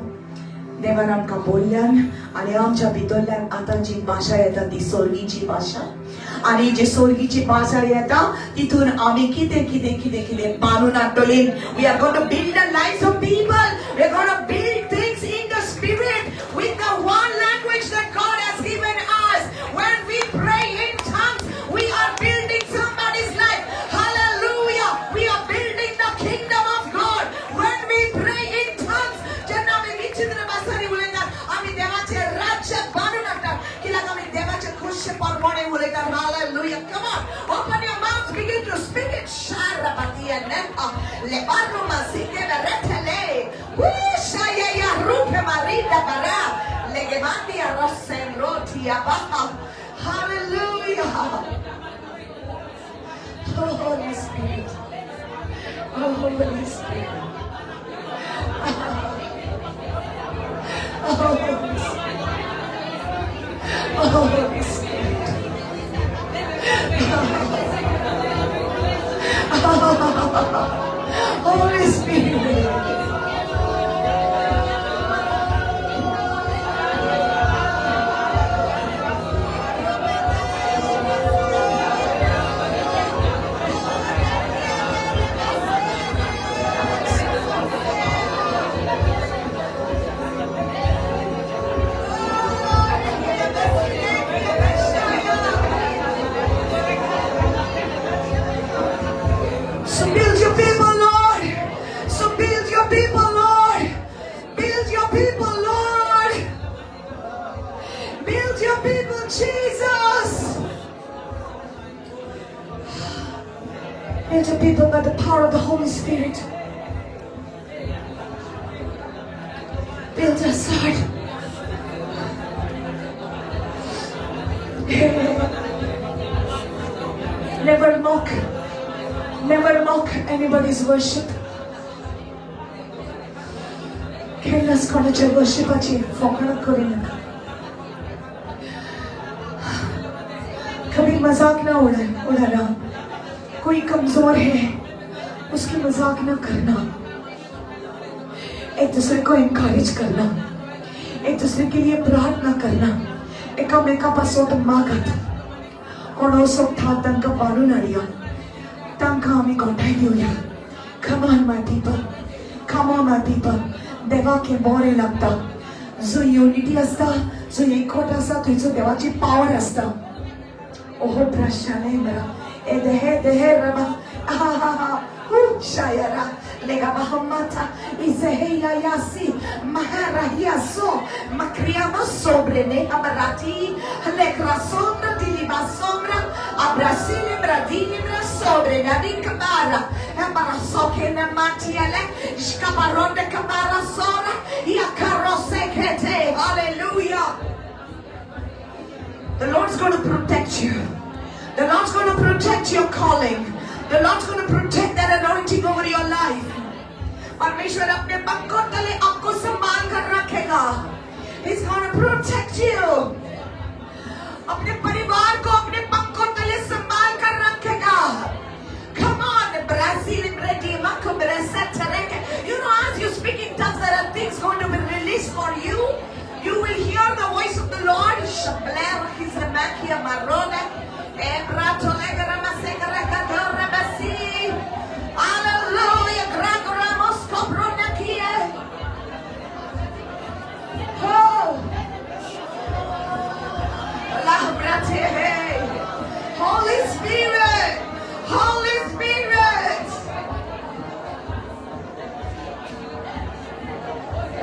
देवान आमकां बोल्ल्यान आनी आमच्या भितरल्यान आतां जी भाशा येता ती सोर्गीची भाशा. आनी जी सोर्गीची भाशा येता तितून आमी कितें कितें कितें कितें बांदून हाडटलीं. We are going to build the lives of people. We are going to build things in the spirit with the one language that God has given us. When we pray in tongues, we are building somebody's life. Hallelujah. We are building the kingdom of God. When we pray in tongues, जेन्ना आमी विचित्र भासांनी उलयतात, आमी देवाचें राज्य बांदून हाडटात. कित्याक आमी देवाचे खुशे परमाणे उलयतात. Hallelujah. Come on, open your mouth, begin to speak it. Sharabatia nepa lebarro masike retele. Ushaya ya rupe marida bara legemandia rosenrotia baha. Hallelujah. Oh, Holy Spirit. Oh, Holy Spirit. Oh, Holy Spirit. Oh, Holy Spirit. Holy Spirit. So build your people, Lord. So build your people, Lord. Build your people, Build your people by the power of the Holy Spirit. Build us, Lord. Never mock. Never mock anybody's worship. केन्नाच कोणाच्या वर्शिपाची फकाणां करिनाका. कभी मजाक ना उड़ाना. कोई कमजोर है उसकी मजाक ना करना. एक दूसरे को एनकरेज करना, एक दूसरे के लिए प्रार्थना करना. एकामेका पासत मागात. कोण सोदता तांकां बांदून हाडया, तांकां आमी गोठाय दिवया. Come on my people, come on my people. देवाक हें बरें लागता. जो युनिटी आसता, जो एकवट आसता, थंयसर देवाची पावर आसता. ओहो प्रशानेंद्र एदेहे देहे रबा आहा shayara legabahamata izeheya yasi maharahiaso makriama sobre ne amarati lekrasombra dilibasombra abrasile bradilibra sobre nadinkabara amarasoke matiale shkabaronde kabara sora yakarosekete. Hallelujah. The Lord's going to protect you. The Lord's going to protect your calling. The Lord's going to protect that anointing over your life. परमेश्वर अपने पंखों तले आपको संभाल कर रखेगा. He's going to protect you. अपने परिवार को अपने पंखों तले संभाल कर रखेगा. Come on, Brazil, you know, as you speak in tongues, there are things going to be released for you. You will hear the voice of the Lord. Hallelujah. Oh. Holy Spirit, Holy Spirit.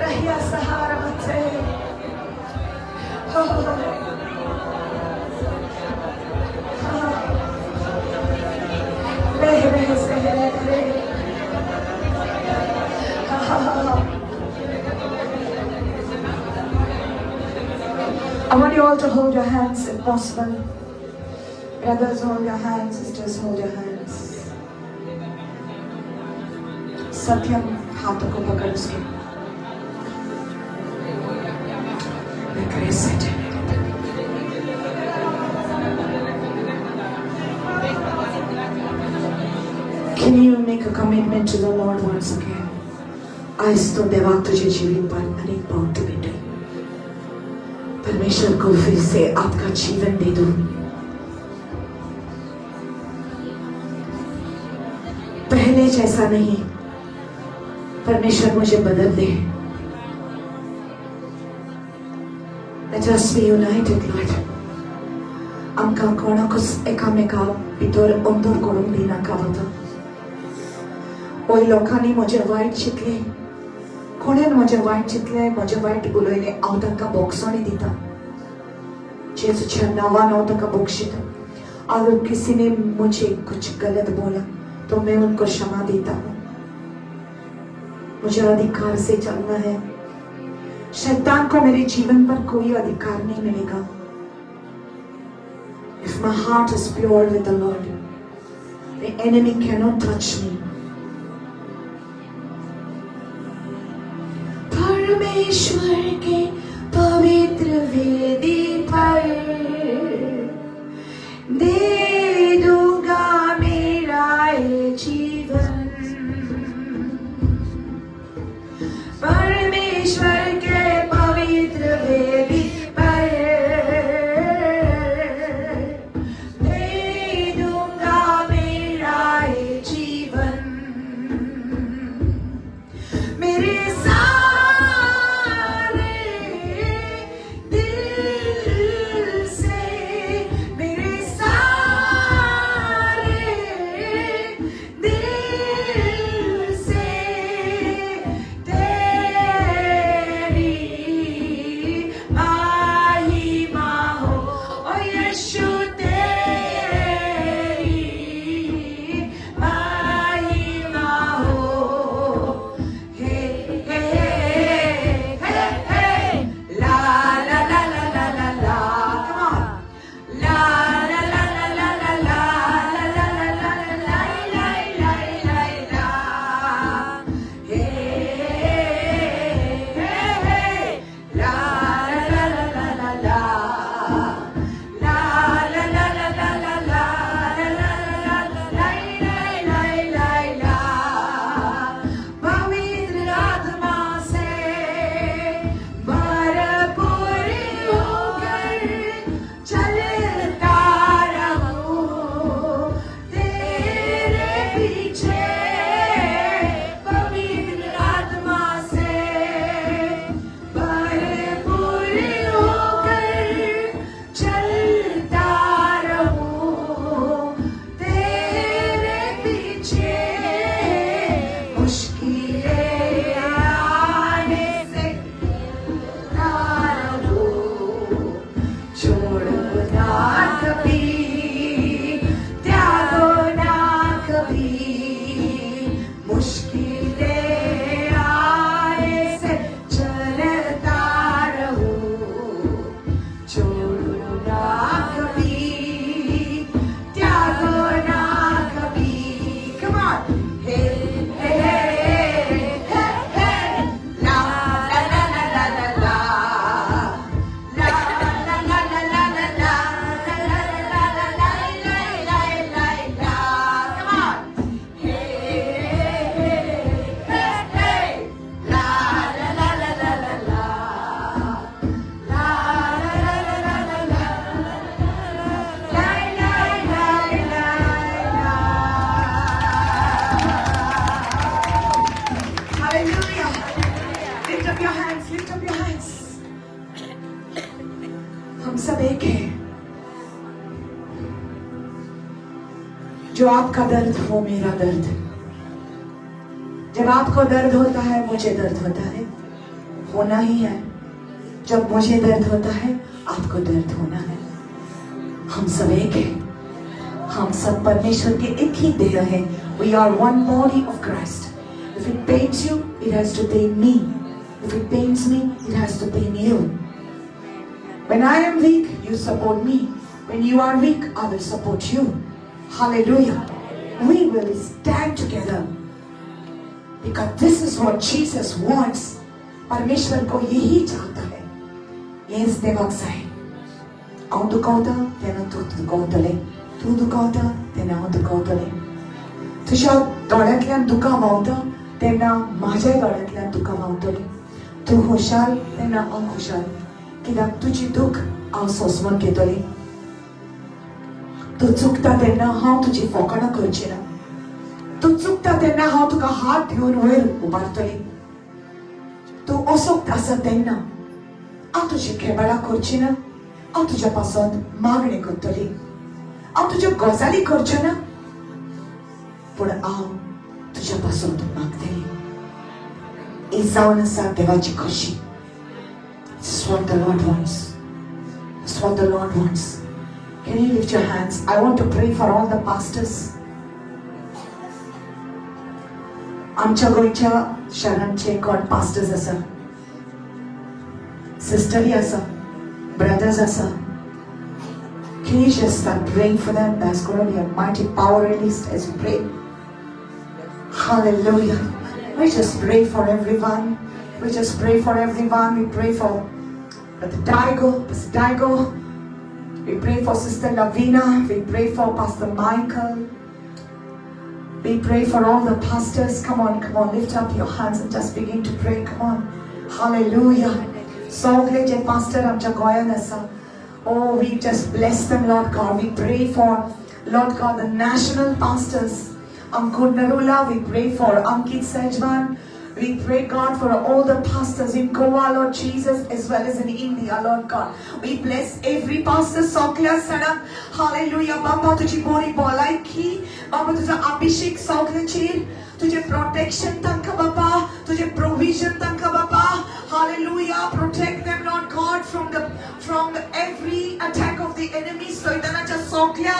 Rahia Sahara Mate. Oh. I want you all to hold your hands if possible. Brothers, hold your hands. Sisters, hold your hands. सत्यम हाथों को पकड़ उसके. Grace it. Can you make a commitment to the Lord once again? आज तो देवाक तुझे जीवन पर अनेक पाउंट बेटे परमेश्वर को फिर से आपका जीवन दे दो. पहले जैसा नहीं, परमेश्वर मुझे बदल दे. Let us be united, Lord. आमकां कोणाकूच एकामेका भितर अंतर करूंक दिनाका वता. वय लोकांनी म्हजें वायट चिंतलें, कोणेन म्हजें वायट चिंतलें, म्हजें वायट उलयलें, हांव तांकां बोगसणी दिता. जेजूच्या नांवान हांव तांकां बक्षिता. अगर किसी ने मुझे कुछ गलत बोला तो मैं उनको क्षमा देता हूँ. मुझे अधिकार से चलना है. शैतान को मेरे जीवन पर कोई अधिकार नहीं मिलेगा. If my heart is pure with the Lord, the enemy cannot touch me. Parameshwar K पवित्र वेदी पर दे दूंगा मेरा ये जीवन. परमेश्वर के पवित्र वेदी पर दे दूंगा मेरा ये जीवन. मेरे सारे दिल मुश्किलें आए से चलता रहूं, छोड़ू ना कभी, त्यागो ना कभी. Come on. Hey, hey, hey, hey, hey. La, la, la, la, la, la, la. La, la, la, la, la, la, la. La, la, la, la, la, la, la, la, la. Come on. Hey, hey, hey, hey. La, la, la, la, la, la, la. La, la, la, la, la, la, la. La, la, la, la, la. Hallelujah. Lift up your hands, lift up your hands. हम सब एक हैं. जो आपका दर्द हो मेरा दर्द, जब आपको दर्द होता है मुझे दर्द होता है, होना ही है. जब मुझे दर्द होता है आपको दर्द होना है. हम सब एक हैं. हम सब परमेश्वर के एक ही देह हैं. We are one body of Christ. If it pains you, it has to pain me. If it pains me, it has to pain you. When I am weak, you support me. When you are weak, I will support you. Hallelujah. We will stand together because this is what Jesus wants. परमेश्वर को यही चाहता है. हेच देवाक जाय. हांव दुखावता तेन्ना तूं दुखावतलें, तूं दुखावता तेन्ना हांव दुखावतलें. तुज्या दोळ्यांतल्यान दुकां व्हांवता तेन्ना म्हाज्या दोळ्यांतल्यान दुकां व्हांवतलीं. तूं खुशाल तेन्ना हांव खुशाल, कित्याक तुजी दूख हांव सोंसमून घेतली. तूं चुकता तेन्ना हांव तुजी फोकाणां करची ना. तूं चुकता तेन्ना हांव तुका हात घेवन वयर उबारतली. तूं असोक्त आसा तेन्ना हांव तुजी खेबाळां करची ना. हांव तुज्या पासत मागणें करतली. हांव तुज्यो गजाली करचें ना, पूण हांव तुज्या पासत मागतली. ही जावन आसा देवाची खोशी. This is what the Lord wants. This is what the Lord wants. Can you lift your hands? I want to pray for all the pastors. आमच्या गोंयच्या शहरांचे कोण पास्टर्स आसा, सिस्टरी आसा, ब्रदर्स आसा. Can you just start praying for them? There's going to be a mighty power released as we pray. Hallelujah. We just pray for everyone. We just pray for everyone. We pray for Brother Daigo, Pastor Daigo. We pray for Sister Lavina. We pray for Pastor Michael. We pray for all the pastors. Come on, come on. Lift up your hands and just begin to pray. Come on. Hallelujah. सगळे जे pastor आमच्या गोंयांत आसा, oh, we just bless them, Lord God. We pray for, Lord God, the national pastors. Ankur Narula, we pray for Ankit Sejwan. We pray, God, for all the pastors in Goa, Lord Jesus, as well as in India, Lord God. We bless every pastor, सगळ्या सणाक. Hallelujah. बाबा तुझी बरी भलायकी, बाबा तुझा अभिषेक सगळ्यांचेर, तुझे protection तांकां बाबा, तुझे प्रोविजन तांकां बाबा. Hallelujah. Protect them, Lord God, from every attack of the enemy. सैतानाच्या सगळ्या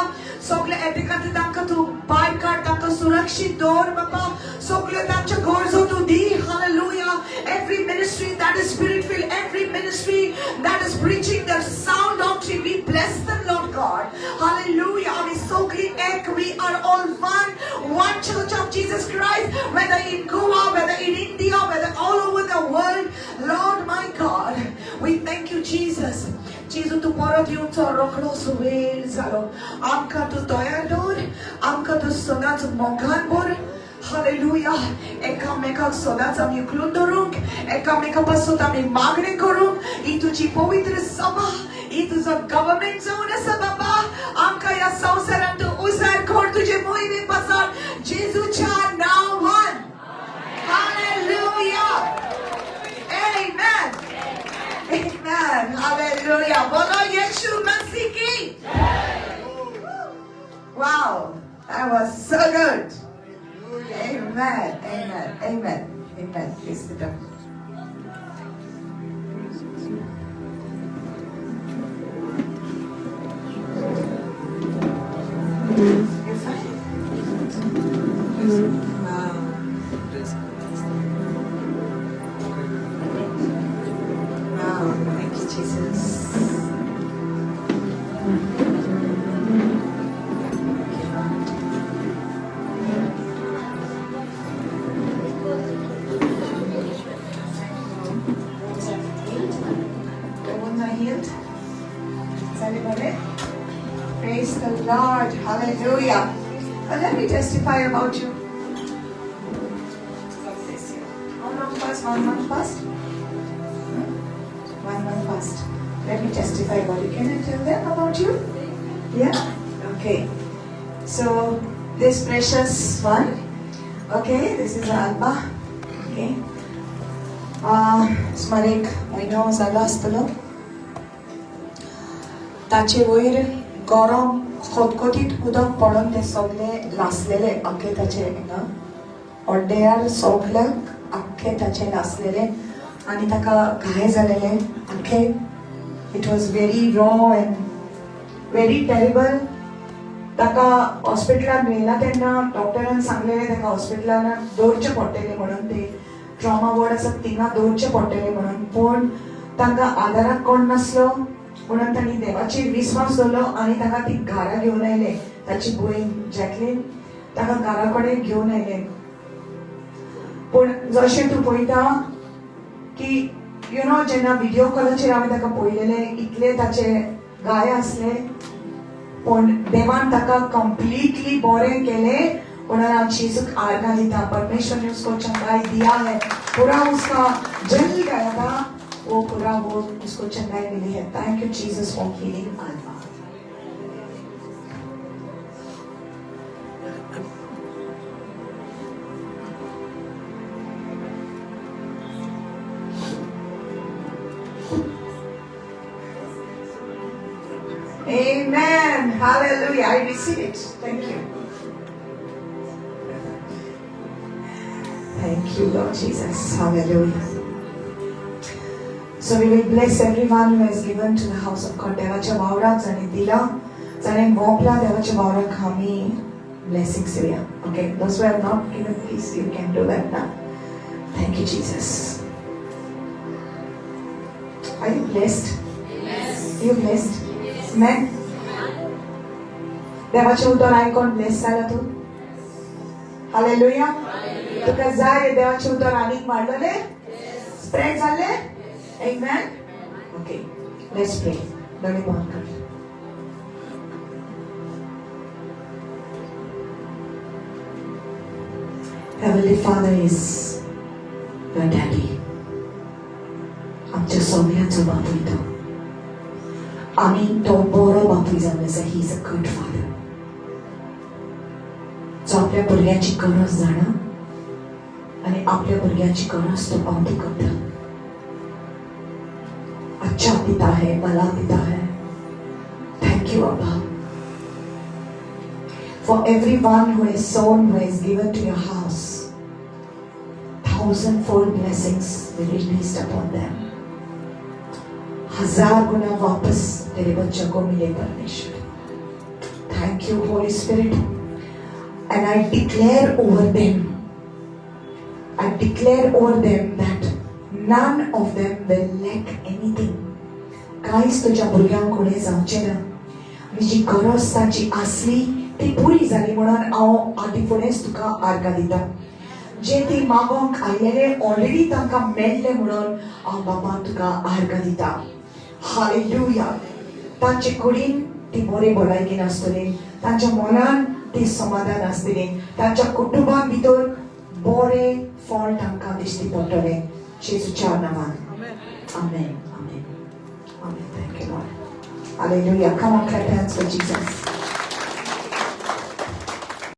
सगळ्या एटॅकांत तांकां तूं भायर काड, तांकां सुरक्षीत दवर बाबा. सगळ्यो तांच्या गरजो तूं दी. Hallelujah. Every ministry that is spirit filled, every ministry that is preaching the sound doctrine, we bless them, Lord God. Hallelujah. आमी सगळी एक, we are all one, one church of Jesus Christ, whether in Goa, whether in India, whether all over the world. Lord my God, we thank you, Jesus. जेजू तूं परत येवचो रोखडोच वेळ जालो. आमकां तूं तयार दवर, आमकां तूं सदांच मोगान भर. हालेलुया. एकामेकाक सदांच आमी उखलून धरूंक, एकामेका पासून आमी मागणें करूंक. ही तुजी पवित्र सभा, ही तुजो गव्हर्मेंट जावन आसा बाबा. आमकां ह्या संवसारांत तूं उजार कर तुजे मोहिमे पासून, जेजूच्या नांवान. Hallelujah. Amen. Amen. Hallelujah. बोलो यीशु मसीह की. Wow, that was so good. Amen. Amen. Amen. Amen. Please sit down. You're fine. Wow. Lord. Hallelujah. Let me testify about you. God bless you. How long past? 1 month past? 1 month past. Let me testify about you. Can I tell them about you? Yeah? Okay. So, this precious one. Okay, this is Alba. Okay. सुमार एक म्हयनो जालो आसतलो. ताचे वयर गरम खतखतीत उदक पडून ते सगळे लासलेले आख्खे ताचे हिंगा अड्ड्यार सगळ्याक आख्खे ताचे लासलेले आनी ताका घाय जालेले आख्खे. It was very raw and very terrible. ताका हॉस्पिटलान व्हेला तेन्ना डॉक्टरान सांगलेलें ताका हॉस्पिटलान दवरचें पडटलें म्हणून, ते ट्रॉमा वॉर्ड आसा थिंगा दवरचें पडटलें म्हणून. पूण तांकां आदाराक कोण नासलो म्हणून तांणी देवाचेर विस्वास दवरलो आनी ताका ती घरा घेवन आयले. ताची भयण जॅकलीन ताका घरा कडेन घेवन आयले. पूण जशें तूं पळयता की you know जेन्ना विडियो कॉलाचेर हांवें ताका पळयलेलें इतले ताचे घाय आसले, पूण देवान ताका कंप्लीटली बरें केलें. म्हणून हांव जेजूक आर्गां दिता. परमेश्वर ने उसको चंगाई दिया है. पूरा उसका जल गया था वो पूरा वो उसको चंगाई मिली है. Thank you Jesus for healing Alba. Amen. Hallelujah. I receive it. Thank you. Thank you, Lord Jesus. Hallelujah. So we will bless everyone who has given to the house of God. देवाच्या वावराक जाणें दिला, जाणें मोपला देवाच्या वावराक आमी blessings दिवया. Okay, those who have not given, please you can do that now. Thank you, Jesus. Are you blessed? Yes. You blessed? Yes. Amen. देवाचें उतर आयकोन ब्लेस जाला तूं? हालेलुया. तुका जाय देवाचें उतर आनीक वाडलेलें, स्प्रेड जालें? Amen. Okay, let's pray. दोळे बंद कर. Heavenly Father is your daddy. आमच्या सगळ्यांचो बापूय तो, आनी तो बरो बापूय जावन आसा. He is a good father. जो आपल्या भुरग्याची गरज जाणा आनी आपल्या भुरग्याची गरज तो पावती करता. अच्छा पिता है, भला पिता है. Thank you Abba for everyone who has sown, who has given to your house. 1,000-fold blessings be released upon them. 1000 गुना वापस तेरे बच्चों को मिले परमेश्वर. Thank you Holy Spirit. And I declare over them, I declare over them that none of them will lack anything. कांयच तुज्या भुरग्यांक उणें जावचें ना. आनी जी गरज तांची आसली ती पुरी जाली म्हणून हांव आदी फुडेंच तुका आर्गां दिता. जे ती मागोंक आयलेले ऑलरेडी तांकां मेळ्ळें म्हणून हांव बाबा तुका आर्गां दिता. हालेलुया. तांचे कुडीन ती बरे भलायकेन आसतली, तांच्या मनान ती समाधान आसतली, तांच्या कुटुंबान भितर बरें फळ तांकां दिश्टी पडटलें. जेजूच्या नांवान आमेन. आमेन. आमेन. Thank you Lord. Hallelujah. Come on, clap hands for Jesus.